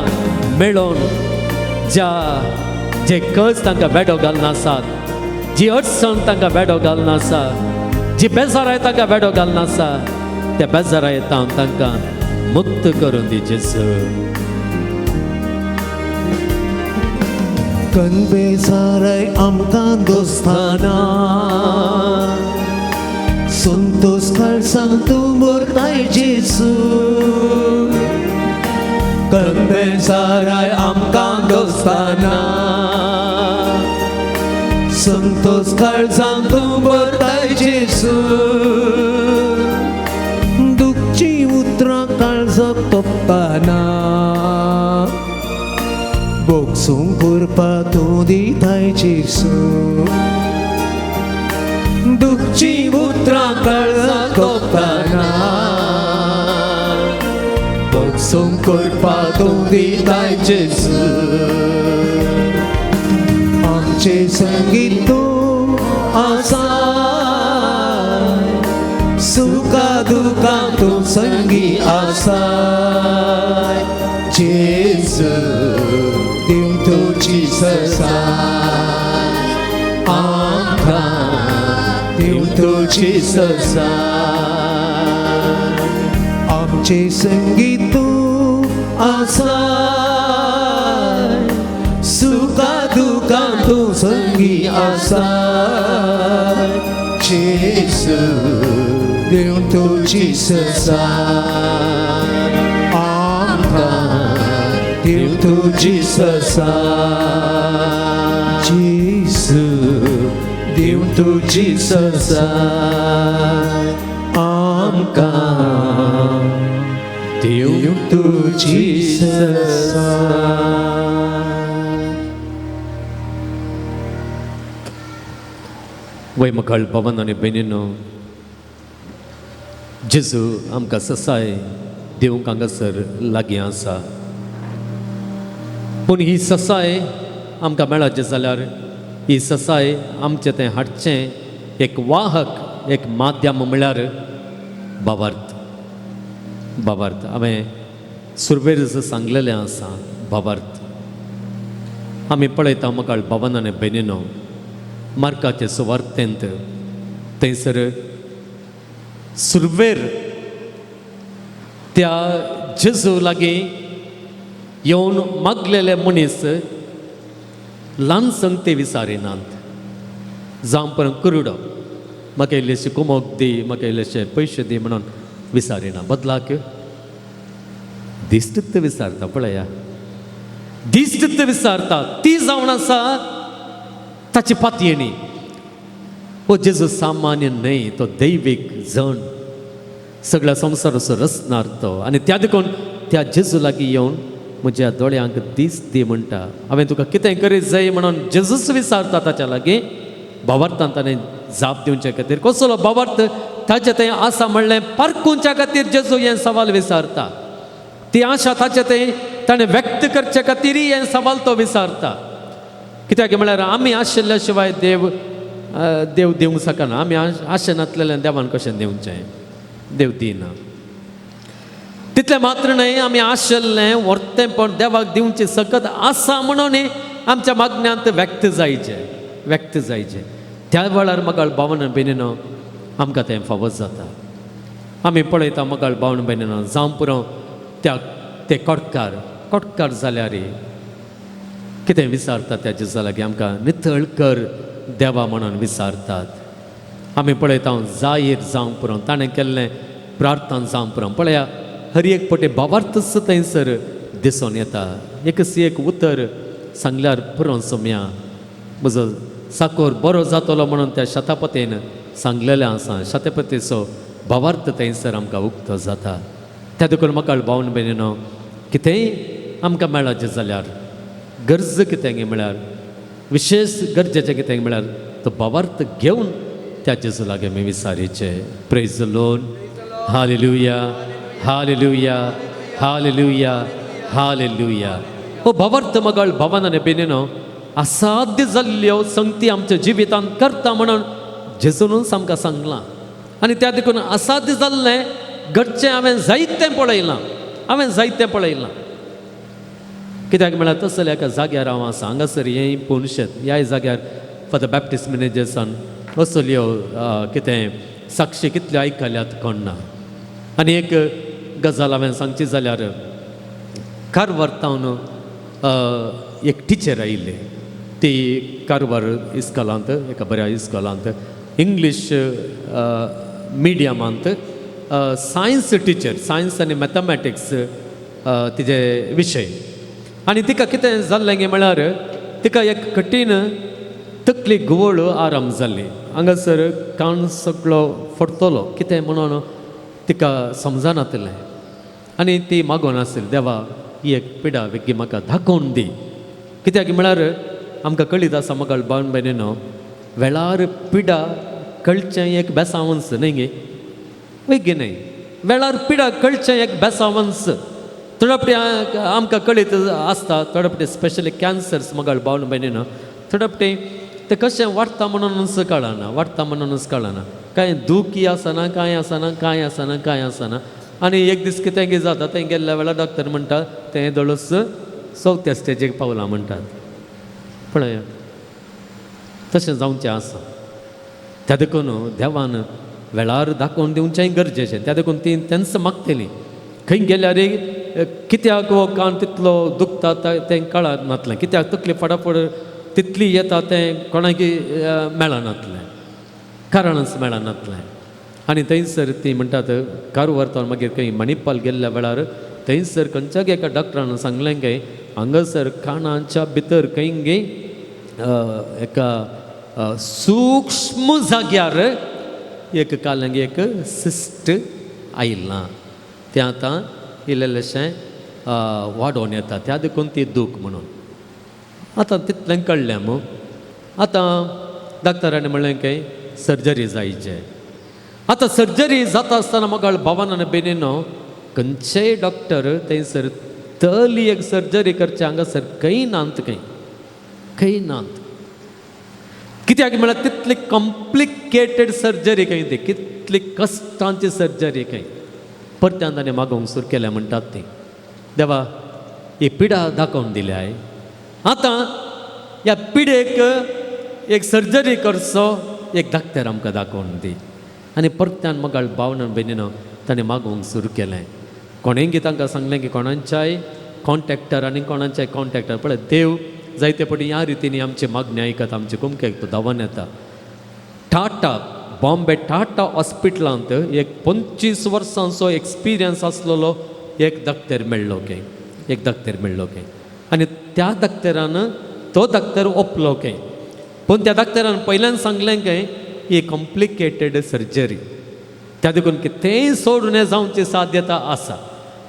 मेळोन ज्या जे कज तांकां वेडो घालना आसात, जी अडचण तांकां वेडो घालना आसा, जी बेजाराय तांकां वेडो घालना आसा, त्या बेजाराय हांव तांकां मुक्त करून दी जेजू. कनबेजाराय आमकां दोस्ताना, संतोष काळजान तूं भरताय जेजू. कनबेजाराय आमकां दोस्ताना, संतोष काळजान तूं भरताय जेजू. दुखची उतरां काळजाक तोपताना, बोगसूंक करपा तूं दिताय जेजू. दुखची उतरां काळजाक तोपताना, बोगसूंक करपा तूं दिताय जेजू. आमचे संगी तूं आसा, सुखा दुखान तूं संगी आसा. जेजू दिवन तुजी ससाय आमकां, दिवन तुजी ससाय. आमचे संगी तूं आसा, संगी आसा जेजू देव तुजी ससाय आमकां देव तुजी ससाय जेजू देव तुजी ससाय आमकां देव तुजी ससाय. वय मकाळ भवन आनी भयणीनो, जेजू आमकां ससाय दिवंक हांगासर लागीं आसा. पूण ही ससाय आमकां मेळाची जाल्यार ही ससाय आमचें तें हाडचें एक वाहक, एक माध्यम म्हळ्यार भावार्थ. भावार्थ हांवें सुरवेर सांगलेलें आसा. भावार्थ आमी पळयता मकाळ भवन आनी भयणीनो, मार्काचे सुवार्तेंत थंयसर सुरवेर त्या जेजू लागीं येवन मागलेले मनीस ल्हान संगते विसारिनात. जावं पर्यंत कुरुडो म्हाका इल्लेशे कुमोक दी, म्हाका इल्लेशे पयशे दी म्हणून विसारिना. बदलाक दिश्ट विसारता. पळया, दिश्ट विसारता ती जावन आसा ताची पातयेणी. हो जेजू सामान्य न्हय, तो दैवीक जण, सगळ्या संवसाराचो रचणार तो. आनी त्या देखून त्या जेजू लागीं येवन म्हज्या दोळ्यांक दीस दी म्हणटा. हांवें तुका कितें करीत जाय म्हणून जेजूच विसारता ताच्या लागीं. भावार्थान ताणें जाप दिवचे खातीर कसलो भावार्थ ताचें थंय आसा म्हणलें पारखुच्या खातीर जेजू हें सवाल विसारता. ती आशा ताचें थंय ताणें व्यक्त करचे खातीरय हें सवाल तो विसारता. कित्याक म्हळ्यार आमी आशिल्ल्या शिवाय देव देव दिवंक शकना. आमी आशे नासलेल्यान देवान कशें दिवचें? देव दिना. तितलें मात्र न्हय, आमी आशिल्लें व्हरतेंपण देवाक दिवची सकत आसा म्हणून आमच्या मागण्यांत व्यक्त जायचें, व्यक्त जायचें. त्या वेळार मगाळ भावन भयणीनो आमकां तें फावो जाता. आमी पळयता मगाळ भावन भयणीनो, जावं पुरो त्या ते कोटकार, कोटकार जाल्यार कितें विचारतात त्या जेजा लागीं, आमकां नितळ कर देवा म्हणून विचारतात. आमी पळयता जाहीर जावं पुरो ताणें केल्लें प्रार्थना जावं पुरो. पळया, हर एक पटे भावार्थच थंयसर दिसून येता. एकच एक उतर सांगल्यार पुरो सोम्या म्हजो साकोर बरो जातलो म्हणून त्या शतापतीन सांगलेलें आसा. शतपतीचो भावार्थ थंयसर आमकां उक्तो जाता. त्या देखून म्हाका भावन भयणीनो, कितेंय आमकां मेळाचें जाल्यार गरज कितें म्हळ्यार विशेश गरजेचें कितें म्हळ्यार तो भावार्थ घेवन त्या जेजू लागीं आमी विसारीचे. Praise the Lord. Hallelujah, hallelujah, hallelujah, hallelujah. हो भावार्थ मगाळ भावान आनी भयणीनो असाध्य जाल्ल्यो संगती आमच्या जिवितांत करता म्हणून जेजूनच आमकां सांगलां. आनी त्या देखून असाध्य जाल्लें घडचें हांवें जायतें पळयलां, हांवें जायतें पळयलां. कित्याक म्हळ्यार तसल्या एका जाग्यार हांव आसा. हांगासर हें पोनशेत ह्याय जाग्यार फादर बॅप्टिस्ट मिनेजर्सान असल्यो कितें साक्षी कितल्यो आयकल्यात कोण ना. आनी एक गजाल हांवें सांगची जाल्यार कारवार तावन एक टिचर आयिल्ली. ती कारवार इस्कोलांत, एका बऱ्या इस्कोलांत इंग्लीश मिडियमांत सायन्स टिचर, सायन्स आनी मॅथमॅटिक्स तिजे विशय. आनी तिका कितें जाल्लें गे म्हळ्यार तिका एक कठीण तकली घुंवळ आराम जाल्ली. हांगासर कान सगळो फडतलो कितें म्हणून तिका समजनातलें. आनी ती मागून आसली, देवा ही एक पिडा वेगळी म्हाका दाखोवन दी. कित्याक म्हळ्यार आमकां कळीत आसा मगाळ भावन भयणीनो, वेळार पिडा कळचें एक बेसावंस न्हय गे, वेगळी न्हय. वेळार पिडा कळचें एक बेसावंस. थोडे फावटी आमकां कळीत आसता, थोडे फावटी स्पेशली कॅन्सर्स मगाळ भावन भयणीनो, थोडे फावटी तें कशें वाडटा म्हणूनच कळना, वाडटा म्हणूनच कळना. कांय दुखी आसना, कांय आसना, कांय आसना, कांय आसना. आनी एक दीस कितें कितें जाता, थंय गेल्ल्या वेळार डॉक्टर म्हणटा तें दोळस चवथ्या स्टेजीक पावलां म्हणटात. पळय तशें जावचें आसा. त्या देखून देवान वेळार दाखोवन दिवचेंय गरजेचें. त्या देखून ती तेंच मागतली. खंय गेल्यार कित्याक हो कान तितलो दुखता तें कळनातलें, कित्याक तकली फटाफट तितली येता तें कोणाकी मेळनातलें, कारणच मेळनातलें. आनी थंयसर ती म्हणटात कार व्हरता मागीर खंय मणिपाल गेल्ल्या वेळार थंयसर खंयच्याक एका डॉक्टरान सांगलें काय हांगासर कानाच्या भितर खंय गे एका सूक्ष्म जाग्यार एक कालंग एक सिस्ट आयलां, तें आतां इल्लेशें वाडोवन येता, त्या देखून ती दूख म्हणून. आतां तितलें कळ्ळें मू. आतां डॉक्टरांनी म्हणलें काय सर्जरी जायचे. आतां सर्जरी जाता आसतना म्हाका भावान आनी भयणीनो खंयचेय डॉक्टर थंयसर तली एक सर्जरी करचे हांगासर खंय नात, खंय खंय नात. कित्याक म्हळ्यार तितली कॉम्प्लिकेटेड सर्जरी खंय ती, कितली कश्टांची सर्जरी खंय. परत्यान ताणें मागोवंक सुरू केलें म्हणटात ती, देवा ही पिडा दाखोवन दिल्या आतां ह्या पिडेक एक सर्जरी करचो एक डाक्टर आमकां दाखोवन दी. आनी परत्यान मगाळ भावन भयणीनो ताणें मागोवंक सुरू केलें. कोणेंगी तांकां सांगलें की कोणाच्याय कॉन्ट्रेक्टर आनी कोणाच्याय कॉन्ट्रेक्टर पळय देव जायते पटी ह्या रितीनी आमची मागणी आयकता, आमचे कुमकेक तो धांवन येता. टाटा बॉम्बे टाटा हॉस्पिटलांत एक 25 वर्सांचो एक्सपिरियन्स आसलेलो एक डॉक्टर मेळ्ळो के, एक डॉक्टर मेळ्ळो के. आनी त्या डॉक्टरान तो डॉक्टर ओपलो के, पूण त्या डॉक्टरान पयल्यान सांगलें काय ही कॉम्प्लिकेटेड सर्जरी, त्या देखून कितेंय सोडून जावची साध्यता आसा,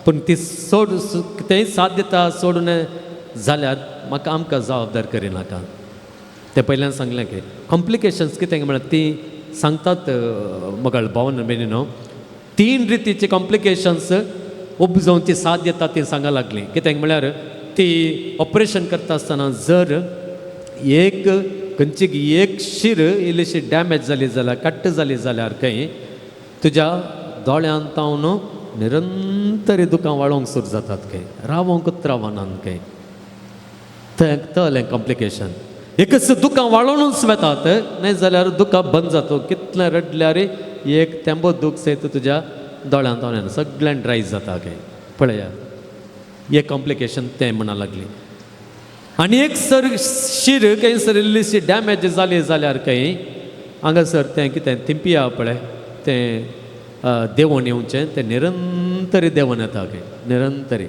पूण ती सोड कितेंय साध्यता सोडून जाल्यार म्हाका आमकां जबाबदार करिनाका. तें पयल्यान सांगलें की कॉम्प्लिकेशन्स कितें म्हळ्यार ती सांगतात मगाळ भावन भयणीनो 3 रितीचे कॉम्प्लिकेशन्स उपजोवची साध्यता ती सांगा लागली. कित्याक म्हळ्यार ती ऑपरेशन करता आसतना जर एक खंयची एक शीर इल्लीशी डॅमेज जाली जाल्यार, कट्ट जाली जाल्यार खंय तुज्या दोळ्यांत तावन निरंतर दुकां वाळोवंक सुरू जातात खंय, रावोंकूच रावनात खंय. तें तलें कॉम्प्लिकेशन एकच दुकां वाळोवनूच वेतात, न्हय जाल्यार दुकां बंद जाता. कितलें रडल्यार एक तेंबो दूख सयत तुज्या दोळ्यांत तावन सगळें ड्राय जाता खंय. पळया एक कॉम्प्लिकेशन तें म्हणा लागली. आनी एक सर शीर खंय सर इल्लीशी डॅमेज जाली जाल्यार खंय हांगासर तें कितें थिंपिया पळय तें देंवोन येवचें, तें निरंतर देंवोन येता खंय, निरंतर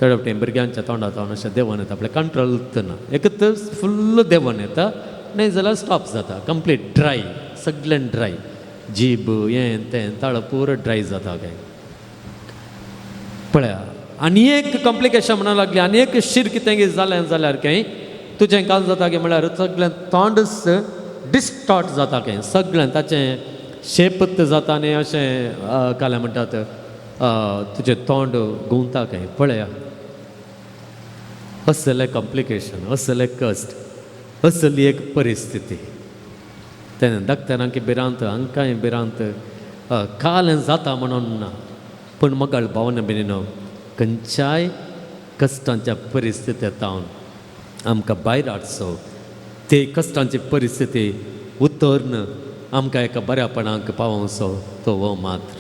थोडे फावटी भुरग्यांच्या तोंडा तावन अशें देंवोन येता, आपल्या कंट्रोल ना, एक तर फुल्ल देंवोन येता, न्हय जाल्यार स्टॉप जाता, कंप्लीट ड्राय, सगळें ड्राय, जीब हें तें ताळो पुरो ड्राय जाता खंय. पळया आनी एक कॉम्प्लिकेशन म्हणा लागली. आनी एक शीर कितें जालें जाल्यार खंय तुजें काल जाता की म्हळ्यार सगळें तोंडच डिस्टॉर्ट जाता खंय, सगळें ताचें शेपत जाता आनी अशें कालें म्हणटात तुजें तोंड घुंवता खंय. पळया असलें कॉम्प्लिकेशन, असलें कश्ट, असली एक परिस्थिती. तेन्ना डॉक्टरांक भिरांत, हांकांय भिरांत, काल जाता म्हणून ना, पूण मगाळ भावन भयणीनो खंयच्याय कश्टांच्या परिस्थितींत आमकां भायर हाडचो, ते कश्टांची परिस्थिती उतरन आमकां एका बऱ्यापणाक पावोवचो तो हो मात्र.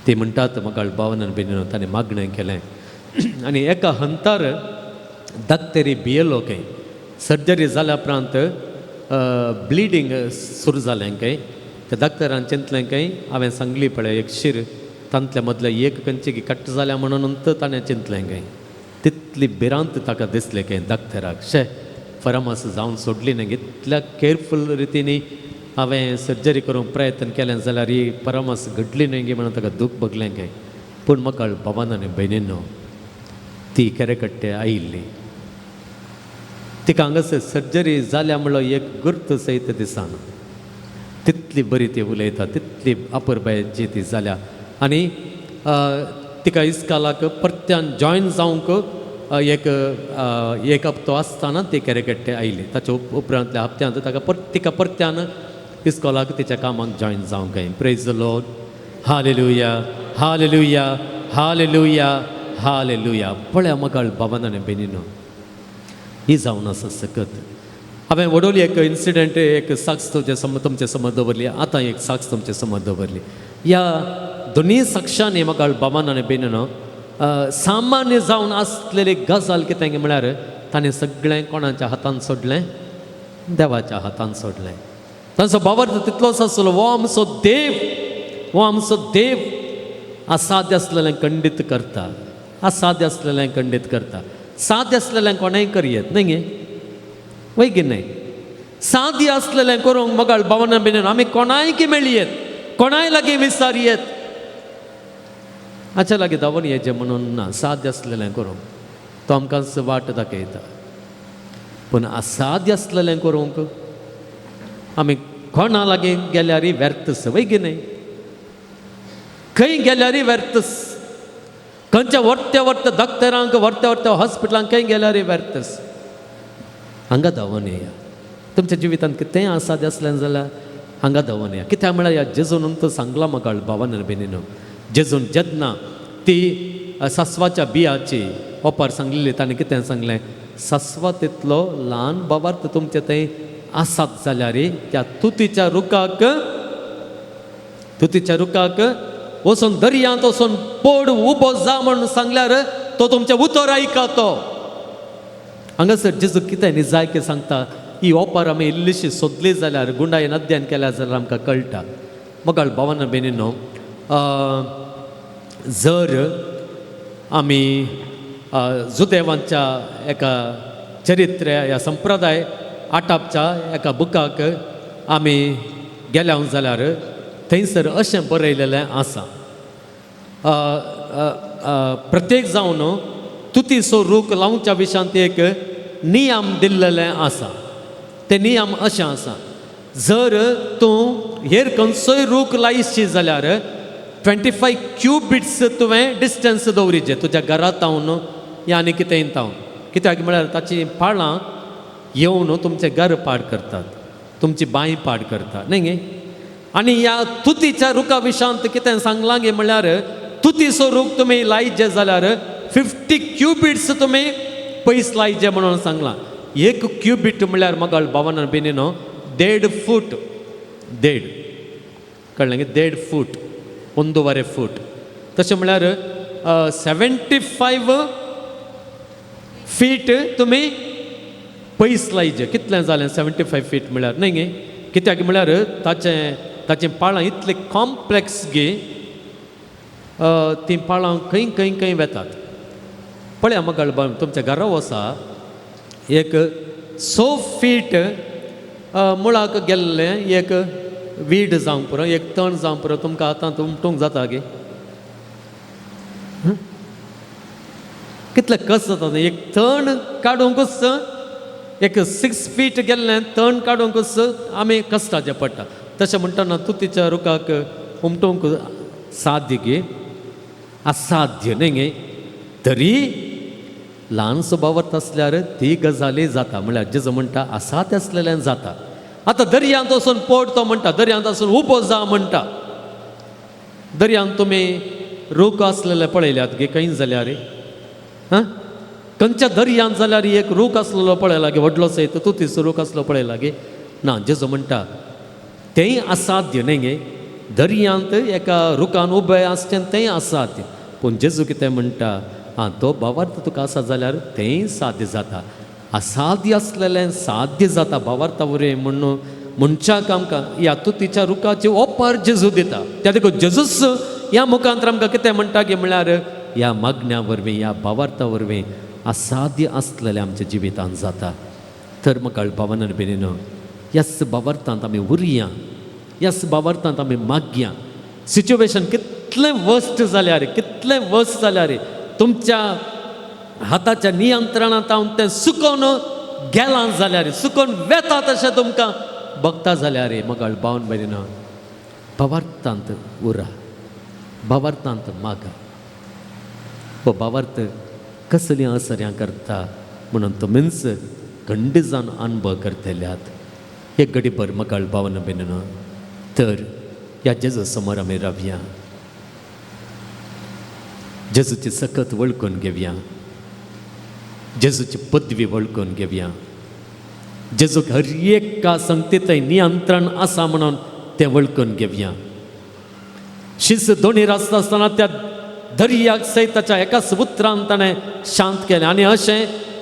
ती म्हणटात मगाळ भावन भयणीनो ताणें मागणें केलें. आनी एका हंतार दाक्तेरी भियेलो खंय, सर्जरी जाल्या उपरांत ब्लिडींग सुरू जालें खंय. त्या डॉक्टरान चिंतलें खंय हांवें सांगली पळय एक शीर तांतल्या मदलें एक खंयची कट जाल्या म्हणून ताणें चिंतलें खंय, तितली भिरांत ताका दिसलें खंय डॉक्टराक, शे फरामस जावन सोडली न्ही, इतल्या केरफूल रितीनी हांवें सर्जरी करूंक प्रयत्न केलें जाल्यार ही परामर्स घडली न्ही म्हणून ताका दूख भोगलें खंय. पूण म्हाका भावान आनी भयणीनो ती केरेकट्टे आयिल्ली, तिका हांगासर सर्जरी जाल्या म्हणलो एक गुर्त सयत दिसना, तितली बरी ती उलयता, तितली अपुरबायेची ती जाल्या. आनी तिका इस्कालाक परत्यान जॉयन जावंक एक एक हप्तो आसतना ती केरेकट्टे आयली. ताच्या उपरांतल्या हप्त्यांत ताका तिका परत्यान इस्कोलाक तिच्या कामाक जॉयन जावंक जाय. Praise the Lord, hallelujah, hallelujah, hallelujah, hallelujah. पळया मगाळ बाबान आनी भयणीनो, ही जावन आसा सकत. हांवें वडोली एक इन्सिडंट, एक साक्ष तुमचे समज तुमचे समज दवरली, आतां एक साक्ष तुमचे समज दवरली. ह्या दोनूय साक्षांनी म्हाका बाबान आनी भयणीनो सामान्य जावन आसलेली गजाल कितें म्हळ्यार ताणें सगळें कोणाच्या हातान सोडलें? देवाच्या हातान सोडलें. तांचो भावार्थ तितलोच आसलो, हो आमचो देव, हो आमचो देव असाध्य आसलेलें खंडीत करता, असाध्य आसलेलें खंडीत करता. साध्य आसलेलें कोणेंय करयेत न्हय गे, वय गे न्हय? साध्य आसलेलें करूंक मगाळ भावना बिनेन आमी कोणायकी मेळयेत, कोणाय लागीं विचारयेत, हाच्या लागीं धांवून येचें म्हणून ना. साध्य आसलेलें करूंक तो आमकां वाट दाखयता, पूण असाध्य आसलेलें करूंक आमी कोणा लागीं गेल्यार व्यर्थस, वय गे न्हय? खंय गेल्यार व्यर्थस, खंयच्या व्हरत्या व्हरत्या डॉक्टरांक, व्हरत्या व्हरत्या हॉस्पिटलांक खंय गेल्यार व्यर्थस. हांगा धांवून येया. तुमच्या जिवितांत कितेंय असाध्य आसलें जाल्यार हांगा धांवून येया. कित्याक म्हळ्यार ह्या जेजून तो सांगला म्हाका भावान बेनीन, जेजून जेन्ना ती सासवाच्या बियाची ओपार सांगलेली, ताणें कितें सांगलें, सासवा तितलो ल्हान भावार्थ तुमचे थंय आसात जाल्यार त्या तुतीच्या रुखाक, तुतीच्या रुखाक वचून दर्यांत वचून पोड उबो जा म्हणून सांगल्यार तो तुमचें उतर आयकता. तो हांगासर जेजू कितें निजायकी सांगता, ही ओपार आमी इल्लीशी सोदली जाल्यार, गुंडायेन अध्ययन केल्यार जाल्यार आमकां कळटा. मगाळ भावान बेनीनो, जर आमी जुदेवांच्या एका चरित्र ह्या संप्रदाय आटापच्या एका बुकाक आमी गेल्या जाल्यार थंयसर अशें बरयलेलें आसा, प्रत्येक जावन तुतीचो रूख लावच्या विशयांत एक नियम दिल्लेलें आसा. ते नियम अशें आसा, जर तूं हेर खंयचोय रूख लायशी जाल्यार 25 क्युबिट्स तुवें डिस्टन्स दवरिचें तुज्या घरांत तावन या आनी कितेंय तावन. कित्याक म्हळ्यार ताचीं पाळां येवन तुमचें घर पाड करतात, तुमची बांय पाड करता न्हय गे. आनी ह्या तुतीच्या रुखा विशयांत कितें सांगलां गे म्हळ्यार तुतीचो रूख तुमी लायचे जाल्यार 50 क्युबिट्स तुमी पयस लायचे म्हणून सांगलां. एक क्युबीट म्हळ्यार मगाळ भावान बेनीनो 1.5 फूट, 1.5 कळ्ळें गे, 1.5 फूट, 1.25 फूट. तशें म्हळ्यार 75 फीट तुमी पयस लायचे. कितलें जालें 75 फीट म्हळ्यार न्हय गे? कित्याक म्हळ्यार ताचें ताचीं पाळां इतलीं कॉम्प्लेक्स गे, तीं पाळां खंय खंय खंय वेतात. पळया मगाळ तुमच्या घरा वसा एक 6 फीट मुळाक गेल्लें एक वीड जावंक पुरो, एक तण जावंक पुरो, तुमकां आतां उमटूंक जाता गे. कितलें कस जाता एक तण काडूंकच, एक 6 फीट गेल्लें तण काडूंकच आमी कश्टाचें पडटा. तशें म्हणटना तुतीच्या रुखाक उमटूंक साध्य गे, असाध्य न्हय गे. तरी ल्हानसो भावार्थ आसल्यार ती गजाली जाता. म्हळ्यार जेजू म्हणटा असाध्य आसलेल्यान जाता. आतां दर्यांत वचून पोड तो म्हणटा, दर्यांत वचून उबो जा म्हणटा. दर्यांत तुमी रूख आसलेले पळयल्यात गे खंय जाल्यार? हां, खंयच्या दर्यांत जाल्यार एक रूख आसलेलो पळयला गे, व्हडलो सयत तुतीचो रूख आसलो पळयला गे? ना. जेजू म्हणटा तेंय असाध्य न्हय गे. दर्यांत एका रुखान उबें आसचें तेंय असाध्य. पूण जेजू कितें म्हणटा, आं तो भावार्थ तुका आसा जाल्यार तेंय साध्य जाता. असाध्य आसलेलें साध्य जाता भावार्था वरवीं म्हणून मनशाक आमकां ह्या तुतीच्या रुखाची ओपार जेजू दिता. त्या देखून जेजूच ह्या मुखांत आमकां कितें म्हणटा की म्हळ्यार ह्या मागण्या वरवीं, ह्या भावार्था वरवीं असाध्य आसलेलें आमच्या जिवितांत जाता. तर म्हाका भावान बेनीनो, ह्याच भावार्थांत आमी उरया, ह्याच भावार्थांत आमी मागया. सिच्युएशन कितलें वर्स्ट जाल्यार, कितलें वर्स्ट जाल्यार तुमच्या हाताच्या नियंत्रणांत हांव तें सुकोवन गेलां जाल्यार, सुकोवन वेता तशें तुमकां बगता जाल्यार मगाळ भावन भयणीनो, भावार्थांत उरा, भावार्थांत मागा. हो भावार्थ कसलीं असऱ्यां करता म्हणून तुमीच खंड जावन अनुभव करतल्यात. एक घडीभर मगाळ भावन भयणीनो, तर ह्या जेजू समोर आमी रावया, जेजूची सकत वळखून घेवया, जेजूची पदवी वळखून घेवया, जेजूक हर एका संगतींत नियंत्रण आसा म्हणून तें वळखून घेवया. शिस दोनी रास्ता आसतना त्या दर्याक सयत ताच्या एकाच उतरान ताणें शांत केलें आनी अशें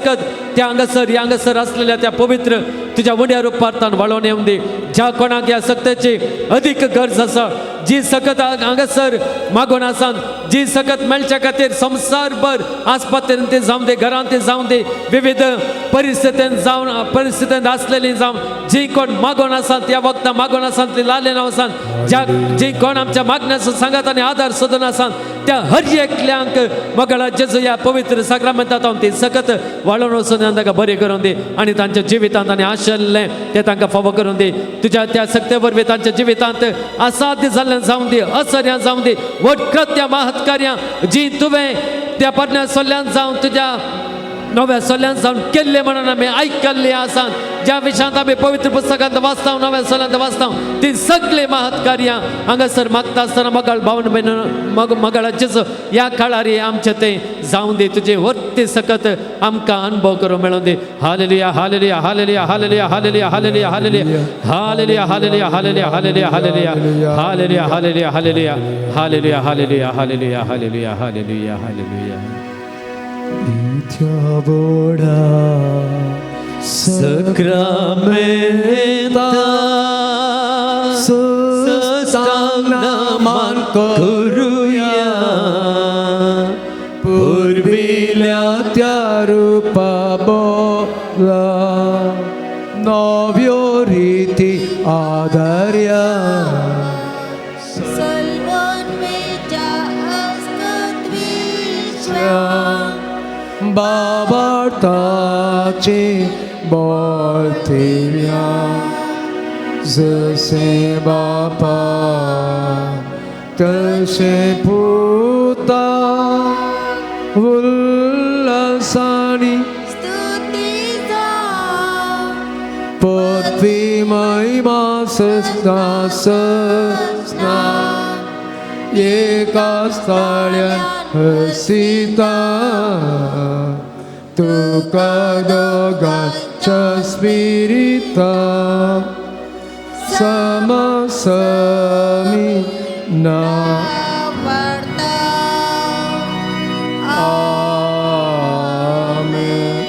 सकत त्या हांगासर ह्या हांगासर आसलेल्या त्या पवित्र तुज्या उंड्या रुपार्थान वाळोवन येवन दी. ज्या कोणाक ह्या सक्तेची अदीक गरज आसा, जी सकत हांगासर मागून आसान, जी सकत मेळच्या खातीर संवसारभर आस्पत्रेन ते जावं दे, घरांत ते जावं दे, विविध परिस्थितीन जावन परिस्थितीन आसलेली जावं, जी कोण मागून आसात त्या वखदां मागून आसात ती लाले नांव आसात, ज्या जी कोण आमच्या मागण्याचो सांगात आनी आदार सोदून आसात त्या हर एकल्यांक मगळा जेजू ह्या पवित्र साक्रामेंतात ती सकत वाळोवन वचून तांकां बरें करून दी आनी तांच्या जिवितांत आनी आशिल्लें तें तांकां फावो करून दी. तुज्या त्या सक्ते वरवीं तांच्या जिवितांत असाध्य जाल्लें जावं दी, असर्यां जावं दी, व्हड कृत्यां महत्कार्यां जी तुवें त्या परण्या सोल्ल्यान जावन तुज्या नव्या सोल्ल्यान जावन केल्ले म्हणून आमी आयकल्ले आसात, ज्या विशयांत आमी पवित्र पुस्तकांत वाचता, नव्या सोल्यांत वाचता, ती सगळीं महत्कार्यां हांगासर मागता आसतना मगाळ भावन भयण मग मगाळाचेच ह्या काळार आमचें तें जावं दी. तुजें वर्ती सकत आमकां अनुभव करूंक मेळोन दी. Hallelujah hallelujah hallelujah hallelujah hallelujah hallelujah hallelujah hallelujah hallelujah hallelujah hallelujah hallelujah hallelujah hallelujah hallelujah hallelujah hallelujah hallelujah hallelujah hallelujah. बोडा सक्रामेंता मान करूया पुर्विल्या त्या रूपा बोला नव्यो रीती आदर्या बाबार्थाचे बोलतेव्या जसे बापा तसे पुता उल्लासानी पृथ्वी महिमा सस्ना सस्ना एका स्थळ्यान हसिता तुका दोगांच्या स्पिरिता समसमी ना. आमेन.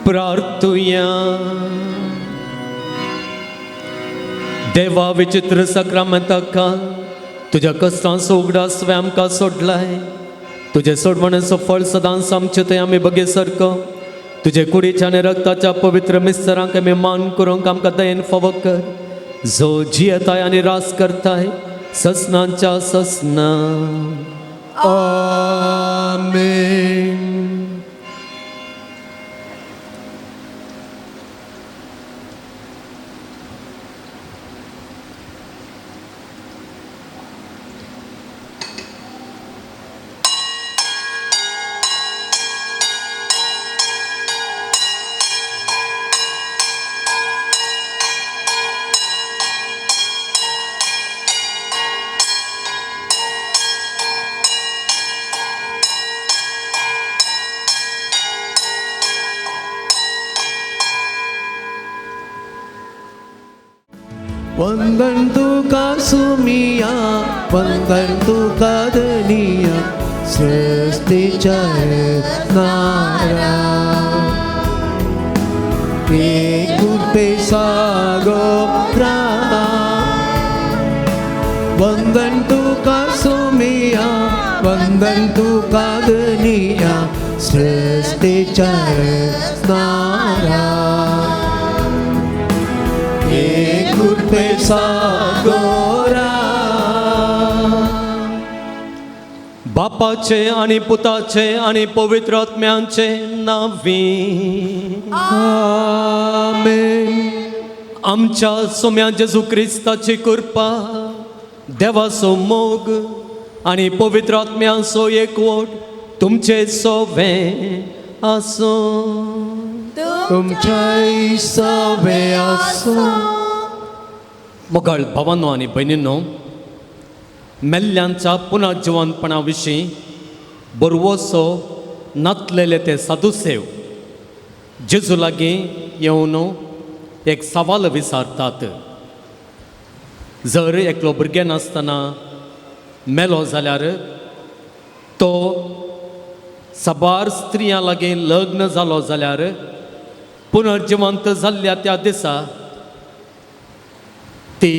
प्रार्थुया. देवा विचित्र सक्रामेंताका तुज्या कश्टांचो उगडास तुवें आमकां सोडलाय. तुजें सोडवणेचो फळ सदांच आमचे थंय आमी बगे सारको तुजे कुडीच्या आनी रक्ताच्या पवित्र मिस्तरांक आमी मान करूंक आमकां दयेन फावो कर, जो जियेताय आनी रास करताय ससनांच्या ससना. आमेन. वंदन तुका सुमिया, वंदन तुका धनिया, सृष्टीच्या नारा एक सागोरा. वंदन तुका सुमिया, वंदन तुका धनिया, सृष्टीच्या नारा सागोरा. बापाचे आणि पुताचे आणि पवित्र आत्म्यांचे नावी आमेन. आमच्या सोम्या जेजू क्रिस्ताची कृपा, देवाचो मोग आणि पवित्र आत्म्यांचो एकवट तुमचे सोवे आसूं. तुमच्याय सवे आसूं. मोगाळ भावांनो आनी भयणींनो, मेल्ल्यांच्या पुनर्जिवनपणा विशीं बरवसो नातलेले ते साधुसेव जेजू लागीं येवन एक सवाल विचारतात. जर एकलो भुरगें नासतना मेलो जाल्यार तो साबार स्त्रियां लागीं लग्न जालो जाल्यार पुनर्जिवंत जाल्ल्या त्या दिसा ती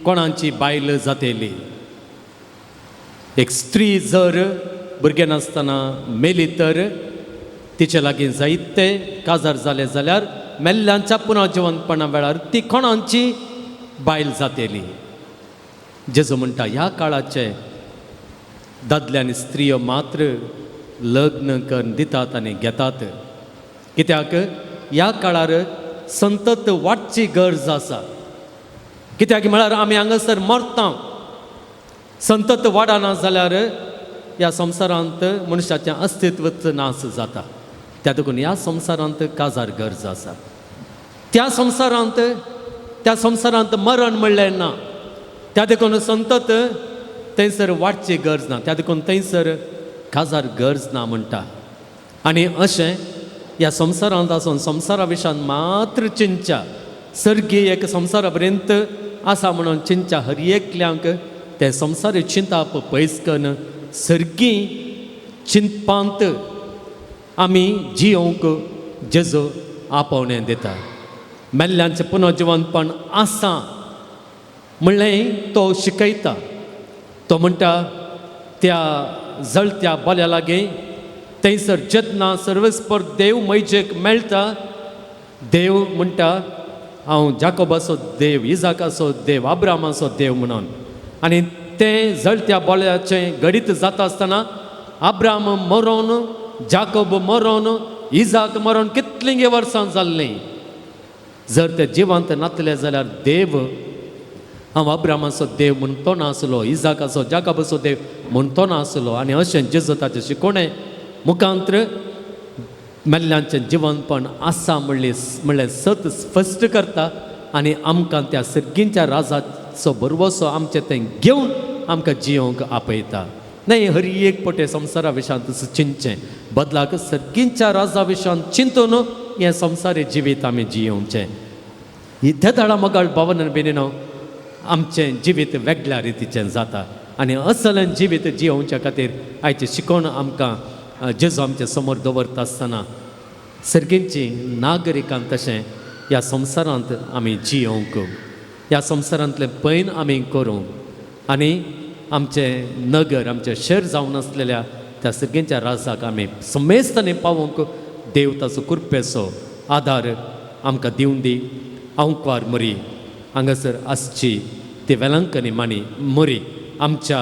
कोणाची बायल जातली. एक स्त्री जर भुरगें नासतना मेली तर तिचे लागीं जायते काजार जाले जाल्यार मेल्ल्यांच्या पुनर्जिवंतपणा वेळार ती कोणाची बायल जातली. जेजू म्हणटा ह्या काळाचे दादले आनी स्त्रियो मात्र लग्न करून दितात आनी घेतात, कित्याक ह्या काळार संतत वाडची गरज आसा. कित्याक म्हळ्यार आमी हांगासर मरता, संतत वाडना जाल्यार ह्या संवसारांत मनशाचें अस्तित्वच नाश जाता. त्या देखून ह्या संवसारांत काजार गरज आसा. त्या संवसारांत मरण म्हणलें ना, त्या देखून संतत थंयसर वाडची गरज ना, त्या देखून थंयसर काजार गरज ना म्हणटा. आनी अशें ह्या संवसारांत आसून संवसारा विशयान मात्र चिंतच्या सर्गी एक संवसारा पर्यंत आसा म्हणून चिंतच्या हर एकल्यांक तें संवसारी चिंताप पयस करून सर्गी चिंतपांत आमी जियोवंक जेजू आपोवणें दिता. मेल्ल्यांचें पुनर्जिवंतपण आसा म्हणलें तो शिकयता. तो म्हणटा त्या जळत्या बोल्या लागीं थंयसर जेन्ना सर्वेस्पर देव मैजेक मेळटा, देव म्हणटा हांव जाकोबाचो देव, इजाकाचो देव, आब्रामाचो देव म्हणून. आनी तें जळत्या बोल्याचें घडीत जाता आसतना आब्राम मरोन, जाकोब मरोन, इजाक मरोन कितलीं वर्सां जाल्लीं. जर ते जिवंत नातले जाल्यार देव हांव अब्रामाचो देव म्हणतो नासलो, इजाकाचो जाकोबाचो देव म्हणतो नासलो. आनी अशें जेजू ताचें शिकोवणें मुखांत्र मेल्ल्यांचें जिवनपण आसा म्हणलें सत स्पश्ट करता आनी आमकां त्या सर्गींच्या राजाचो भरवसो आमचें तें घेवन आमकां जियोवंक आपयता. न्हय हर एक पटे संवसारा विशयांत चिंतचें बदलाक सर्गींच्या राजा विशयांत चिंतून हें संवसारी जिवीत आमी जियोवचें. तेदाळा मगाळ भावन बेनीनो आमचें जिवीत वेगळ्या रितीचें जाता आनी असलें जिवीत जियोवच्या खातीर आयचें शिकोवण आमकां जेजू आमचे समोर दवरता आसतना सर्गींची नागरिकान तशें ह्या संवसारांत आमी जियोवंक, ह्या संवसारांतलें पैन आमी करूंक आनी आमचें नगर आमचें शहर जावन आसलेल्या त्या सर्गींच्या राजाक आमी समेस्तांनी पावोवंक देव ताचो कृपेचो आदार आमकां दिवन दी. आंकवार मरी हांगासर आसची ती वेलांकनी मानी मरी आमच्या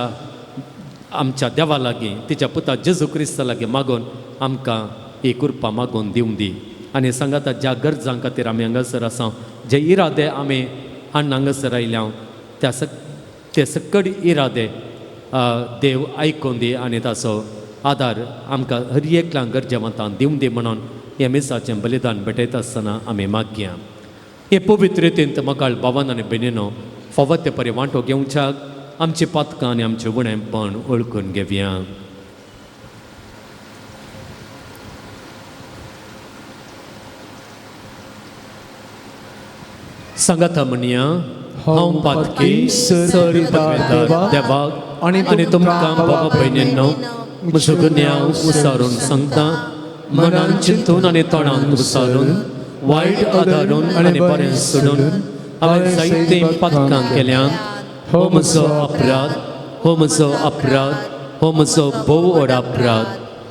आमच्या देवा लागीं तिच्या पुता जेजू क्रिस्ता लागीं मागून आमकां ही कृपा मागून दिवन दी. आनी सांगाता ज्या गरजां खातीर आमी हांगासर आसा, जे इरादे आमी हाडून हांगासर आयल्या त्या ते सकड इरादे देव आयकून दी आनी ताचो आदार आमकां हर एकल्यांक गरजेवंतांक दिवन दी म्हणून हें मिसाचें बलिदान भेटयता आसतना आमी मागया. हे पवित्र रितीन मकाळ भावन आनी भयणीनो फावो ते परी वांटो घेवच्याक आमची पातकां आनी आमचें उणेपण वळखून घेवया. सांगाता म्हणया, हांव पातकी सर देवाक आनी तुमकां बाबा भयणींनो म्हजो गुन्यांव उसारून सांगता, मनान चिंतून आनी तोंडान उसारून वायट आदारून आनी बरें सोडून हांवें जायतीं पातकां केल्यांत. हो म्हजो अपराध, हो म्हजो अपराध, हो म्हजो भोव व्हड अपराध.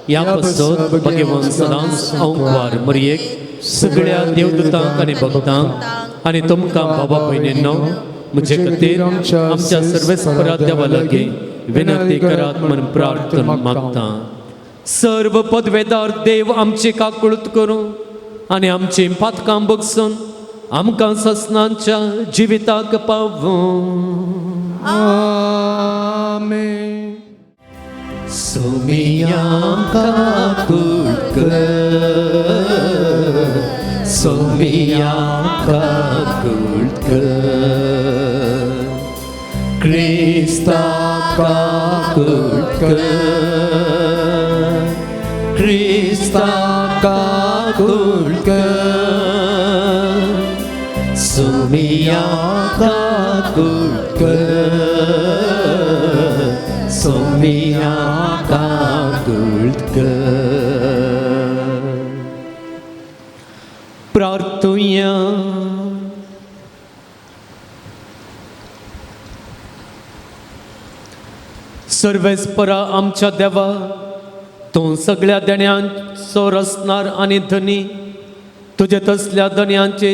ह्या पासत भगवान सदांच अंकवार मरयेक सगळ्या देवदूतांक आनी भक्तांक आनी तुमकां बाबा भयणींनो म्हजे खातीर आमच्या सर्वेस्परा देवा लागीं विनंती करात म्हूण प्रार्थना मागता. सर्व पदवेदार देव आमची काकूळत करूं आनी आमची पातकां बगसून आमकां ससनांच्या जिविताक पावूं. आमेन. सोमिया काकूळ कर, सोमिया काकूळ कर, क्रिस्ता काकूळ कर, क्रिस्ता काकूळ कर, सोमिया काकूळ कर, सोमिया काकूळ कर. हालेलुया. सर्वेस्परा आमच्या देवा, तूं सगळ्या देण्यांचो रचणार आनी धनी, तुजे तसल्या धनयांची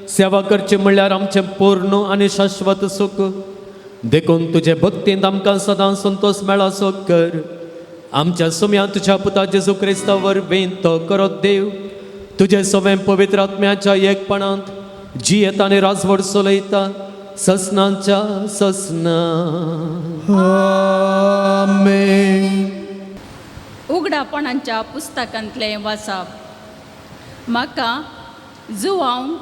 सेवा करची म्हणल्यार आमचें पूर्ण आनी शाश्वत सुख. देखून तुजे भक्तींत आमकां सदां संतोश मेळासो कर. आमच्या सुम्या तुज्या पुता जेजू क्रिस्ता वरवीं तो करत देव तुजे सवें पवित्र आत्म्याच्या एकपणांत जियेत आनी राजवट चलयता ससनाच्या ससना. आमेन. उगडापणाच्या पुस्तकांतलें वाचप. म्हाका जुवांव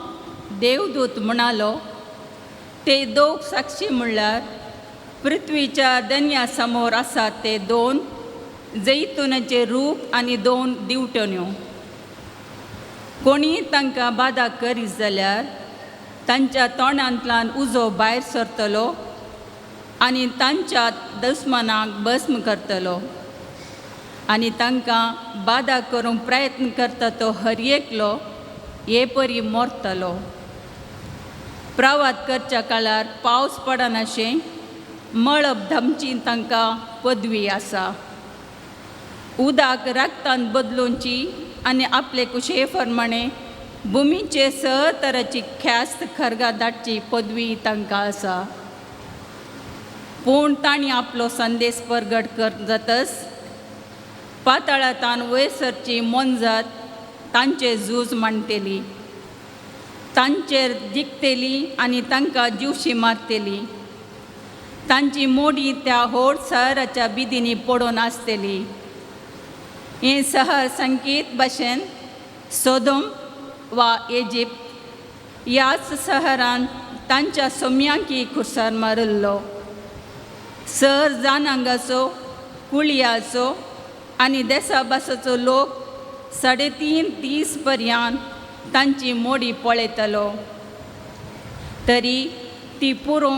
देवदूत म्हणालो, ते दोग साक्षी म्हणल्यार पृथ्वीच्या दन्या समोर आसात ते दोन जैतुनाचे रूप आनी दोन दिवटण्यो. कोणी तांकां बादा करीत जाल्यार तांच्या तोंडांतल्यान उजो भायर सरतलो आनी तांच्या दुस्मनाक भस्म करतलो. आनी तांकां बादा करूंक प्रयत्न करता तो हर एकलो हे परी मरतलो. प्रवात करच्या काळार पावस पडनाशें मळब धमची तांकां पदवी आसा. उदक रक्तान बदलूंची आनी आपले कुशे प्रमाणे भुमीचे स तराची ख्यास्त खरगा दाटची पदवी तांकां आसा. पूण तांणी आपलो संदेश परगट कर जातच पाताळांतान वयर सरची मोनजात तांचे झूज मांडटली, तांचेर जिखतली आनी तांकां जिवशी मारतली. तांची मोडी त्या होड सहराच्या बिदींनी पडून आसतली. हें सहर संकेत भाशेन सोदोम वा इजिप्त ह्याच सहरान तांच्या सोम्यांकी खुर्सार मारिल्लो. सर जानांगाचो कुळयाचो आनी देसाभासाचो लोक 3.5 दीस पर्यंत तांची मोडी पळयतलो. तरी ती पुरो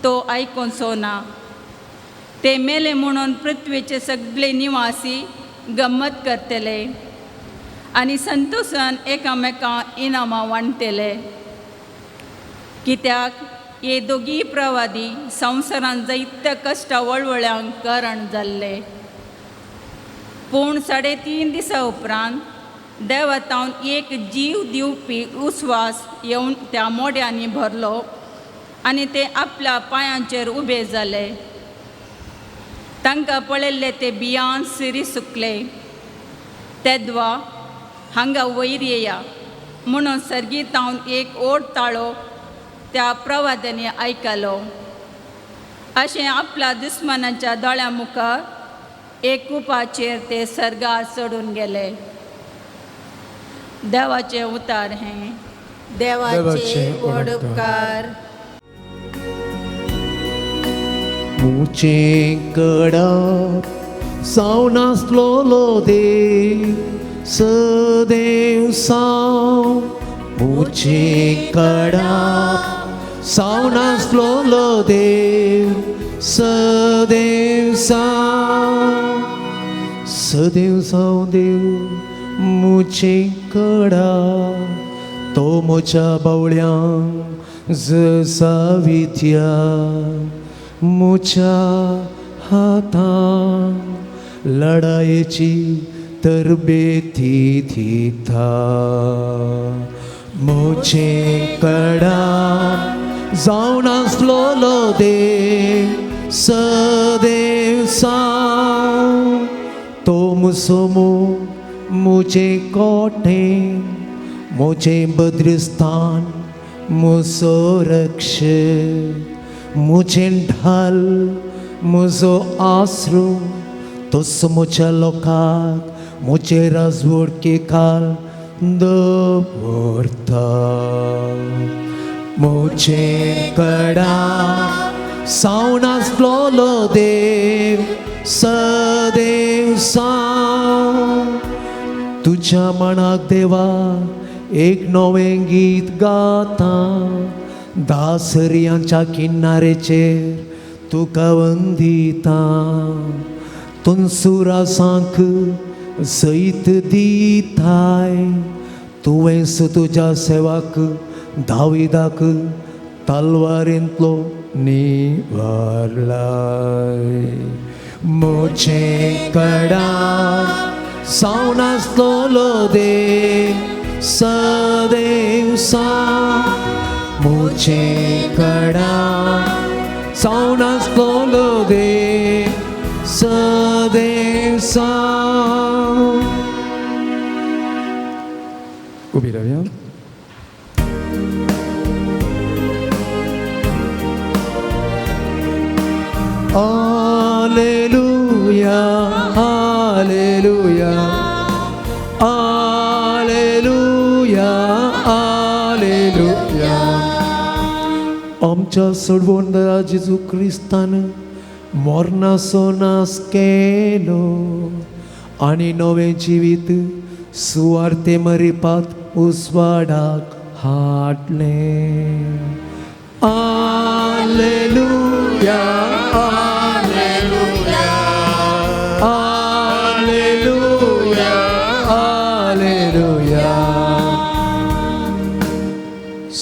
तो आयकुचो ना. ते मेले म्हणून पृथ्वीचे सगळे निवासी गम्मत करतले आनी संतोशान एकामेकां इनामां वांटतले. कित्याक हे दोगी प्रवादी संवसारान जायत्या कश्टा वळवळ्यांक कारण जाल्ले. पूण 3.5 दिसां उपरांत देवातावन एक जीव दिवपी उस्वास येवन त्या मोड्यांनी भरलो आनी ते आपल्या पांयांचेर उबे जाले. तांकां पळयल्ले ते बियान सिरी सुकले. तेद्वा हांगा वयर येया म्हणून सर्गीतावन एक ओड ताळो त्या प्रवाद्यांनी आयकलो. अशें आपल्या दुस्मनाच्या दोळ्यां मुखार एक कुपाचेर ते सर्गार चडून गेले. देवाचें उतार हें. देवाचे व्हड उपकार. मुचे कडप जावन आसलोलो देव सदैव साव. मुचे कडप जावन आसलोलो देव सदैव साव. सदैव साव देव मुचे कडप तो म्हज्या बावळ्यांक जसावित्या मुच्या हातान लढायेची तरबेती दिता. मुचे कडा जावन आसलोलो देव सदैव साव. तो मुसोमो मुचे कोठे मुचे बद्रिस्तान मुसो रक्ष मुझे ढाल मुजो आसरो तसो म्हज्या लोकांक म्हजे राजवडके काल दवरता. म्हजे कडा सावन आसलोलो देव सदैव साव. तुज्या मनाक देवा एक नवें गीत गाता. दासर्यांच्या किनारेचेर तुका वंदिता. तुनसुरासांक सैत दिताय तुवेंच तुज्या सेवाक दाविदाक तलवारींतलो निवारलाय. म्हजे कडा सावन आसतलो देव सदैव सा, म्हजे कडा सावन आसतलो देव सदैव सा. उबी रावया. Alleluia, Alleluia, Alleluia, Alleluia. आमच्या सोडवणदारा जेजू क्रिस्तान मरणाचो नाश केलो आनी नवें जिवीत सुवार्ते मरिपात उजवाडाक हाडलें. Alleluia, Alleluia, Alleluia, Alleluia.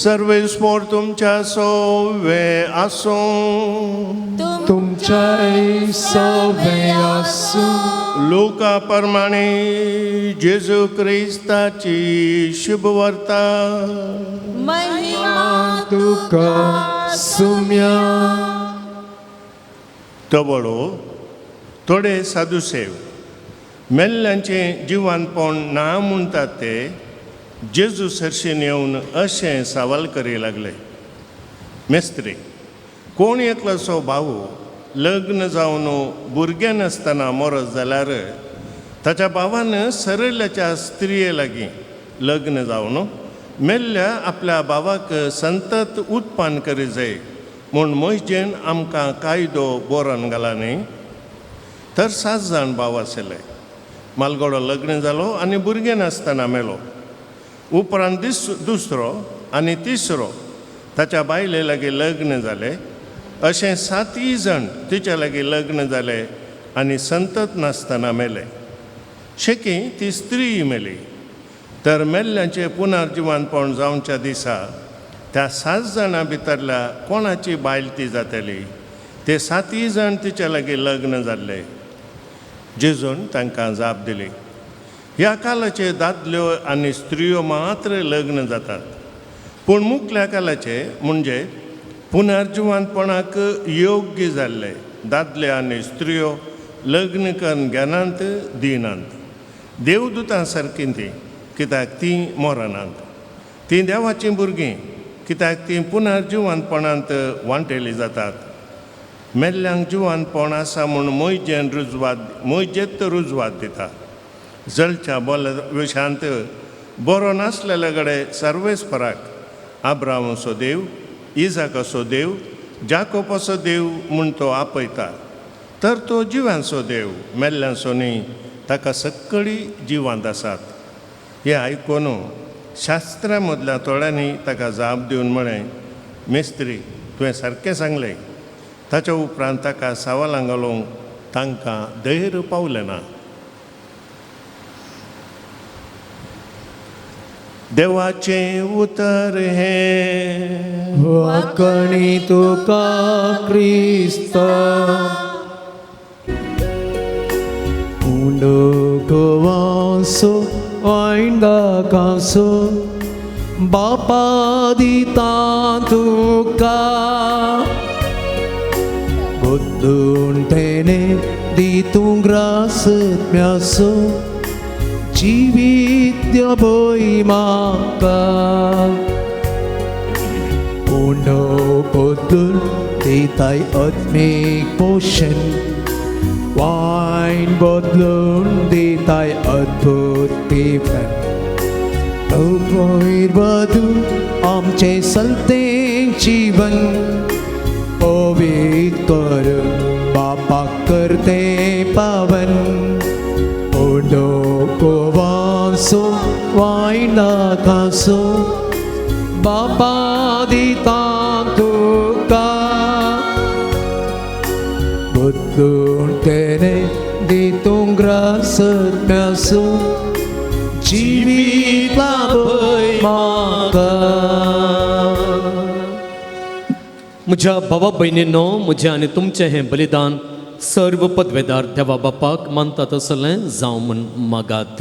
सर्वेस्पोर तुमच्या सोवे आसूं, तुमच्याय सवे आसूं. लोका प्रमाणे जेजू क्रिस्ताची शुभवार्ता. महिमा तुका सुम्या. तबडो थोडे साधुसेव मेल्ल्यांचें जिवानपण ना म्हणटात ते जेजू सरशीन येवन अशें सवाल करी लागले. मेस्त्री, कोण एकलोसो भाव लग्न जावन भुरगें नासतना मरत जाल्यार ताच्या भावान सरल्याच्या स्त्रिये लागीं लग्न जावन मेल्ल्या आपल्या भावाक संतत उत्पन्न करी जाय म्हूण मोयजेन आमकां कायदो बरोवन घाला न्ही. तर 7 जाण भाव आशिल्ले. मालगडो लग्न जालो आनी भुरगें नासतना मेलो. उपरांत दुसरो आनी तिसरो ताच्या बायले लागीं लग्न जाले. अशें 7 जाण तिच्या लागीं लग्न जाले आनी संतत नासतना मेले. शेकी ती स्त्री मेली. तर मेल्ल्यांचें पुनर्जिवनपण जावच्या दिसा त्या 7 जाणां भितरल्या कोणाची बायल ती जातली? ते 7 जाण तिच्या लागीं लग्न जाल्ले. जेजून तांकां जाप दिली, ह्या कालाचे दादल्यो आनी स्त्रियो मात्र लग्न जातात, पूण मुखल्या कालाचे म्हणजे पुनर्जिवनपणाक योग्य जाल्ले दादले आनी स्त्रियो लग्न करून घेनात दिनात. देवदूतां सारकीं तीं, कित्याक तीं मरनात. तीं देवाचीं भुरगीं, कित्याक तीं पुनर्जिवनपणांत वांटेली जातात. मेल्ल्यांक जिवानपण आसा म्हूण मोयजेन रुजवात मोयजेत रुजवात दिता. जळच्या बोल विशांत बरो नासलेले कडेन सर्वेस्पराक आब्रामाचो देव, इजाकाचो देव, जाकोबाचो देव म्हूण तो आपयता. तर तो जिवांचो देव, मेल्ल्यांचो न्ही. ताका सक्कळी जिवांत आसात. हें आयकून शास्त्रा मदल्या थोड्यांनी ताका जाप दिवन म्हळें, मेस्त्री, तुवें सारकें सांगलें. ताच्या उपरांत ताका सवालां घालूंक तांकां धैर्य पावलें ना. देवाचें उतर हें वाकणी तुका क्रिस्ता. उंडो गोवासो वायंडा कासो बापा दिता तुका. बदलून तेणे दी तूं ग्रास म्यासो जिवीत भोय म्हाका. उंडो बदलून दिताय आत्मीक पोशण, वायन बदलून दिताय अद्भुत पिवन. तूं बदलून आमचें सलतें जीवन पवित्र कर बापाक करते पावन. उंडो गोवासो वायना कासो बापा दिता तुका. बदलून तेणे दी तूं ग्रास म्यासो जिवीत लाभय म्हाका. म्हज्या भावा भयणीनो, म्हजें आनी तुमचें हें बलिदान सर्व पदवेदार देवा बापाक मानता तसलें जावं म्हूण मागात.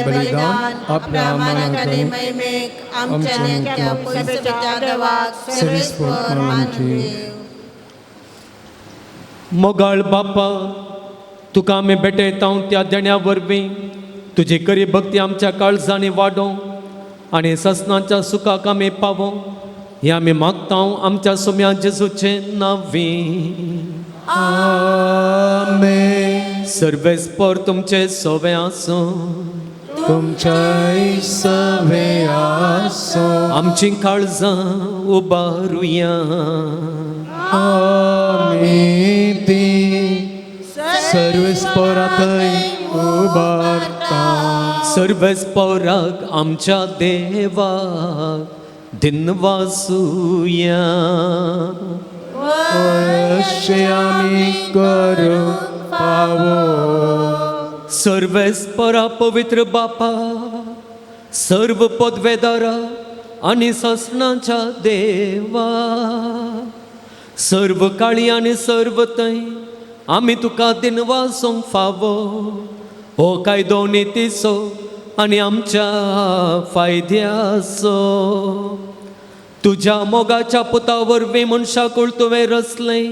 बलिदान आपल्या मानाक आनी महिमेक आमच्या पयसुच्या देवाक सर्वेस्पर मानूं. मोगाळ बापा, तुका आमी भेटयता त्या देण्या वरवीं तुजी खरी भक्ती आमच्या काळजांनी वाडोवं आनी ससनाच्या सुखाक आमी पावों हें आमी मागता आमच्या सोम्या जेजूचें नांवी. आमेन. सर्वेस्पर तुमचें सोवें आसूं. तुमच्याय सवे आसूं. आमचीं काळजां उबारुया. आमी ती सर्वेस्पराकय उबारता. सर्वेस्पराक आमच्या देवाक दिनवासुया. अशें आमी करूंक फावो. सर्वेस्परा पवित्र बापा, सर्व पदवेदारा आनी सासणाच्या देवा, सर्व काळी आनी सर्व थंय आमी तुका दिनवासूंक फावो. हो कायदो नितीचो आनी आमच्या फायद्याचो. तुज्या मोगाच्या पुता वरवीं मनशाकूळ तुवें रचलें,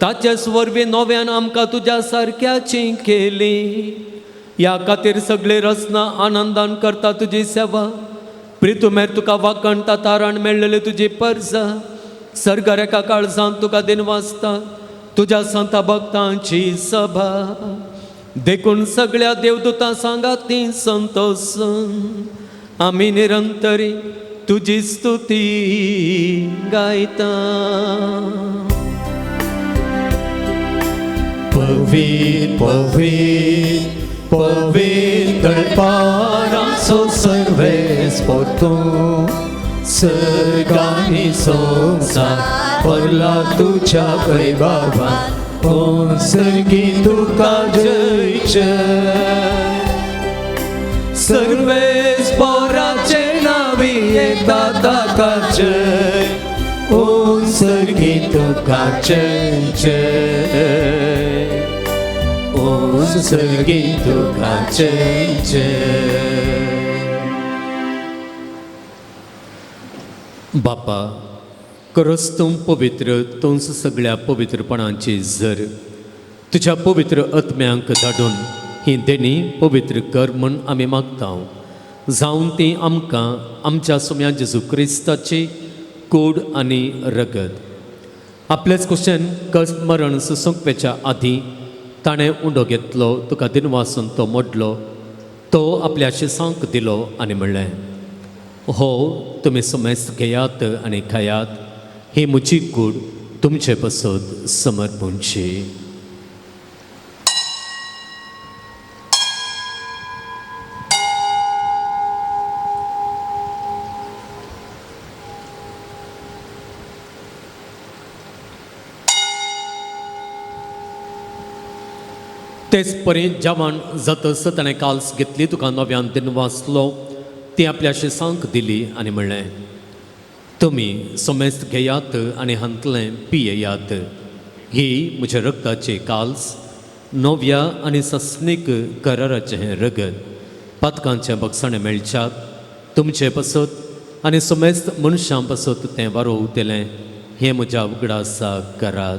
ताचेच वरवीं नव्यान आमकां तुज्या सारक्याची केली. ह्या खातीर सगळे रचना आनंदान करता तुजी सेवा. प्रितुमेर तुका वाकणता तारण मेळ्ळेली तुजी परजा. सर्गार एका काळजांत तुका दिनवासता तुज्या संता भक्तांची सभा. देखून सगळ्या देवदूतां सांगात ती संतोसून आमी निरंतरी तुजी स्तुती गायता. पवित्र पवित्र पवित्र पाराचो सर्वेस्पर तूं, सर्गांनी संवसार भरला तुज्या वैभवान. ओ सर्गी तुका जय जय. सर्वेस्पराचे नांवी येता ताका जय. ओ सर्गी तुका जय जय. ओ सर्गी तुका जय जय. बापा, खरोच तूं पवित्र, तूंच सगळ्या पवित्रपणाची जर. तुज्या पवित्र आत्म्यांक धाडून ही देणी पवित्र कर म्हूण आमी मागता. जावन ती आमकां आमच्या सोम्या जेजू क्रिस्ताची कूड आनी रगत. आपलेच कुशेन कस मरण सुसोंकपेच्या आदीं ताणें उंडो घेतलो, तुका दिनवासून तो मोडलो, तो आपल्या शिसांक दिलो आनी म्हणलें, हो तुमी समेस्त घेयात आनी खायात, ही म्हजी कूड तुमचे पसत समर्पणची. तेच परी जेवण जातस ताणें काल्स घेतली, तुका नव्यान दिनवासलो, ती आपल्या शिसांक दिली आनी म्हणलें, तुमी समेस्त घेयात आनी हांतलें पियेयात, ही म्हज्या रगताची काल्स, नव्या आनी सस्नीक कराराचें हें रगत, पातकांचें बगसाणें मेळच्याक तुमचे पसत आनी समेस्त मनशां पसत तें वारोवतलें, हें म्हज्या उगडासाक करात.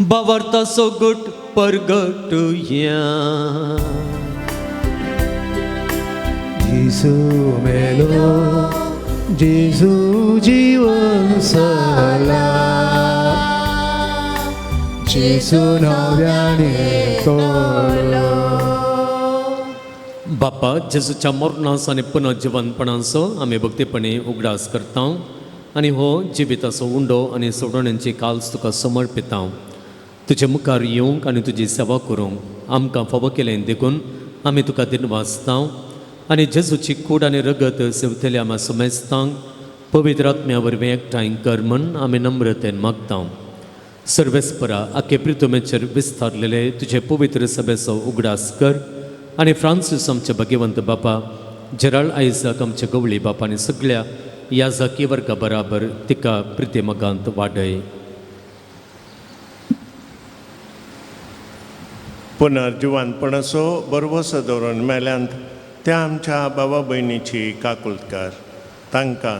बावर्ताचो गुट परगटुया. जेजू मेलो, जेजू जीवन जाला, जेजू नव्याने तोलो. बापा, जेजूच्या मरणाचो आनी पुनर्जिवनपणाचो आमी भक्तीपणी उगडास करता आनी हो जिविताचो उंडो आनी सोडवण्यांची काल्स तुका समर्पिता. तुजे मुखार येवंक आनी तुजी सेवा करूंक आमकां फावो केलें देखून आमी तुका दिनवासता आनी जेजूची कूड आनी रगत सेवतल्या आमा समेस्तांक पवित्र आत्म्या वरवीं एकठांय कर म्हण आमी नम्रतेन मागता. सर्वेस्परा आखे प्रितुमेचेर विस्तारलेले तुजे पवित्र सभेचो उगडास कर आनी फ्रांसीस आमचे भाग्यवंत बापा, जेराल्ड आयजाक आमचे गवळी बापा आनी सगळ्या ह्या जाकी वर्गा बराबर तिका प्रितीमगांत वाडय. पुनर्जिवानपणाचो बरवसो दवरून मेल्यांत त्या आमच्या बाबा भयणीची काकुळकार तांकां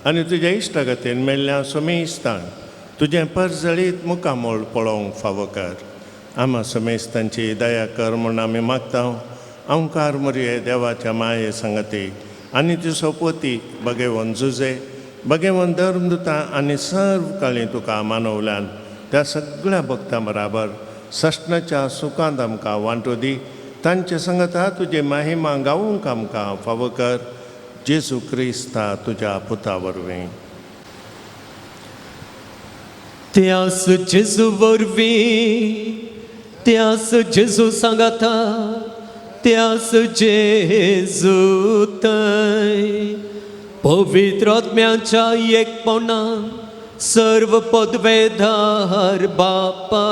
आनी तुज्या इश्टागतीन मेल्ल्या समेस्तांक तुजें परजळीत मुखामोळ पळोवंक फावो कर. आमा समेस्तांची दया कर म्हूण आमी मागता. अंकार मोरये देवाच्या माये सांगती आनी ती सोपोती बगेवन जुजे बगेवन धर्मदुता आनी सर्व काळी तुका मानवल्यान त्या सगळ्या भक्तां बराबर सश्णाच्या सुखांत आमकां वांटो दी. तांचे संगता तुजे महिमा गावूंक आमकां फावो कर. जेजू क्रिस्ता तुज्या पुता वरवीं. त्यास जेजू वरवीं, त्यास जेजू सांगाता, त्यास जेजू थंय पवित्र आत्म्याच्या एकपणान सर्व पदवेधार बापा,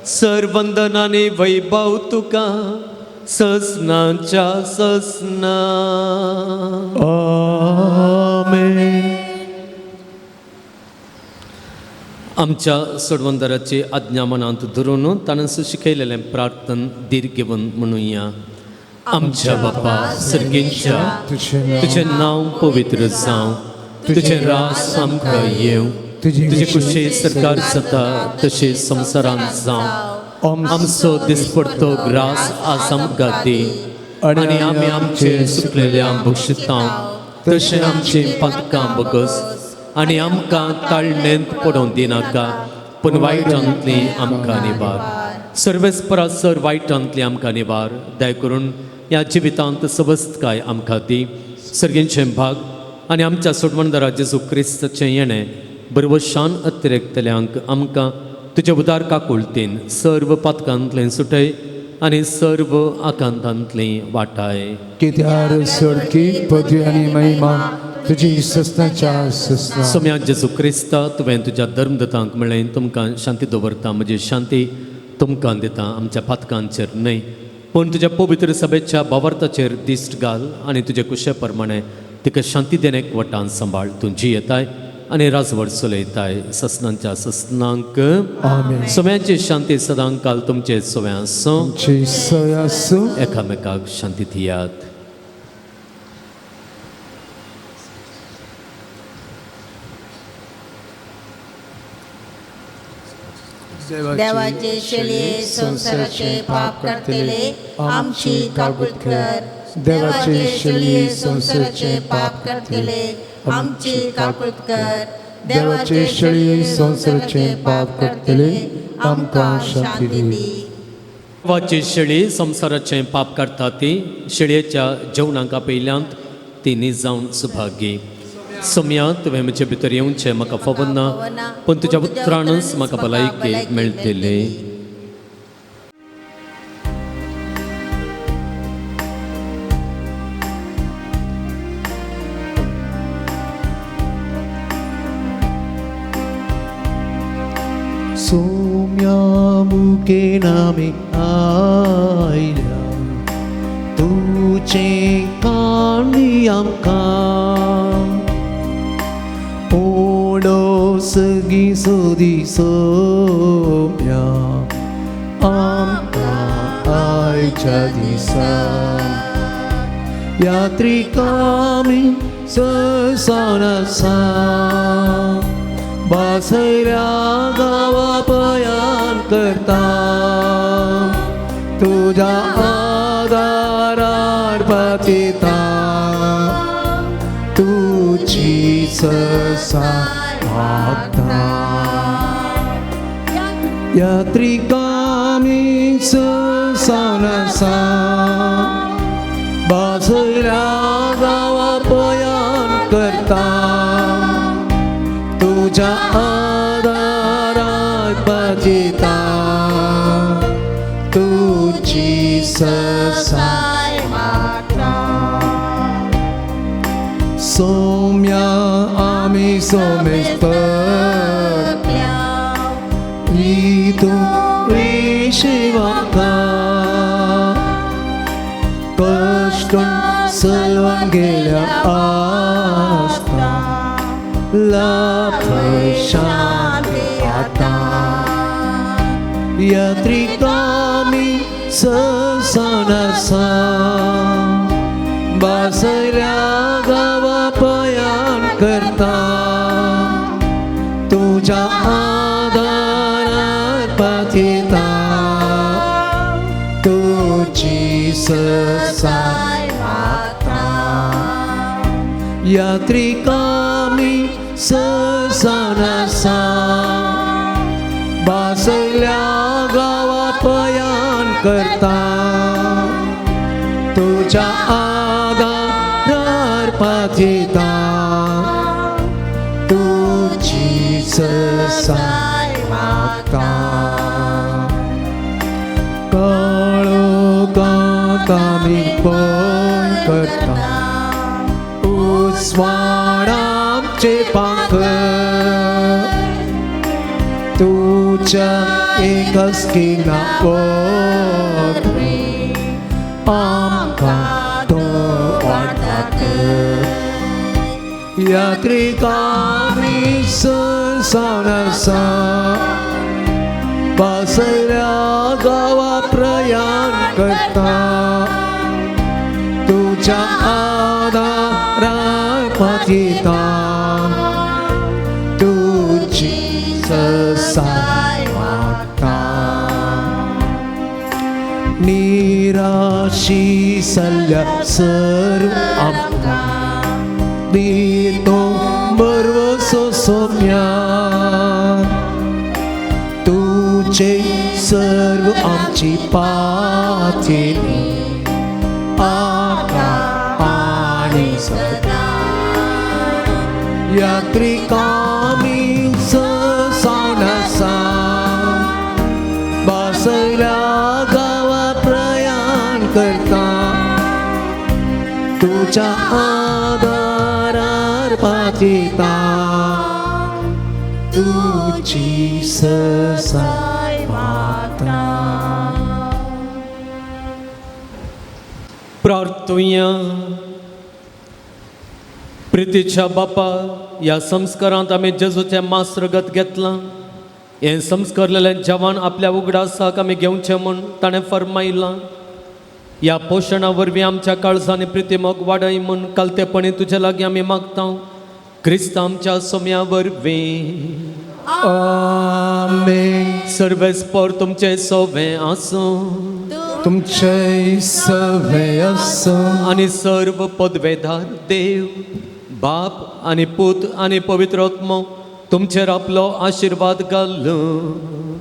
सर्वंदन आनी वैभव तुका ससनाच्या ससना. आमेन. आमच्या सोडवंदराची आज्ञा मनांत धरून ताणें शिकयलेलें प्रार्थन धीर घेवन म्हणुया. आमच्या बापा सर्गींच्या, तुजें नांव पवित्र जावं, तुजें रास आमकां येवं, तुजे कुशी सरकार जाता तशें संवसारांत जावं. आमचो दिसपडतो ग्रास आज आमकां दी आनी आमी आमचे सुकलेल्या बक्षितां तशें आमची पातकां बगस आनी आमकां ताळणेंत पडोवंक दिनाका, पूण वायटांतली आमकां निवार. सर्वेस्परा सर वायटांतली आमकां निवार. दया करून ह्या जिवितांत सवस्तकाय आमकां दी. सर्गेंचें भाग आनी आमच्या सोडवणदारा जेजू क्रिस्ताचें येणें बरवशान अतिरेकतल्यांक आमकां तुजे उदार काकुळतीन सर्व पातकांतलें सुटय आनी सर्व आकांतांतली वाटाय. कित्यार सोडकी पदवी आनी महिमा तुजी ससनाच्या ससना. सोम्या जेजू क्रिस्ता, तुवें तुज्या धर्मदतांक म्हणलें तुमकां शांती दवरता, म्हजी शांती तुमकां दिता, आमच्या पातकांचेर न्हय पूण तुज्या पवित्र सभेच्या भावार्थाचेर दिश्ट घाल आनी तुजे कुशे प्रमाणे तिका शांती देणेक वटान सांबाळ. तूं जियेताय आनी राजवट चलयताय ससनांच्या ससनांक. आमेन. सोम्याची शांती सदां काल तुमचे सोव्या आसूं. आसूं. एकामेकाक शांती दियात. देवाचे शेळये संवसाराचे पाप काडटले आमची काकूट कर. देवाचे शेळये संवसाराचे पाप काडटले आमची काकूट कर. देवाचे शेळये संवसाराचे पाप काडटले आमकां शांती दी. देवाची शेळी संवसाराचें पाप काडटा ती शेळयेच्या जेवणाक आपयल्यांत ती निजावन सुभागी. सोम्या, तुवें म्हजे भितर येवचें म्हाका फावना, पूण तुज्या उतरानच म्हाका भलायकी मेळटली. सोम्या मुके नामे आयल्या तुजें काणी आमकां ओडो सगी सोदी सोम्या आमकां आयच्या दिसा यात्रिकामी ससानसा बासऱ्या गावा पयान करता तुझ्या आदारार पतिता तुझी ससा मागता यात्रिकामी ससानसा बासऱ्या गावा पयान करता तुझ्या आदारात पतिता तुझी ससा सोम्या आमी सोमेस्तल्या तूं विशिवाका कश्टून सलवान गेल्या आसता लाभय शांती आतां यात्रिकामी ससानासा बासल्या गांवा पयाण करता तुज्या आदारार पातयेता तुजी ससाय मागता यात्रिकामी ससानासा बासल्या गांवा पयाण करता तुज्या आदारार पातयेता तुजी ससाय मागता काळोखांत आमी पय करता उस्वाडांचे पांख तुज्या एकच किना वरवीं आमकां तूं वाटात यात्रिकामी संसारासा बासल्या गांवा प्रयाण करता तुज्या आदारार पातयेता तुजी ससाय मागता निराशी सल्ल्या सर्व आमकां दितो बरवसो सोम्या तुजे सर्व आमची पातयेली आतां आनी सदां यात्रिकामी ससानासा बासल्या गांवा प्रयाण करता तुज्या आदारार पातयेता तुजी ससाय मागता. प्रार्थुया. प्रितीच्या बापा, ह्या संस्कारांत आमी जेजूचें मास रगत घेतलां. हें संस्कारलेलें जेवण आपल्या उगडासाक आमी घेवचें म्हूण ताणें फर्मायलां. ह्या पोशणा वरवीं आमच्या काळजांनी प्रितीमोग वाडय म्हूण कालतेपणी तुजे लागीं आमी मागता, क्रिस्त आमच्या सोम्या वरवीं. आमेन. सर्वेस्पर तुमचें सोवें आसूं, तुमचें सवें आसूं. आनी सर्व पदवेदार देव बाप आनी पूत आनी पवित्र आत्मो तुमचेर आपलो आशिर्वाद घालूं.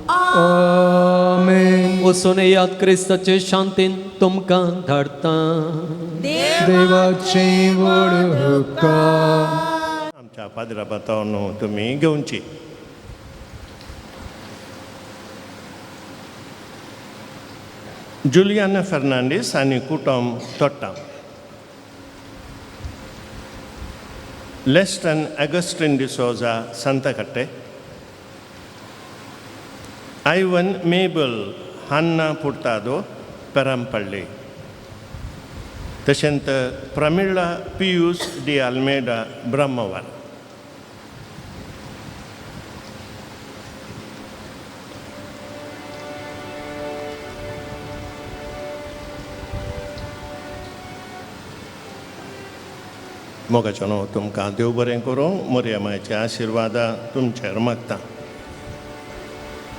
आमेन. वचून येयात, क्रिस्ताचे शांतीन तुमकां धाडटा. देवाचे व्हड उपकार. आमच्या पाद्रा पातावनो तुमी घेवची. जुलियाना फर्नांडीस आनी कुटुंब तोट्टा, लेस्टन अगस्टीन डिसोजा सांताकाटे, आयवन मेबल हान्ना पुर्तादो पेरामपल्ली, तशेंच प्रमिळा पियूस डी आल्मेडा ब्रह्मवार. मोगाचो न्हू तुमकां देव बरें करूं, मोरया मायच्या आशिर्वादा तुमचेर मागता.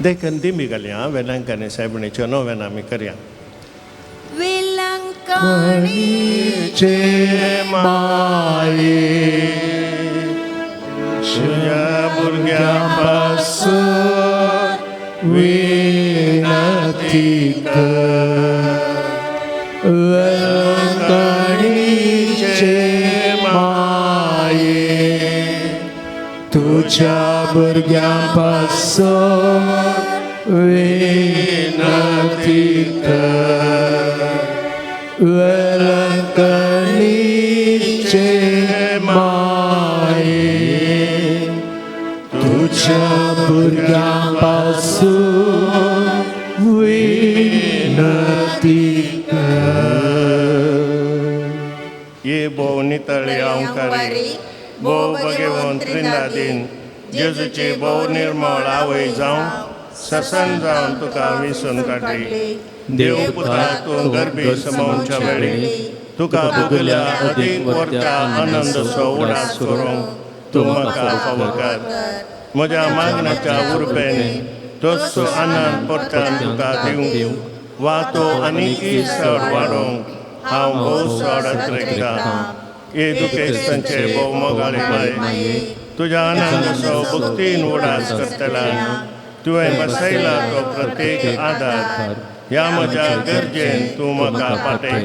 देखून दिमी घालया वेलंकानी सायबणीच्यो नोवेन आमी करया. वेलंकणीचे माये तुज्या भुरग्यां पासून विनती कर. वेलंकणीचे माये तुझ्या भुरग्यां पासून विनती कर. वेलंकणीचे माये तुज्या भुरग्यां पासून विनती कर. ये भोव नितळी अंकारी भोव भगेवन त्रिंदादीन जेजूची भोव निर्मळ आवय जावं ससन जावन तुका विसून काडली. देव पुता तूं गर्भी समावच्या वेळी तुका भोगल्या अदीक वरत्या आनंदसो उडास करूंक तूं म्हाका फावो कर. म्हज्या मागण्याच्या उर्बेन तोच आनंद परत्यान तुका दिवंक वा तो आनीकय चड वाडोवंक हांव भोव चड अत्रेकतां. हे दुखेस्तांचे भोव मोगाळे माये, तुज्या आनंदाचो भक्तीन उडास करतला तुवें बसयला तो प्रत्येक आदार ह्या म्हज्या गरजेन तूं म्हाका पाटय.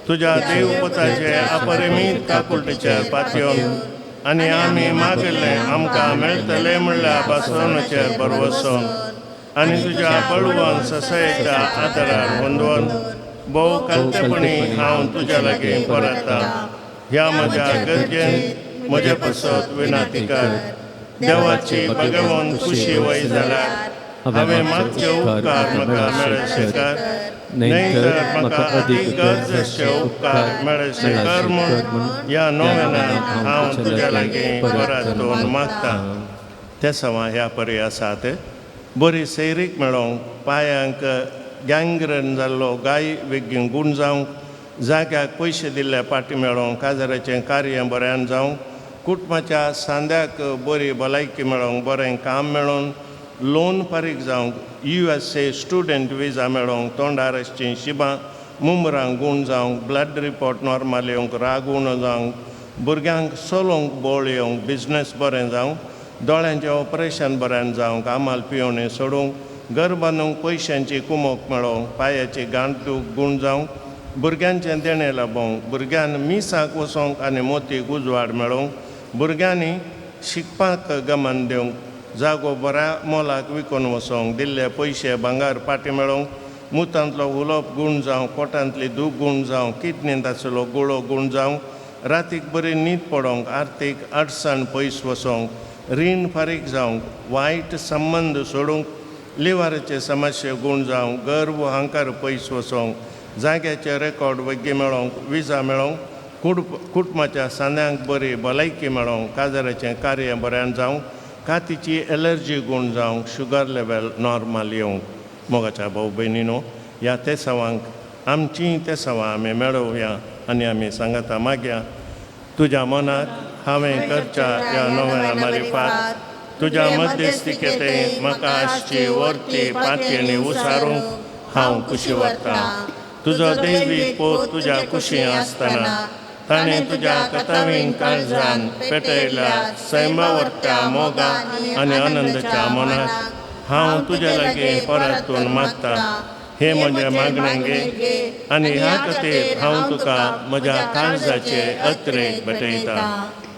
तुज्या देवपताचे अपरिमीत काकुळटेचेर पातयेवन आनी आमी मागिल्लें आमकां मेळटलें म्हणल्यार बसवणेचेर भरवसोन आनी तुज्या बळवंत ससयेच्या आदारार गोंदवन भोव कालतेपणी हांव तुज्या लागीं परता. ह्या म्हज्या गरजेन म्हजे पासत विनंती कर. देवाची भगवंत खुशी वय जाल्यार हांवें मागचे उपकार म्हाका मेळशे कर, न्हय तर म्हाका अदीक गरज आसचे उपकार मेळशे कर म्हूण ह्या नोवेनान हांव तुज्या लागीं परतून मागता. ते सवां ह्या परी आसात बरी सैरीक मेळोवंक, पांयांक गँग्रन जाल्लो गाय बेगीन गूण जावंक, जाग्याक पयशे दिल्ले पाटी मेळोवंक, काजाराचें कार्य बऱ्यान जावंक, कुटुंबाच्या सांद्याक बरी भलायकी मेळोवंक, बरें काम मेळोवन लोन फारीक जावंक, USA student विजा मेळोवंक, तोंडार आसचीं शिबां मुमरां गूण जावंक, ब्लड रिपोर्ट नॉर्मल येवंक, राग उणो जावंक, भुरग्यांक चलोवंक बळ येवंक, बिजनस बरें जावंक, दोळ्यांचें ऑपरेशन बऱ्यान जावंक, आमाल पिवणें सोडूंक, घर बांदूंक पयशांची कुमोक मेळोवंक, पांयाची गांठ दूख गूण जावंक, भुरग्यांचें देणें लाबोवंक, भुरग्यान मिसाक वचोंक आनी मोतीक उजवाड मेळोवंक, भुरग्यांनी शिकपाक गमन दिवंक, जागो बऱ्या मोलाक विकून वचोंक, दिल्ले पयशे भांगर पाटी मेळोवंक, मुतांतलो उलोवप गूण जावंक, पोटांतली दूख गूण जावंक, किडनींत आशिल्लो गुळो गूण जावंक, रातीक बरी न्हीद पडोवंक, आर्थीक अडचण पयस वचोंक, रीण फारीक जावंक, वायट संबंद सोडूंक, लिवाराचे समस्ये गूण जावंक, गर्व अहंकार पयस वचोंक, जाग्याचे रेकॉर्ड वग्गी मेळोवंक, विजा मेळोवंक, कुटुंबाच्या सांद्यांक बरी भलायकी मेळोवंक, काजाराचें कार्य बऱ्यान जावंक, कातीची एलर्जी गूण जावंक, शुगर लेवल नॉर्मल येवंक. मोगाच्या भाव भयणीनो, ह्या तेसावांक आमचीं तेसावां आमी मेळोवया आनी आमी सांगाता मागया. तुज्या मनाक हांवें करच्या ह्या नव्या मारिफात तुज्या मध्यस्थिकेते म्हाका आसची वर्ती पातयेणी उसारूंक हांव खुशी वता. तुजो दैवी पोत तुज्या कुशी आसतना ताणें तुज्या कथावीन काळजान पेटयल्या सैमावरत्या मोगा आनी आनंदाच्या मनाक हांव तुज्या लागीं परतून मागता. हे म्हजें मागणें घे आनी ह्या खातीर हांव तुका म्हज्या काळजाचे अत्रेक भेटयता.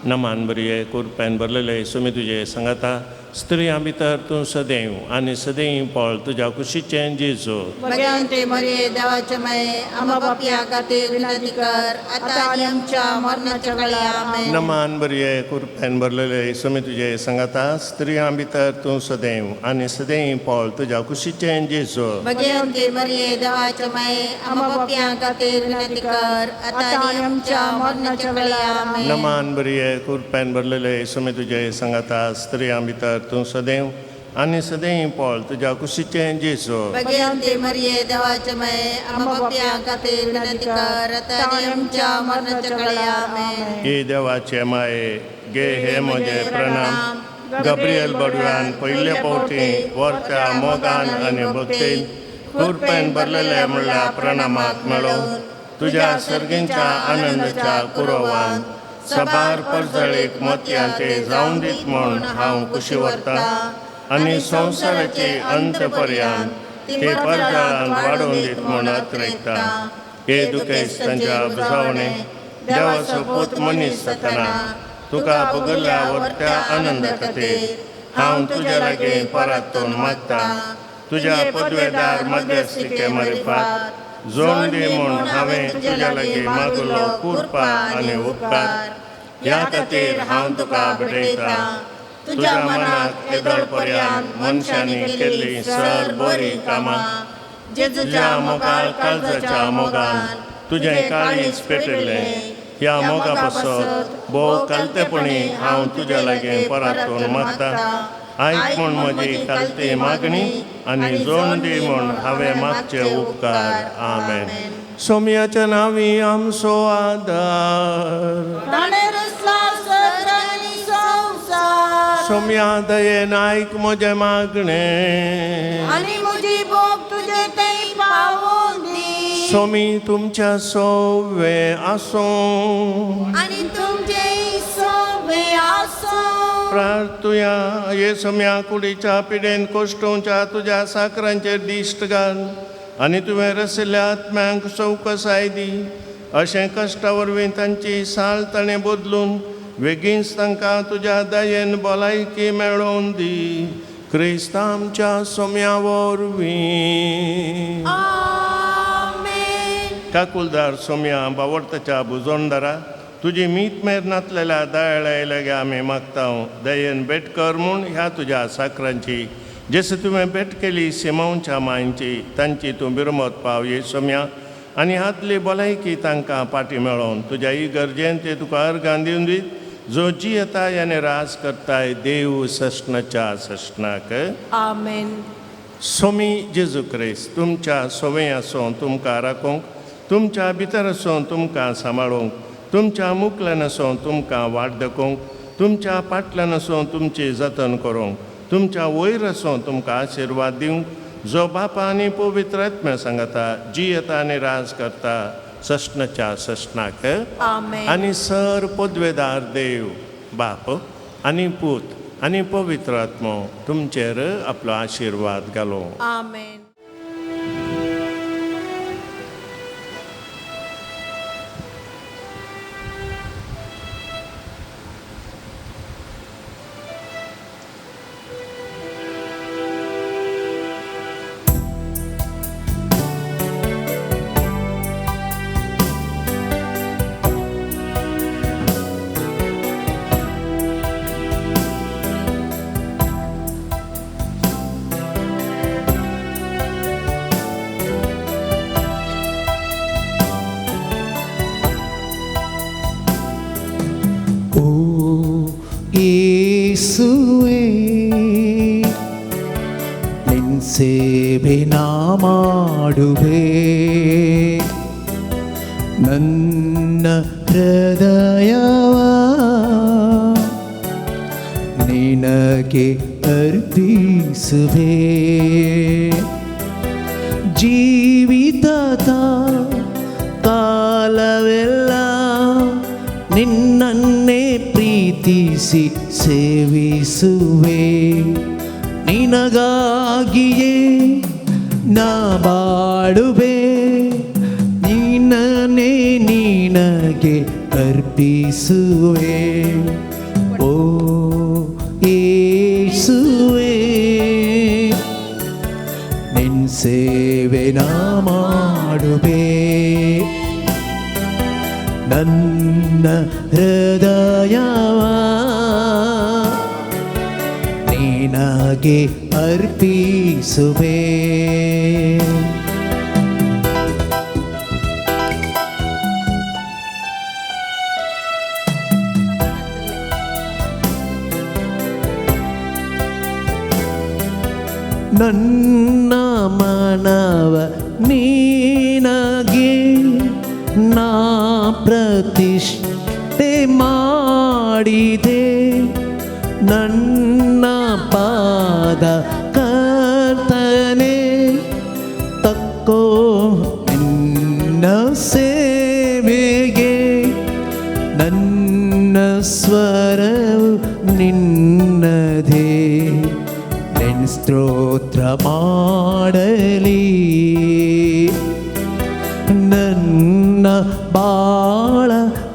नमान बरये कुरप्यान भरलेले सुमी तुजे सांगाता, स्त्रियां भितर तूं सदैव आनी सदैव पळ तुज्या कुशीचें जेजू. भगवंते मरिये देवाचे माये, आम्हा पापयां खातीर विनंती कर, आता आनी आमच्या मरणाच्या वेळार. आमेन. नमान बरये कुरप्यान भरलेले सुमी तुजे सांगाता, स्त्रियां भितर तूं सदैव आनी सदैव पळ तुज्या कुशीचें जेजू. भगवंते मरिये देवाचे माये, आम्हा पापयां खातीर विनंती कर, आता आनी आमच्या मरणाच्या वेळार. आमेन. नमान बरये कुरप्यान भरलेले सुमी तुजे सांगाता, स्त्रियां भितर तूं सदैव आनी सदैव पळ तुज्या कुशीचें जेजू. भगवंते मरिये देवाचे माये, आम्हा पापयां खातीर विनंती कर, आता आनी आमच्या मरणाच्या वेळार. आमेन. हे देवाचे माये, गे हे म्हजे प्रणाम. गब्रियल बडव्यान पयले फावटी वरत्या मोगान आनी भक्तीन कुरपेन भरलेले म्हणल्यार प्रणामाक मेळोवन तुज्या सर्गींच्या आनंदाच्या कुरोवान सबार परजळीक मोतयांचे जावन दीत म्हूण हांव खुशी व्हरता आनी संवसाराचे अंत पर्यंत ते परजळान वाडोवन दीत म्हूण अत्रेकता. हे दुखेस तांच्या भुजावणे देवाचो पूत मनीस जातना तुका भोगल्या वरत्या आनंदा खातीर हांव तुज्या लागीं परतून मागता. तुज्या पदवेदार मध्यस्थिके मारिफात जोड दी म्हूण हांवें तुज्या लागीं मागलो कुरपा आनी उपकार ह्या खातीर हांव तुका भेटयता. तुज्या मनाक येदोळ पर्यंत मनशांनी केल्ली सर बरी कामां जेजूच्या मोगाळ काळजाच्या मोगान तुजें काळीज पेटिल्लें. ह्या मोगा पासत भोव कालतेपणी हांव तुज्या लागीं परतून मागता. आयक म्हूण म्हजी कालती मागणी आनी जोण दी म्हूण हांवें मागचे उपकार. आमेन. सोम्याच्या नांवी आमचो आदार. सोम्या दयेन आयक म्हजें मागणें आनी म्हजी बोग तुजे थंय पावोवन दी. सोमी तुमच्या सोवे आसूं आनी तुमचें सोवे आसूं. प्रार्थुया. हे सोम्या कुडीच्या पिडेन कोश्टोवच्या तुज्या साकरांचेर दिश्ट घाल आनी तुवें रसिल्ल्या आत्म्यांक चवकसाय दी. अशें कश्टा वरवीं तांची साल ताणें बदलून वेगींच तांकां तुज्या दयेन भलायकी मेळोवन दी. क्रिस्त आमच्या सोम्या वरवीं. काकुलदार सोम्या बावडताच्या बुजोणदारा तुजी मीत मेर नातलेल्या दयाळ्या लागीं आमी मागता. दयेन भेट कर म्हूण ह्या तुज्या साकरांची जशें तुवें भेट केली सिमांवच्या मांयची तांची तूं बिरमत पाव ये सोम्या आनी हातली भलायकी तांकां पाटी मेळोवन तुज्या ही गरजेन ते तुका अर्गां दिवन दीत जो जियेताय आनी राज करताय देव सस्नाच्या सस्नाक. आमेन. सोमी जेजू क्रिस्त तुमच्या सोवे आसूं तुमकां राखूंक, तुमच्या भितर आसूं तुमकां सांबाळूंक, तुमच्या मुखल्यान आसूं तुमकां वाट दाखोवंक, तुमच्या फाटल्यान आसूं तुमची जतन करूंक, तुमच्या वयर आसूं तुमकां आशिर्वाद दिवंक जो बापा आनी पवित्र आत्म्या सांगता जियेता आनी राज करता सस्नाच्या सस्नाक. आनी सर पदवेदार देव बाप आनी पूत आनी पवित्र आत्मो तुमचेर आपलो आशिर्वाद घालो. आमेन. ಸೇವೆ ನಾ ಮಾಡುವೆ ನನ್ನ ಹೃದಯವ ನಿನಗೆ ಅರ್ಪಿಸುವೆ. ಜೀವಿತದ ಕಾಲವೆಲ್ಲ ನಿನ್ನನ್ನೇ ಪ್ರೀತಿಸಿ ಸೇವಿಸುವೆ. ನಿನಗಾಗಿಯೇ ನಾ ಬಾಳುವೆ, ನಿನ್ನನ್ನೇ ನಿನಗೆ ಅರ್ಪಿಸುವೆ. ಓ ಯೇಸುವೆ ನಿನ್ನ ಸೇವೆ ನಾ ಮಾಡುವೆ, ನನ್ನ ಹೃದಯವ ನಿನಗೆ ಅರ್ಪಿಸುವೆ. ನನ್ನ ಮನವ ನಿನಗೆ ನಾ ಪ್ರತಿಷ್ಠೆ ಮಾಡಿದೆ, ನನ್ನ ಪಾದ ಕರ್ತನೆ ತಕ್ಕೋ ನಿನ್ನ ಸೇವೆಗೆ, ನನ್ನ ಸ್ವರವು ನಿನ್ನದೇ ನಿನ್ನ ಸ್ತೋತ್ರ ಮಾಡಲಿ, ನನ್ನ ಬಾಳ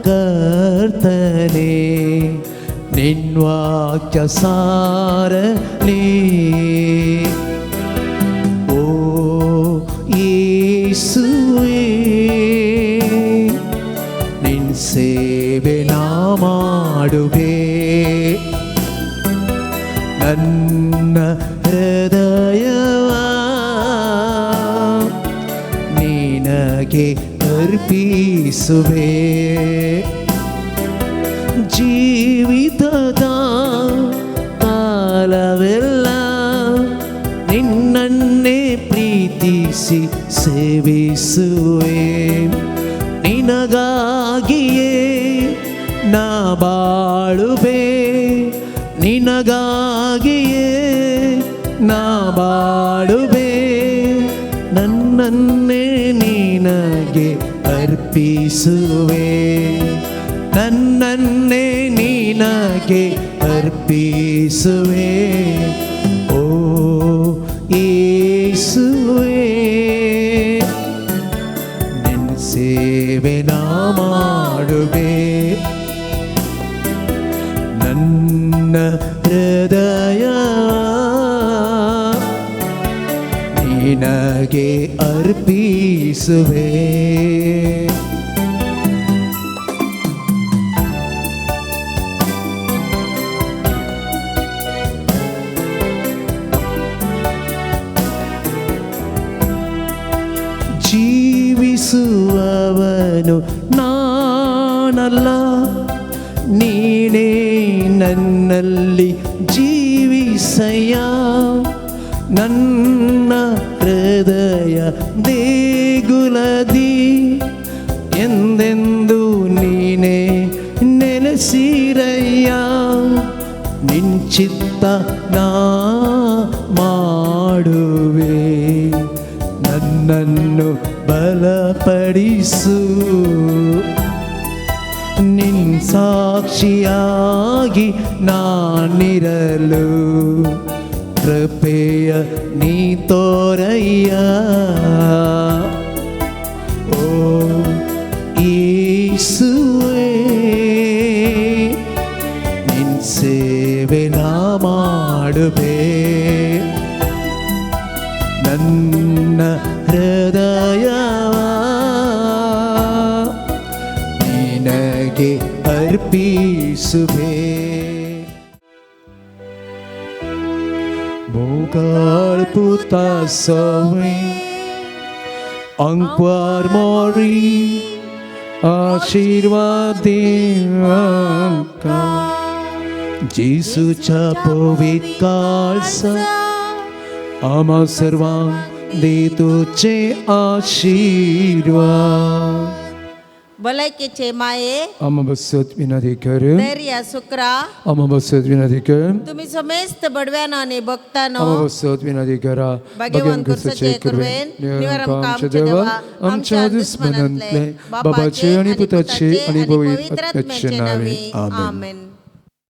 ಕರ್ತನೆ ನಿನ್ನ ವಾಕ್ಯ ಸಾರಲಿ. ಓ ಯೇಸುವೇ ನಿನ್ನ ಸೇವೆ ನಾ ಮಾಡುವೆ, ನನ್ನ ಹೃದಯವ ನಿನಗೆ ಅರ್ಪಿಸುವೆ. ಜೀವಿತದ ಕಾಲವೆಲ್ಲ ನಿನ್ನನ್ನೇ ಪ್ರೀತಿಸಿ ಸೇವಿಸುವೆ. ನಿನಗಾಗಿಯೇ ನಾ ಬಾಳುವೆ, ನಿನಗಾಗಿಯೇ ನಾ ಬಾಳುವೆ. ನನ್ನನ್ನೇ ನಿನಗೆ ಅರ್ಪಿಸುವೆ, ನನ್ನನ್ನೇ ನಿನಗೆ ಅರ್ಪಿಸುವೆ. ಓ ಯೇಸುವೇ, ನಿನ್ನ ಸೇವೆ ನಾ ಮಾಡುವೆ. ನನ್ನ ಹೃದಯ ನಿನಗೆ ಅರ್ಪಿಸುವೆ. ಜೀವಿಸುವವನು ನಾನಲ್ಲ, ನೀನೇ ನನ್ನಲ್ಲಿ ಜೀವಿಸಯ್ಯ. ನನ್ನ ಹೃದಯ ದೇಗುಲದಿ ಎಂದೆಂದು ನೀನೇ ನೆಲೆಸಿರಯ್ಯ. ನಿನ್ ಚಿತ್ತ ನಾ ಮಾಡುವೆ, ನನ್ನನ್ನು ಬಲಪಡಿಸು. ನಿನ್ ಸಾಕ್ಷಿಯಾಗಿ ನಾನಿರಲು ಕೃಪೆಯ ನೀ ತೋರಯ್ಯ. ಓ ಯೇಸುವೇ, ನಿನ್ ಸೇವೆ ನಾ ಮಾಡುವೆ. ನನ್ನ ಹೃದಯ ನಿನಗೆ ಅರ್ಪಿಸುವೆ. मोगाळ पुता सवे अंकवार मोरी आशीर्वाद देवांका जेसूच्या पवित्र काळसा आम्हा सर्वांक दे तुझे आशीर्वाद. भलायकेचे माये आम्हा बसत विनंती कर, धैर्य सुक्रा आम्हा बसत विनंती कर, तुम्ही समेस्त बडव्यानो आणि भक्तानो आम्हा बसत विनंती करा. भाग्यवान क्रिस्ताचे कृपेन निवारण आमच्या देवा आमच्या दुस्मनांतले बाबाचे आणि पुताचे आणि पवित्र आत्म्याचे नावे आमेन. आमेन.